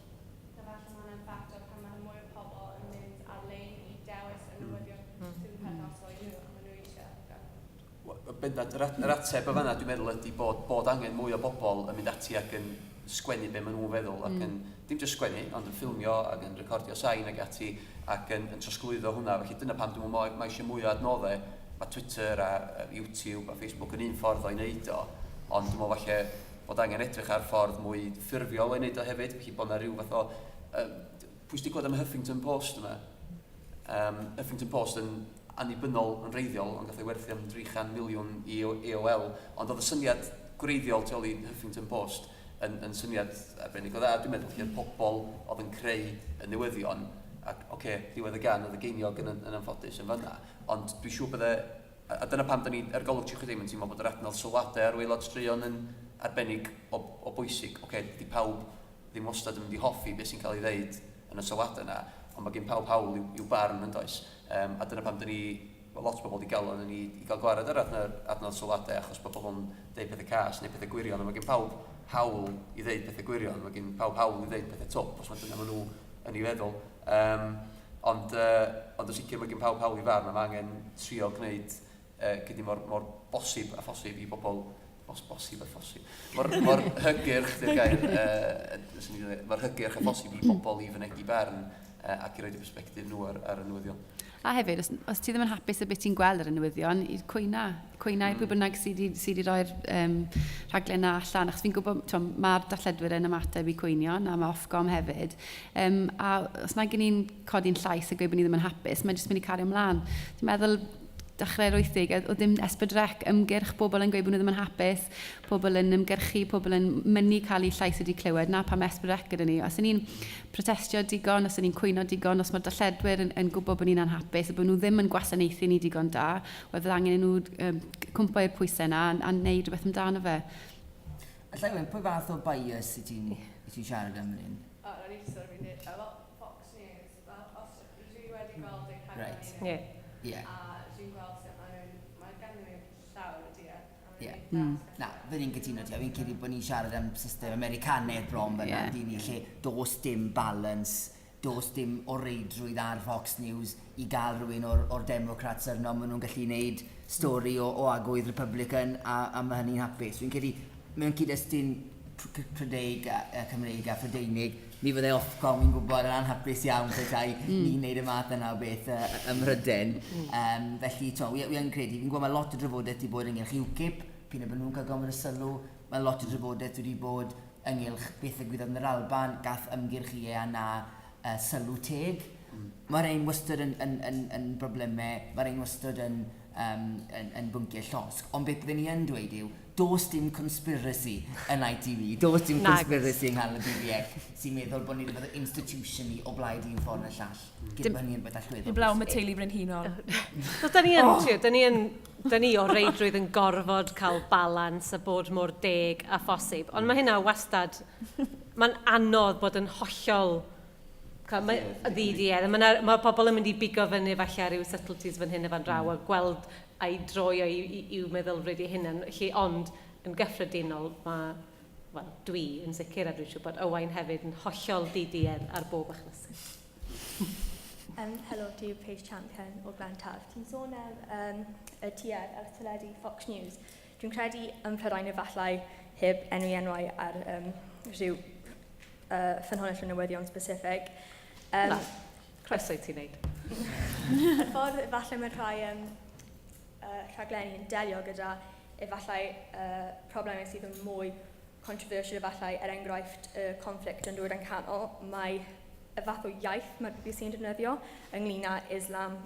na falle mae hwnna'n ffactor pan mae mwy o pobl yn mynd ar-lein i dewis y newyddion mm. sydd yn perthnasol i nhw a maen nhw eisiau. Bendant, yr, yr ateb o fanna dwi'n meddwl ydy bod, bod angen mwy o bobl yn mynd ati ac yn sgwennu be maen nhw'n feddwl ac yn, dim jyst sgwennu, ond yn ffilmio ac yn recordio sain ac ati ac yn, yn trosglwyddo hwnna. Felly dyna pam dwi'n meddwl mae eisiau mwy o adnoddau. Mae Twitter a YouTube a Facebook yn un ffordd o'i wneud o, ond dwi'n meddwl falle bod angen edrych ar ffordd mwy ffurfiol o'i wneud o hefyd, felly bod yna rhyw fath o... Uh, pwy sydd wedi gweld am y Huffington Post yma? Um, Huffington Post yn annibynnol yn reiddiol, ond gath ei werthu am 300 miliwn i AOL, ond oedd y syniad gwreiddiol tu ôl i Huffington Post yn, yn syniad arbennig o dda, dwi'n meddwl, lle pobl oedd yn creu y newyddion, ac oce, okay, diwedd y gan oedd y geiniog yn, yn anffodus yn fanna, ond dwi'n siŵr bydde, a, a dyna pam da ni ar Golwg 360 yn teimlo bod yr adnodd sylwadau ar waelod straeon yn arbennig o, o bwysig. Oce, okay, di pawb ddim wastad yn mynd i hoffi beth sy'n cael ei ddeud yn y sylwadau yna, ond mae gen pawb hawl i'w, i'w barn yn does. Um, a dyna pam da ni, well, lot o bobl wedi galw arnon ni i gael gwared ar adnodd, adnodd sylwadau achos bod pobl yn deud pethau cas neu pethau gwirion, a mae gen pawb hawl i ddeud pethau gwirion, mae gen pawb hawl i ddeud pethau twp, os mae dyna maen nhw yn ei feddwl. Um, ond, uh, ond yn sicr mae gen pawb hawl i farn a mae angen trio gwneud uh, gyda mor, mor bosib a phosib i bobl bos, bosib a phosib. Mor, mor hygyrch, di'r gair, uh, mor hygyrch a phosib i bobl i fynegi barn uh, ac i roed y perspektif nhw ar, ar y newyddion. A hefyd, os, os ti ddim yn hapus y beth ti'n gweld ar y newyddion, i cwyna. Cwyna i pwy bynnag sydd wedi sy di roi'r um, rhaglen na allan. Achos fi'n gwybod, mae'r darlledwyr yn ymateb i cwynion, a mae Ofcom hefyd. Um, a os nag ni'n codi'n llais a gweud bod ni ddim yn hapus, mae'n jyst mynd i cario ymlaen. Dwi'n meddwl, dechrau'r 80au, oedd dim S4C ymgyrch, pobl yn gweud bod nhw ddim yn hapus, pobl yn ymgyrchu, pobl yn mynnu cael eu llais wedi clywed, na pam S4C gyda ni. Os ni'n protestio digon, os ni'n cwyno digon, os mae'r darlledwyr yn, yn gwybod bod ni'n anhapus a bod nhw ddim yn gwasanaethu ni digon da, wel fydd angen i nhw um, cwmpo i'r pwysau yna a, a neud rhywbeth amdano fe. Alla i wyn, pwy fath o bias i ti'n ti siarad am hyn? O, oh, o'n i jyst o'r fi'n dweud, well, Fox News, fel, os dwi wedi gweld eu rhaglen Right. nhw, Yeah. Yeah. a dwi'n gweld sut maen nhw'n, mae ganddyn nhw llawer o duedd, a maen Ie. nhw'n Mm. eitha Na, fy ni'n cytuno ti, a fi'n credu bod ni'n siarad am system Americanaidd bron fyna, Ie. yeah. ni, lle does dim balance, does dim o reidrwydd ar Fox News i gael rhywun o'r, or Democrats arno, maen nhw'n gallu gwneud stori o, o agwedd Republican a, a mae hynny'n hapus. Fi'n credu mewn cyd-destun Prydeig a, a Cymreig a Phrydeinig, mi fydde Ofcom fi'n gwybod yn anhapus iawn petai mm. ni'n neud y math yna o beth uh, ym Mhryden. Mm. Um, felly, to, wi, wi yn credu, fi'n gwybod mae lot o drafodaeth wedi bod ynghylch UKIP, p'un a bod nhw'n cael gormod o sylw, mae lot o drafodaeth wedi bod ynghylch beth ddigwyddodd yn yr Alban, gath ymgyrch ie a na uh, sylw teg. Mm. Mae'r ein wastad yn, yn, yn, yn broblemau, mae'r ein wastad yn, um, yn, yn bwnciau llosg. Ond beth byddwn ni yn dweud yw, does dim conspiracy yn ITV, does dim conspiracy yng nghanol y BBF sy'n meddwl bod ni rhywbeth o institution ni o blaid un ffordd neu'r llall. Gyda dim, hynny yn beth allweddol. Heblaw am y teulu brenhinol. So, da ni yn, oh. da ni yn, da ni o reidrwydd yn gorfod cael balans a bod mor deg a phosib. Ond mae hynna wastad, mae'n anodd bod yn hollol Mae, ddi-duedd. Mae, mae pobl yn mynd i bigo fyny falle ar ryw subtleties fan hyn a fan draw a gweld a'i droi o i'w meddylfryd eu hunain. Felly, ond yn gyffredinol, mae, wel, dwi yn sicr a dwi'n siŵr bod Owain hefyd yn hollol ddi-duedd ar bob achlysur. Helo, dwi Paige Champion o Glan Taf. Ti'n sôn am um, y tuedd ar teledu Fox News. Dwi'n credu ym Mhrydain efallai heb enwi enwau ar um, rhyw ffynhonnell o newyddion specific. Um, Na, croeso i ti wneud. Y ffordd efallai mae rhai um, rhaglenni yn delio gyda efallai problemau sydd yn mwy controversial efallai, er enghraifft y conflict yn Dwyrain Canol, mae y fath o iaith mae'r BBC yn defnyddio ynglyn â Islam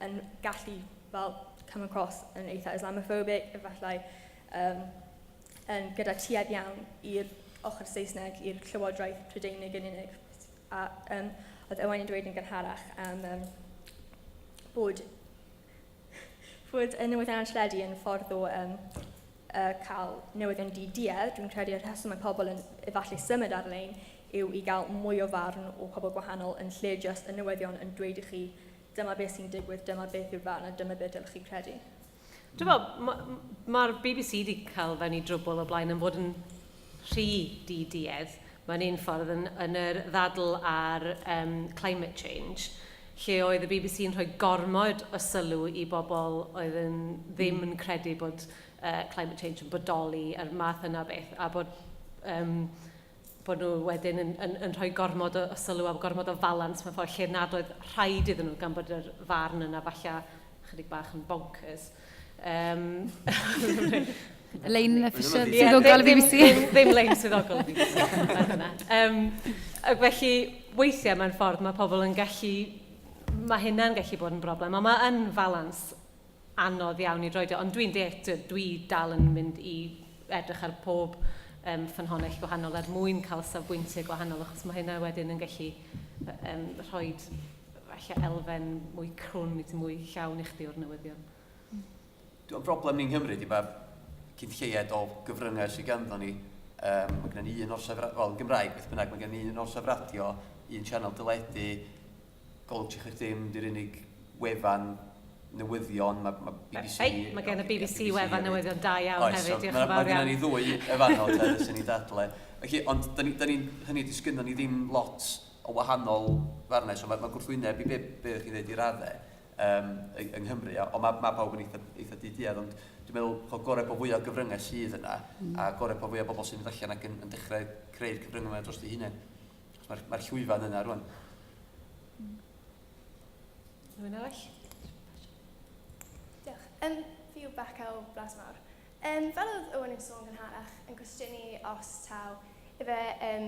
yn gallu fel come across yn eitha Islamophobic, efallai um, yn gyda tuedd iawn i'r ochr Saesneg, i'r llywodraeth Prydeinig yn unig. A um, oedd Owain yn dweud yn gynharach am um, bod bod y newyddion ar teledu yn ffordd o um, cael newyddion di-duedd. Dwi'n credu y rheswm mae pobl yn efallai symud ar-lein yw i gael mwy o farn o pobl gwahanol yn lle just y newyddion yn dweud i chi dyma beth sy'n digwydd, dyma beth yw'r farn a dyma beth dylech chi credu. Dwi'n meddwl, mae'r ma BBC wedi cael fewn i drwbl o blaen yn fod yn rhy di-duedd. Mae'n un ffordd yn, yn yr ddadl ar um, climate change, lle oedd y BBC yn rhoi gormod o sylw i bobl oedd yn ddim yn credu bod climate change yn bodoli a'r math yna beth, a bod, um, bod nhw wedyn yn, yn, yn rhoi gormod o, o sylw a gormod o falans mewn ffordd lle nad oedd rhaid iddyn nhw gan bod yr farn yna falle chydig bach yn bonkers. Um, Lein official swyddogol y BBC. Ddim, ddim lein swyddogol y BBC. um, ac felly, weithiau mewn ffordd mae pobl yn gallu, mae hynna'n gallu bod yn broblem, ond mae yn falans anodd iawn i droedio, ond dwi'n deall, dwi dal yn mynd i edrych ar pob um, ffynhonnell gwahanol er mwyn cael safbwyntiau gwahanol, achos mae hynna wedyn yn gallu um, rhoi falle elfen mwy crwn i ti, mwy llawn i chdi o'r newyddion. Dwi'n broblem ni'n Nghymru di mae cyn lleied o gyfryngau sydd ganddo ni. Um, mae gennym ni un orsaf, wel, yn Gymraeg beth bynnag, mae gennym ni un orsaf radio, un sianel deledu, Golwg 360 di'r unig wefan newyddion, mae, mae BBC... Ei, mae gen y BBC, BBC wefan newyddion da iawn Oes, hefyd, so, diolch yn fawr iawn. Mae gennym ni ddwy efannol, te, sy'n ni dadle. Felly, ond da ni, da ni, hynny ydy, sgynnon ni ddim lot o wahanol farnau, so mae, mae gwrthwyneb i be, be chi'n dweud i raddau um, yng Nghymru, ond mae, mae pawb yn eitha, eitha diduedd, ond dwi'n meddwl po gorau po fwyaf o gyfryngau sydd yna, a gorau po fwyaf o bobl sy'n mynd allan ac yn, yn dechrau creu'r cyfryngau yma dros eu hunain. Mae'r mae llwyfan yna rwan. Rhywun arall? Diolch. Um, fi yw Becca o Blas Mawr. Um, fel oedd Owen yn sôn gynharach, yn cwestiynu os taw ife um,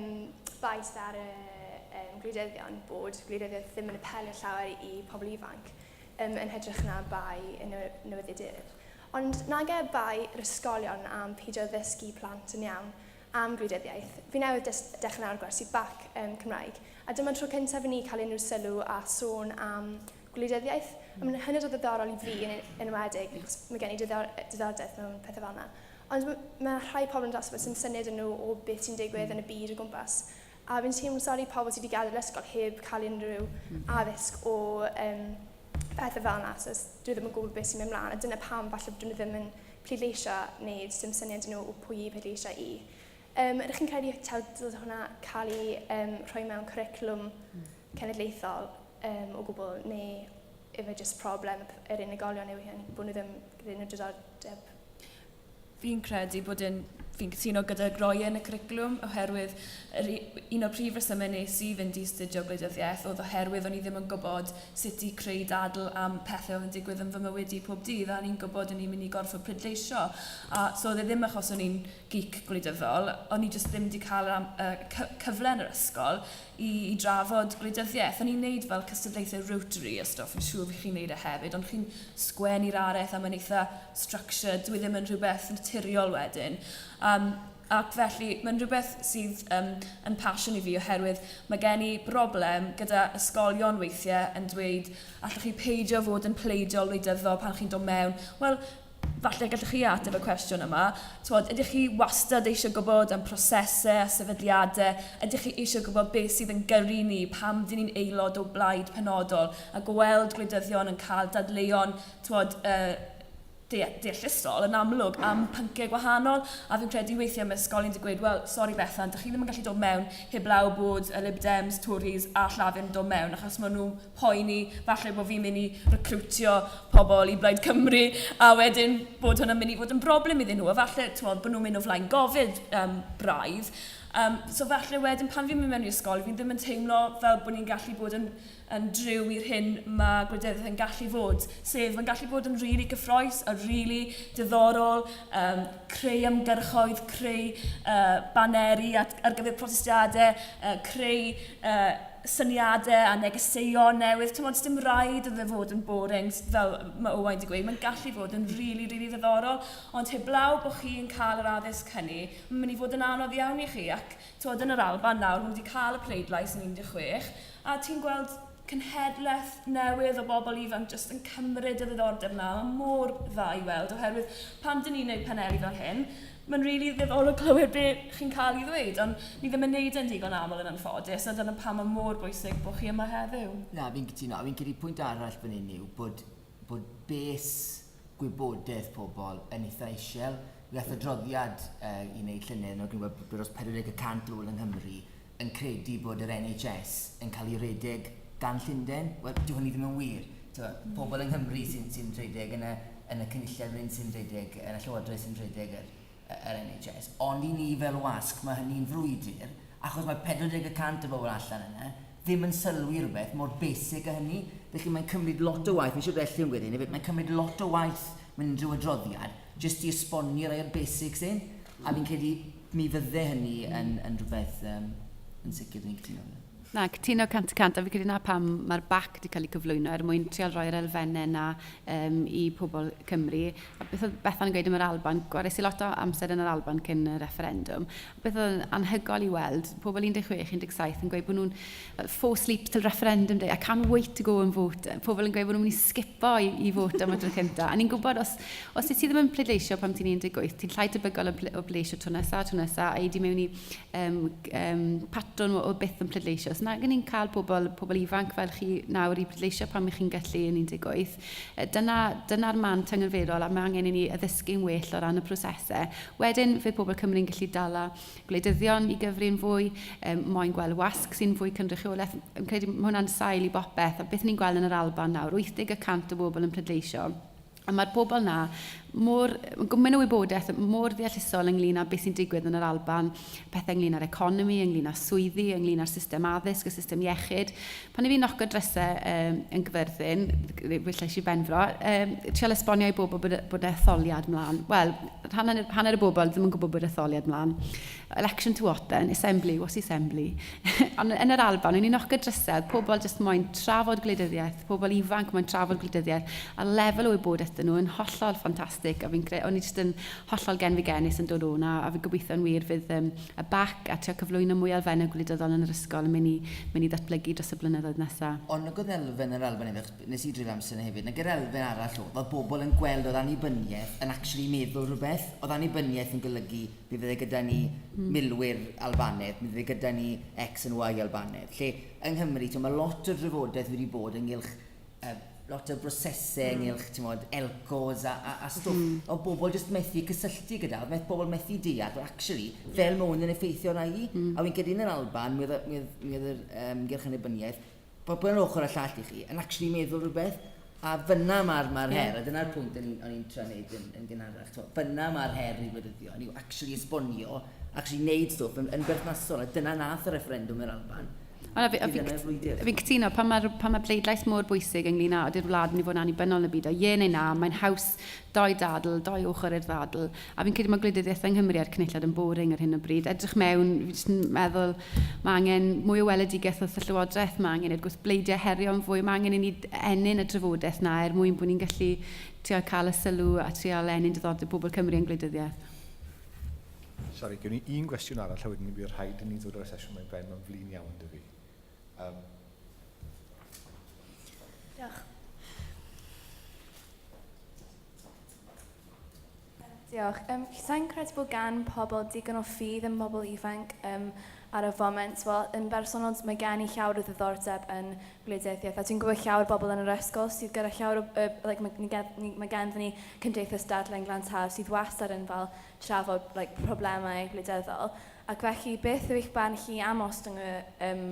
bai sydd ar y um, gwleidyddion bod gwleidyddiaeth ddim yn apelio llawer i pobl ifanc um, yn hytrach na bai y newyddiadurwyr. Ond nage bai yr ysgolion am peidio ddysgu plant yn iawn am gwleidyddiaeth. Fi newydd dechrau nawr gwersi bac um, Cymraeg, a dyma'r tro cyntaf i ni cael unrhyw sylw a sôn am gwleidyddiaeth. Mm. A mae'n hynod o ddiddorol i fi yn enwedig, achos mae gen i diddordeb mewn pethau fel yna. Ond mae rhai pobl yn dosbarth sy'n syniad yn nhw o beth sy'n digwydd yn y byd o gwmpas. A fi'n teimlo'n sori pobl sydd wedi gadael yr ysgol heb cael unrhyw addysg o um, pethau fel yna. So dwi ddim yn gwybod beth sy'n mynd mlaen. A dyna pam falle bod nhw ddim yn pleidleisio neu dim syniad nhw o pwy i pleidleisio i. Um, ydych chi'n credu taw dylse hwnna cael ei um, rhoi mewn cwricwlwm cenedlaethol um, o gwbl, neu ife jyst problem yr unigolion yw hyn, bod nhw ddim gyda unrhyw diddordeb? Fi'n credu bod yn, fi'n cytuno gyda roi yn y cwricwlwm oherwydd yr, un o'r prif resymau nes i fynd i astudio gwleidyddiaeth oedd oherwydd o'n i ddim yn gwybod sut i creu dadl am pethau oedd yn digwydd yn fy mywyd i pob dydd a o'n i'n gwybod o'n i'n mynd i gorfod pleidleisio a so oedd e ddim achos o'n i'n geek gwleidyddol, o'n i jyst ddim wedi cael yr am, uh, cyfle yn yr ysgol i, i drafod gwleidyddiaeth. O'n i'n neud fel cystadlaethau Rotary a stwff, fi'n siŵr fi chi'n neud e hefyd, ond chi'n sgwennu'r araith a mae'n eitha structured, dwi ddim yn rhywbeth naturiol wedyn. Um, ac felly mae'n rhywbeth sydd um, yn passion i fi oherwydd mae gen i broblem gyda ysgolion weithiau yn dweud allwch chi peidio fod yn pleidiol wleidyddol pan chi'n dod mewn. Wel, falle gallwch chi ateb y cwestiwn yma. Twod, ydych chi wastad eisiau gwybod am prosesau a sefydliadau? Ydych chi eisiau gwybod beth sydd yn gyrru ni, pam dyn ni'n aelod o blaid penodol? A gweld gwleidyddion yn cael dadleuon twod, uh, deallusol yn amlwg am pynciau gwahanol, a fi'n credu weithiau mae ysgolion wedi gweud, wel, sori Bethan, dych chi ddim yn gallu dod mewn heblaw bod y Lib Dems, Tories a Llafur yn dod mewn, achos maen nhw'n poeni falle bod fi'n mynd i recrwtio pobl i Blaid Cymru, a wedyn bod hwnna'n mynd i fod yn broblem iddyn nhw, a falle t'mod, bod nhw'n mynd o flaen gofid braidd. So falle wedyn pan fi'n mynd mewn i ysgol, fi ddim yn teimlo fel bod ni'n gallu bod yn yn driw i'r hyn mae gwleidyddiaeth yn gallu fod. Sef, mae'n gallu bod yn rili gyffrous a rili diddorol, creu ymgyrchoedd, creu baneri at, ar gyfer protestiadau, creu syniadau a negeseuon newydd. Ti'n dim rhaid iddo fod yn boring, fel mae Owain wedi gweud. Mae'n gallu fod yn rili, rili ddiddorol, ond heblaw bod chi'n cael yr addysg hynny, mae'n mynd i fod yn anodd iawn i chi. Ac twod, yn yr Alban nawr, maen nhw wedi cael y pleidlais yn 16, a ti'n gweld cenhedlaeth newydd o bobl ifanc jyst yn cymryd y ddiddordeb 'na. Mae mor dda i weld, oherwydd pan dyn ni'n gwneud paneli fel hyn, mae'n rili ddiddorol clywed be chi'n cael i ddweud, ond ni ddim yn neud e'n digon aml yn anffodus, a dyna pam mae mor bwysig bod chi yma heddiw. Na, fi'n cytuno, a fi'n credu pwynt arall fan hyn yw bod, bod bes gwybodaeth pobl yn eitha isiel. Mi ath adroddiad i wneud llynedd, yn awgrymu bod dros 40 y cant o bobl yng Nghymru yn credu bod yr NHS yn cael ei redeg gan Llundain. Wel, dyw hynny ddim yn wir. Tibod, pobl yng Nghymru sy'n sy rhedeg yn y, yn y cynulliad fan hyn sy'n rhedeg, yn y llywodraeth sy'n rhedeg yr, yr NHS. Ond i ni fel wasg, mae hynny'n frwydr, achos mae 40 y cant o bobl allan yna ddim yn sylwi rhywbeth mor basic â hynny. Felly mae'n cymryd lot o waith, fi'n siŵr bod Elliw yn gweud hyn hefyd, mae'n cymryd lot o waith mewn unrhyw adroddiad jyst i esbonio rai o'r basics hyn. A fi'n credu mi fydde hynny yn, yn rhywbeth yn sicr ni'n cytuno gyda. Na, cytuno 100%, a fi'n credu na pam mae'r bac wedi cael ei cyflwyno er mwyn trial rhoi'r elfennau na i pobl Cymru. A beth oedd Bethan yn gweud am yr Alban, gwares i lot o amser yn yr Alban cyn y referendwm. A beth oedd yn anhygoel i weld, pobl 16, 17 yn gweud bod nhw'n four sleeps till referendum day, I can't wait to go and vote. Pobl yn gweud bod nhw'n mynd i sgipo i vote am y tro cyntaf. A ni'n gwybod os, os ti ddim yn pleidleisio pan ti'n 18, ti'n llai tebygol o pleidleisio tro nesaf, tro nesaf, a i di mewn i patrwm o byth yn pleidleisio. So nag ni'n cael pobl ifanc fel chi nawr i pleidleisio pan chi'n gallu yn 18. Dyna'r dyna man tyngedfennol a mae angen i ni addysgu'n well o ran y prosesau. Wedyn fydd pobl Cymru'n gallu dala gwleidyddion i gyfri'n fwy, moyn gweld wasg sy'n fwy cynrychiolaeth. Yn credu mae hwnna'n sail i bopeth, a beth ni'n gweld yn yr Alban nawr, 80% o bobl yn pleidleisio. A mae'r bobl na mor, gymaint o wybodaeth, mor ddeallusol ynglyn â beth sy'n digwydd yn yr Alban, pethau ynglyn â'r economi, ynglyn â swyddi, ynglyn â'r system addysg, y system iechyd. Pan i fi noco drysau yn Gyfyrddin, felly Sir Benfro, trial esbonio i bobl bod etholiad mlaen. Wel, hanner y bobl ddim yn gwybod bod etholiad mlaen. Election to what then? Assembly, what's assembly? Ond yn yr Alban, o'n i'n nocio drysau, pobl jyst moyn trafod gwleidyddiaeth, pobl ifanc moyn trafod gwleidyddiaeth, a lefel o wybodaeth dyn nhw yn hollol ffantastig, a fi'n creu, o'n i jyst yn hollol genfigennus yn dod o'na, a fi'n gobeithio'n wir fydd y bac a trio cyflwyno mwy elfennau gwleidyddol yn yr ysgol yn mynd i ddatblygu dros y blynyddoedd nesaf. Ond nag oedd elfen yr Alban hefyd, achos nes i dreulio amser yna hefyd, nag yr elfen arall oedd bobl yn gweld oedd annibyniaeth yn actually meddwl rhywbeth, oedd annibyniaeth yn golygu mi fydde gyda ni milwyr Albanaidd, mi fydde gyda ni X and Y Albanaidd. Lle yng Nghymru, ti'n mae lot o drafodaeth wedi bod ynghylch lot o brosesau ynghylch, ti'n modd, elcos a stwff. O bobl jyst methu cysylltu gyda, oedd bobl methu deall, well, actually, fel mae hwn yn effeithio arna i. A fi'n credu yn yr Alban, mi oedd yr ymgyrch annibyniaeth, pobl yn ochr y llall i chi, yn actually meddwl rhywbeth, a fyna mae'r her, a dyna'r pwynt o'n i'n trio wneud yn gynharach. Fyna mae'r her i wleidyddion, yw actually esbonio, actually wneud stwff yn berthnasol, a dyna nath y referendwm yr Alban. Ond a fi'n cytuno, pan mae pleidlais mor bwysig ynglyn â ydy'r wlad yn mynd i fod yn annibynnol yn y byd, o ie neu na, mae'n haws doi dadl, doi ochr i'r ddadl. A fi'n credu mae gwleidyddiaeth yng Nghymru a'r Cynulliad yn boring ar hyn o bryd. Edrych mewn, fi jyst yn meddwl, mae angen mwy o weledigaeth wrth y Llywodraeth, mae angen i'r gwrthbleidiau herio'n fwy, mae angen i ni ennyn y drafodaeth na er mwyn bod ni'n gallu trial cael y sylw a trial ennyn diddordeb pobl Cymru yn gwleidyddiaeth. Sori, gewn ni un gwestiwn arall a wedyn ni bydd rhaid i ni ddod o'r sesiwn mae'n ben, mae'n flin iawn dy fi. Diolch. Diolch. Sa'n credu bod gan pobl digon o ffydd yn bobl ifanc. ar y foment. Wel, yn bersonol, mae gen i llawer o ddiddordeb yn gwleidyddiaeth, a dwi'n gwybod llawer o bobl yn yr ysgol sydd gyda llawer o, like, mae, mae ganddyn ni Cymdeithas Darllen Glantaf sydd wastad yn fel trafod like, problemau gwleidyddol. Ac felly, beth yw eich barn chi am ostwng y, um,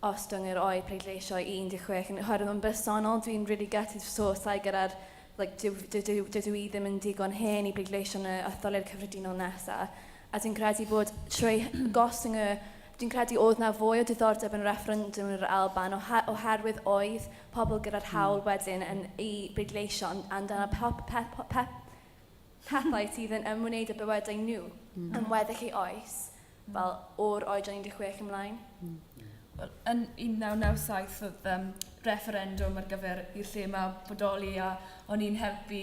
ostwng yr oed pleidleisio i 16? Oherwydd yn bersonol, dwi'n really gutted so sai gyda'r like, dydw, dydw i ddim yn digon hen i bleidleisio yn y etholiad cyffredinol nesaf. A dwi'n credu bod trwy gostwng y... Dwi'n credu oedd na fwy o diddordeb yn y referendum yn yr Alban oherwydd oedd pobl gyda'r hawl wedyn yn i bleidleisio amdano pop, pe, pe, pethau sydd yn ymwneud â bywydau nhw yn weddill eu oes, fel o'r oedran 16 ymlaen. Wel, yn 1997 oedd um, referendwm ar gyfer i'r lle yma bodoli a o'n i'n helpu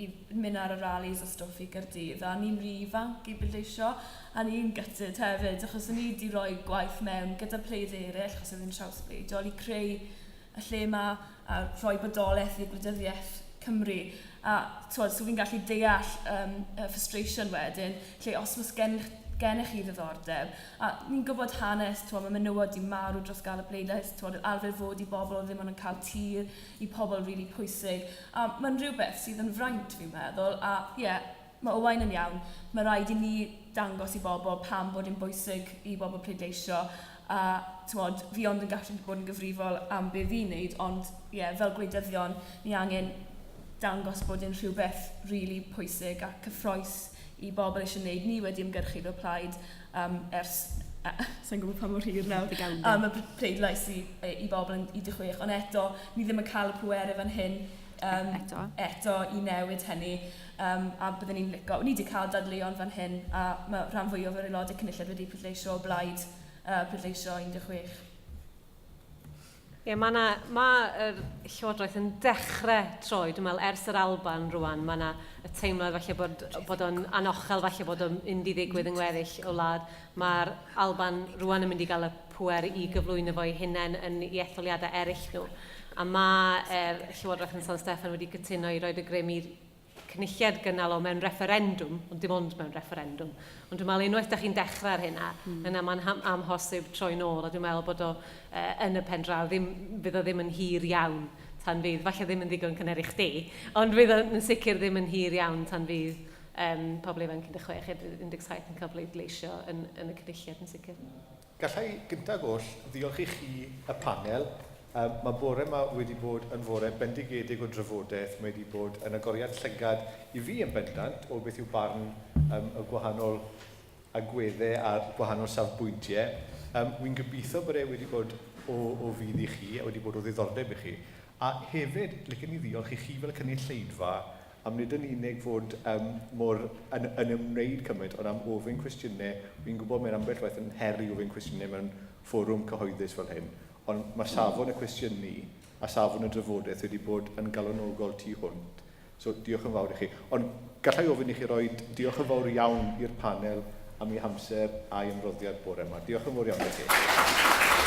i mynd ar y rallies a stwff i Gaerdydd a o'n i'n rhy ifanc i bleidleisio a o'n i'n gutted hefyd achos o'n i wedi rhoi gwaith mewn gyda pleidiau eraill achos oedd yn trawsbleidiol i creu y lle yma a rhoi bodolaeth i gwleidyddiaeth Cymru. A twod, so fi'n gallu deall um, y frustration wedyn, lle os oes gennych, gennych chi ddiddordeb, a ni'n gwybod hanes, twod, mae menywod di marw dros gael y bleidlais, twod, arfer fod i bobl oedd ddim ond yn cael tir, i pobl rili really pwysig. A mae'n rhywbeth sydd yn fraint, fi'n meddwl, a ie, yeah, mae Owain yn iawn, mae rhaid i ni dangos i bobl pam bod yn bwysig i bobl pleidleisio, a t'mod, fi ond yn gallu bod yn gyfrifol am be fi'n neud, ond ie, yeah, fel gwleidyddion, ni angen dangos bod e'n rhywbeth really pwysig a cyffrous i bobl eisiau gwneud. Ni wedi ymgyrchu fel plaid um, ers, uh, sa'n gwybod pa mor hir nawr, am y pleidlais i, i bobl yn 16, ond eto, ni ddim yn cael y pwerau fan hyn um, eto. eto i newid hynny. Um, a byddwn ni'n licio. Ni wedi cael dadleuon fan hyn, a mae rhan fwyaf o'r aelodau cynulliad wedi pleidleisio o blaid uh, pleidleisio 16. Ie, yeah, mae ma yr Llywodraeth yn dechrau troi, dwi'n meddwl, ers yr Alban rwan, mae yna y teimlad falle bod, bod o'n anochel, falle bod o'n mynd i ddigwydd yng ngweddill o wlad. Mae'r Alban rwan yn mynd i gael y pwer i gyflwyno fo i hunain yn i etholiadau eraill nhw. A mae'r Llywodraeth yn San Steffan wedi cytuno i roed y grym i'r cynulliad gynnal o mewn referendwm, ond dim ond mewn referendwm. Ond dwi'n meddwl unwaith da chi'n dechrau ar hynna, yna mae'n amhosib troi nôl, a dwi'n meddwl bod o uh, yn y pen draw, ddim, fydd o ddim yn hir iawn tan fydd, falle ddim yn ddigon cynnar i chdi, ond fydd o'n sicr ddim yn hir iawn tan fydd um, pobl ifanc 16 17 yn cael bleidleisio yn, yn y cynulliad yn sicr. Gallai gyntaf oll ddiolch i chi y panel. Um, mae bore yma wedi bod yn fore bendigedig o drafodaeth. Mae wedi bod yn agoriad llygad i fi yn bendant o beth yw barn um, y gwahanol agweddau a'r gwahanol safbwyntiau. Um, Wy'n gobeithio bod e wedi bod o, o fudd i chi a wedi bod o ddiddordeb i chi. A hefyd, licen i ddiolch i chi fel cynulleidfa am nid yn unig fod um, mor yn, yn ymwneud cymaint, ond am ofyn cwestiynau. Fi'n gwybod mae'n ambell waith yn her i ofyn cwestiynau mewn fforwm cyhoeddus fel hyn, ond mae safon y cwestiynu a safon y drafodaeth wedi bod yn galonogol tu hwnt. So diolch yn fawr i chi. Ond gallai ofyn i chi roi diolch yn fawr iawn i'r panel am eu hamser a'i ymroddiad bore yma. Diolch yn fawr iawn i chi.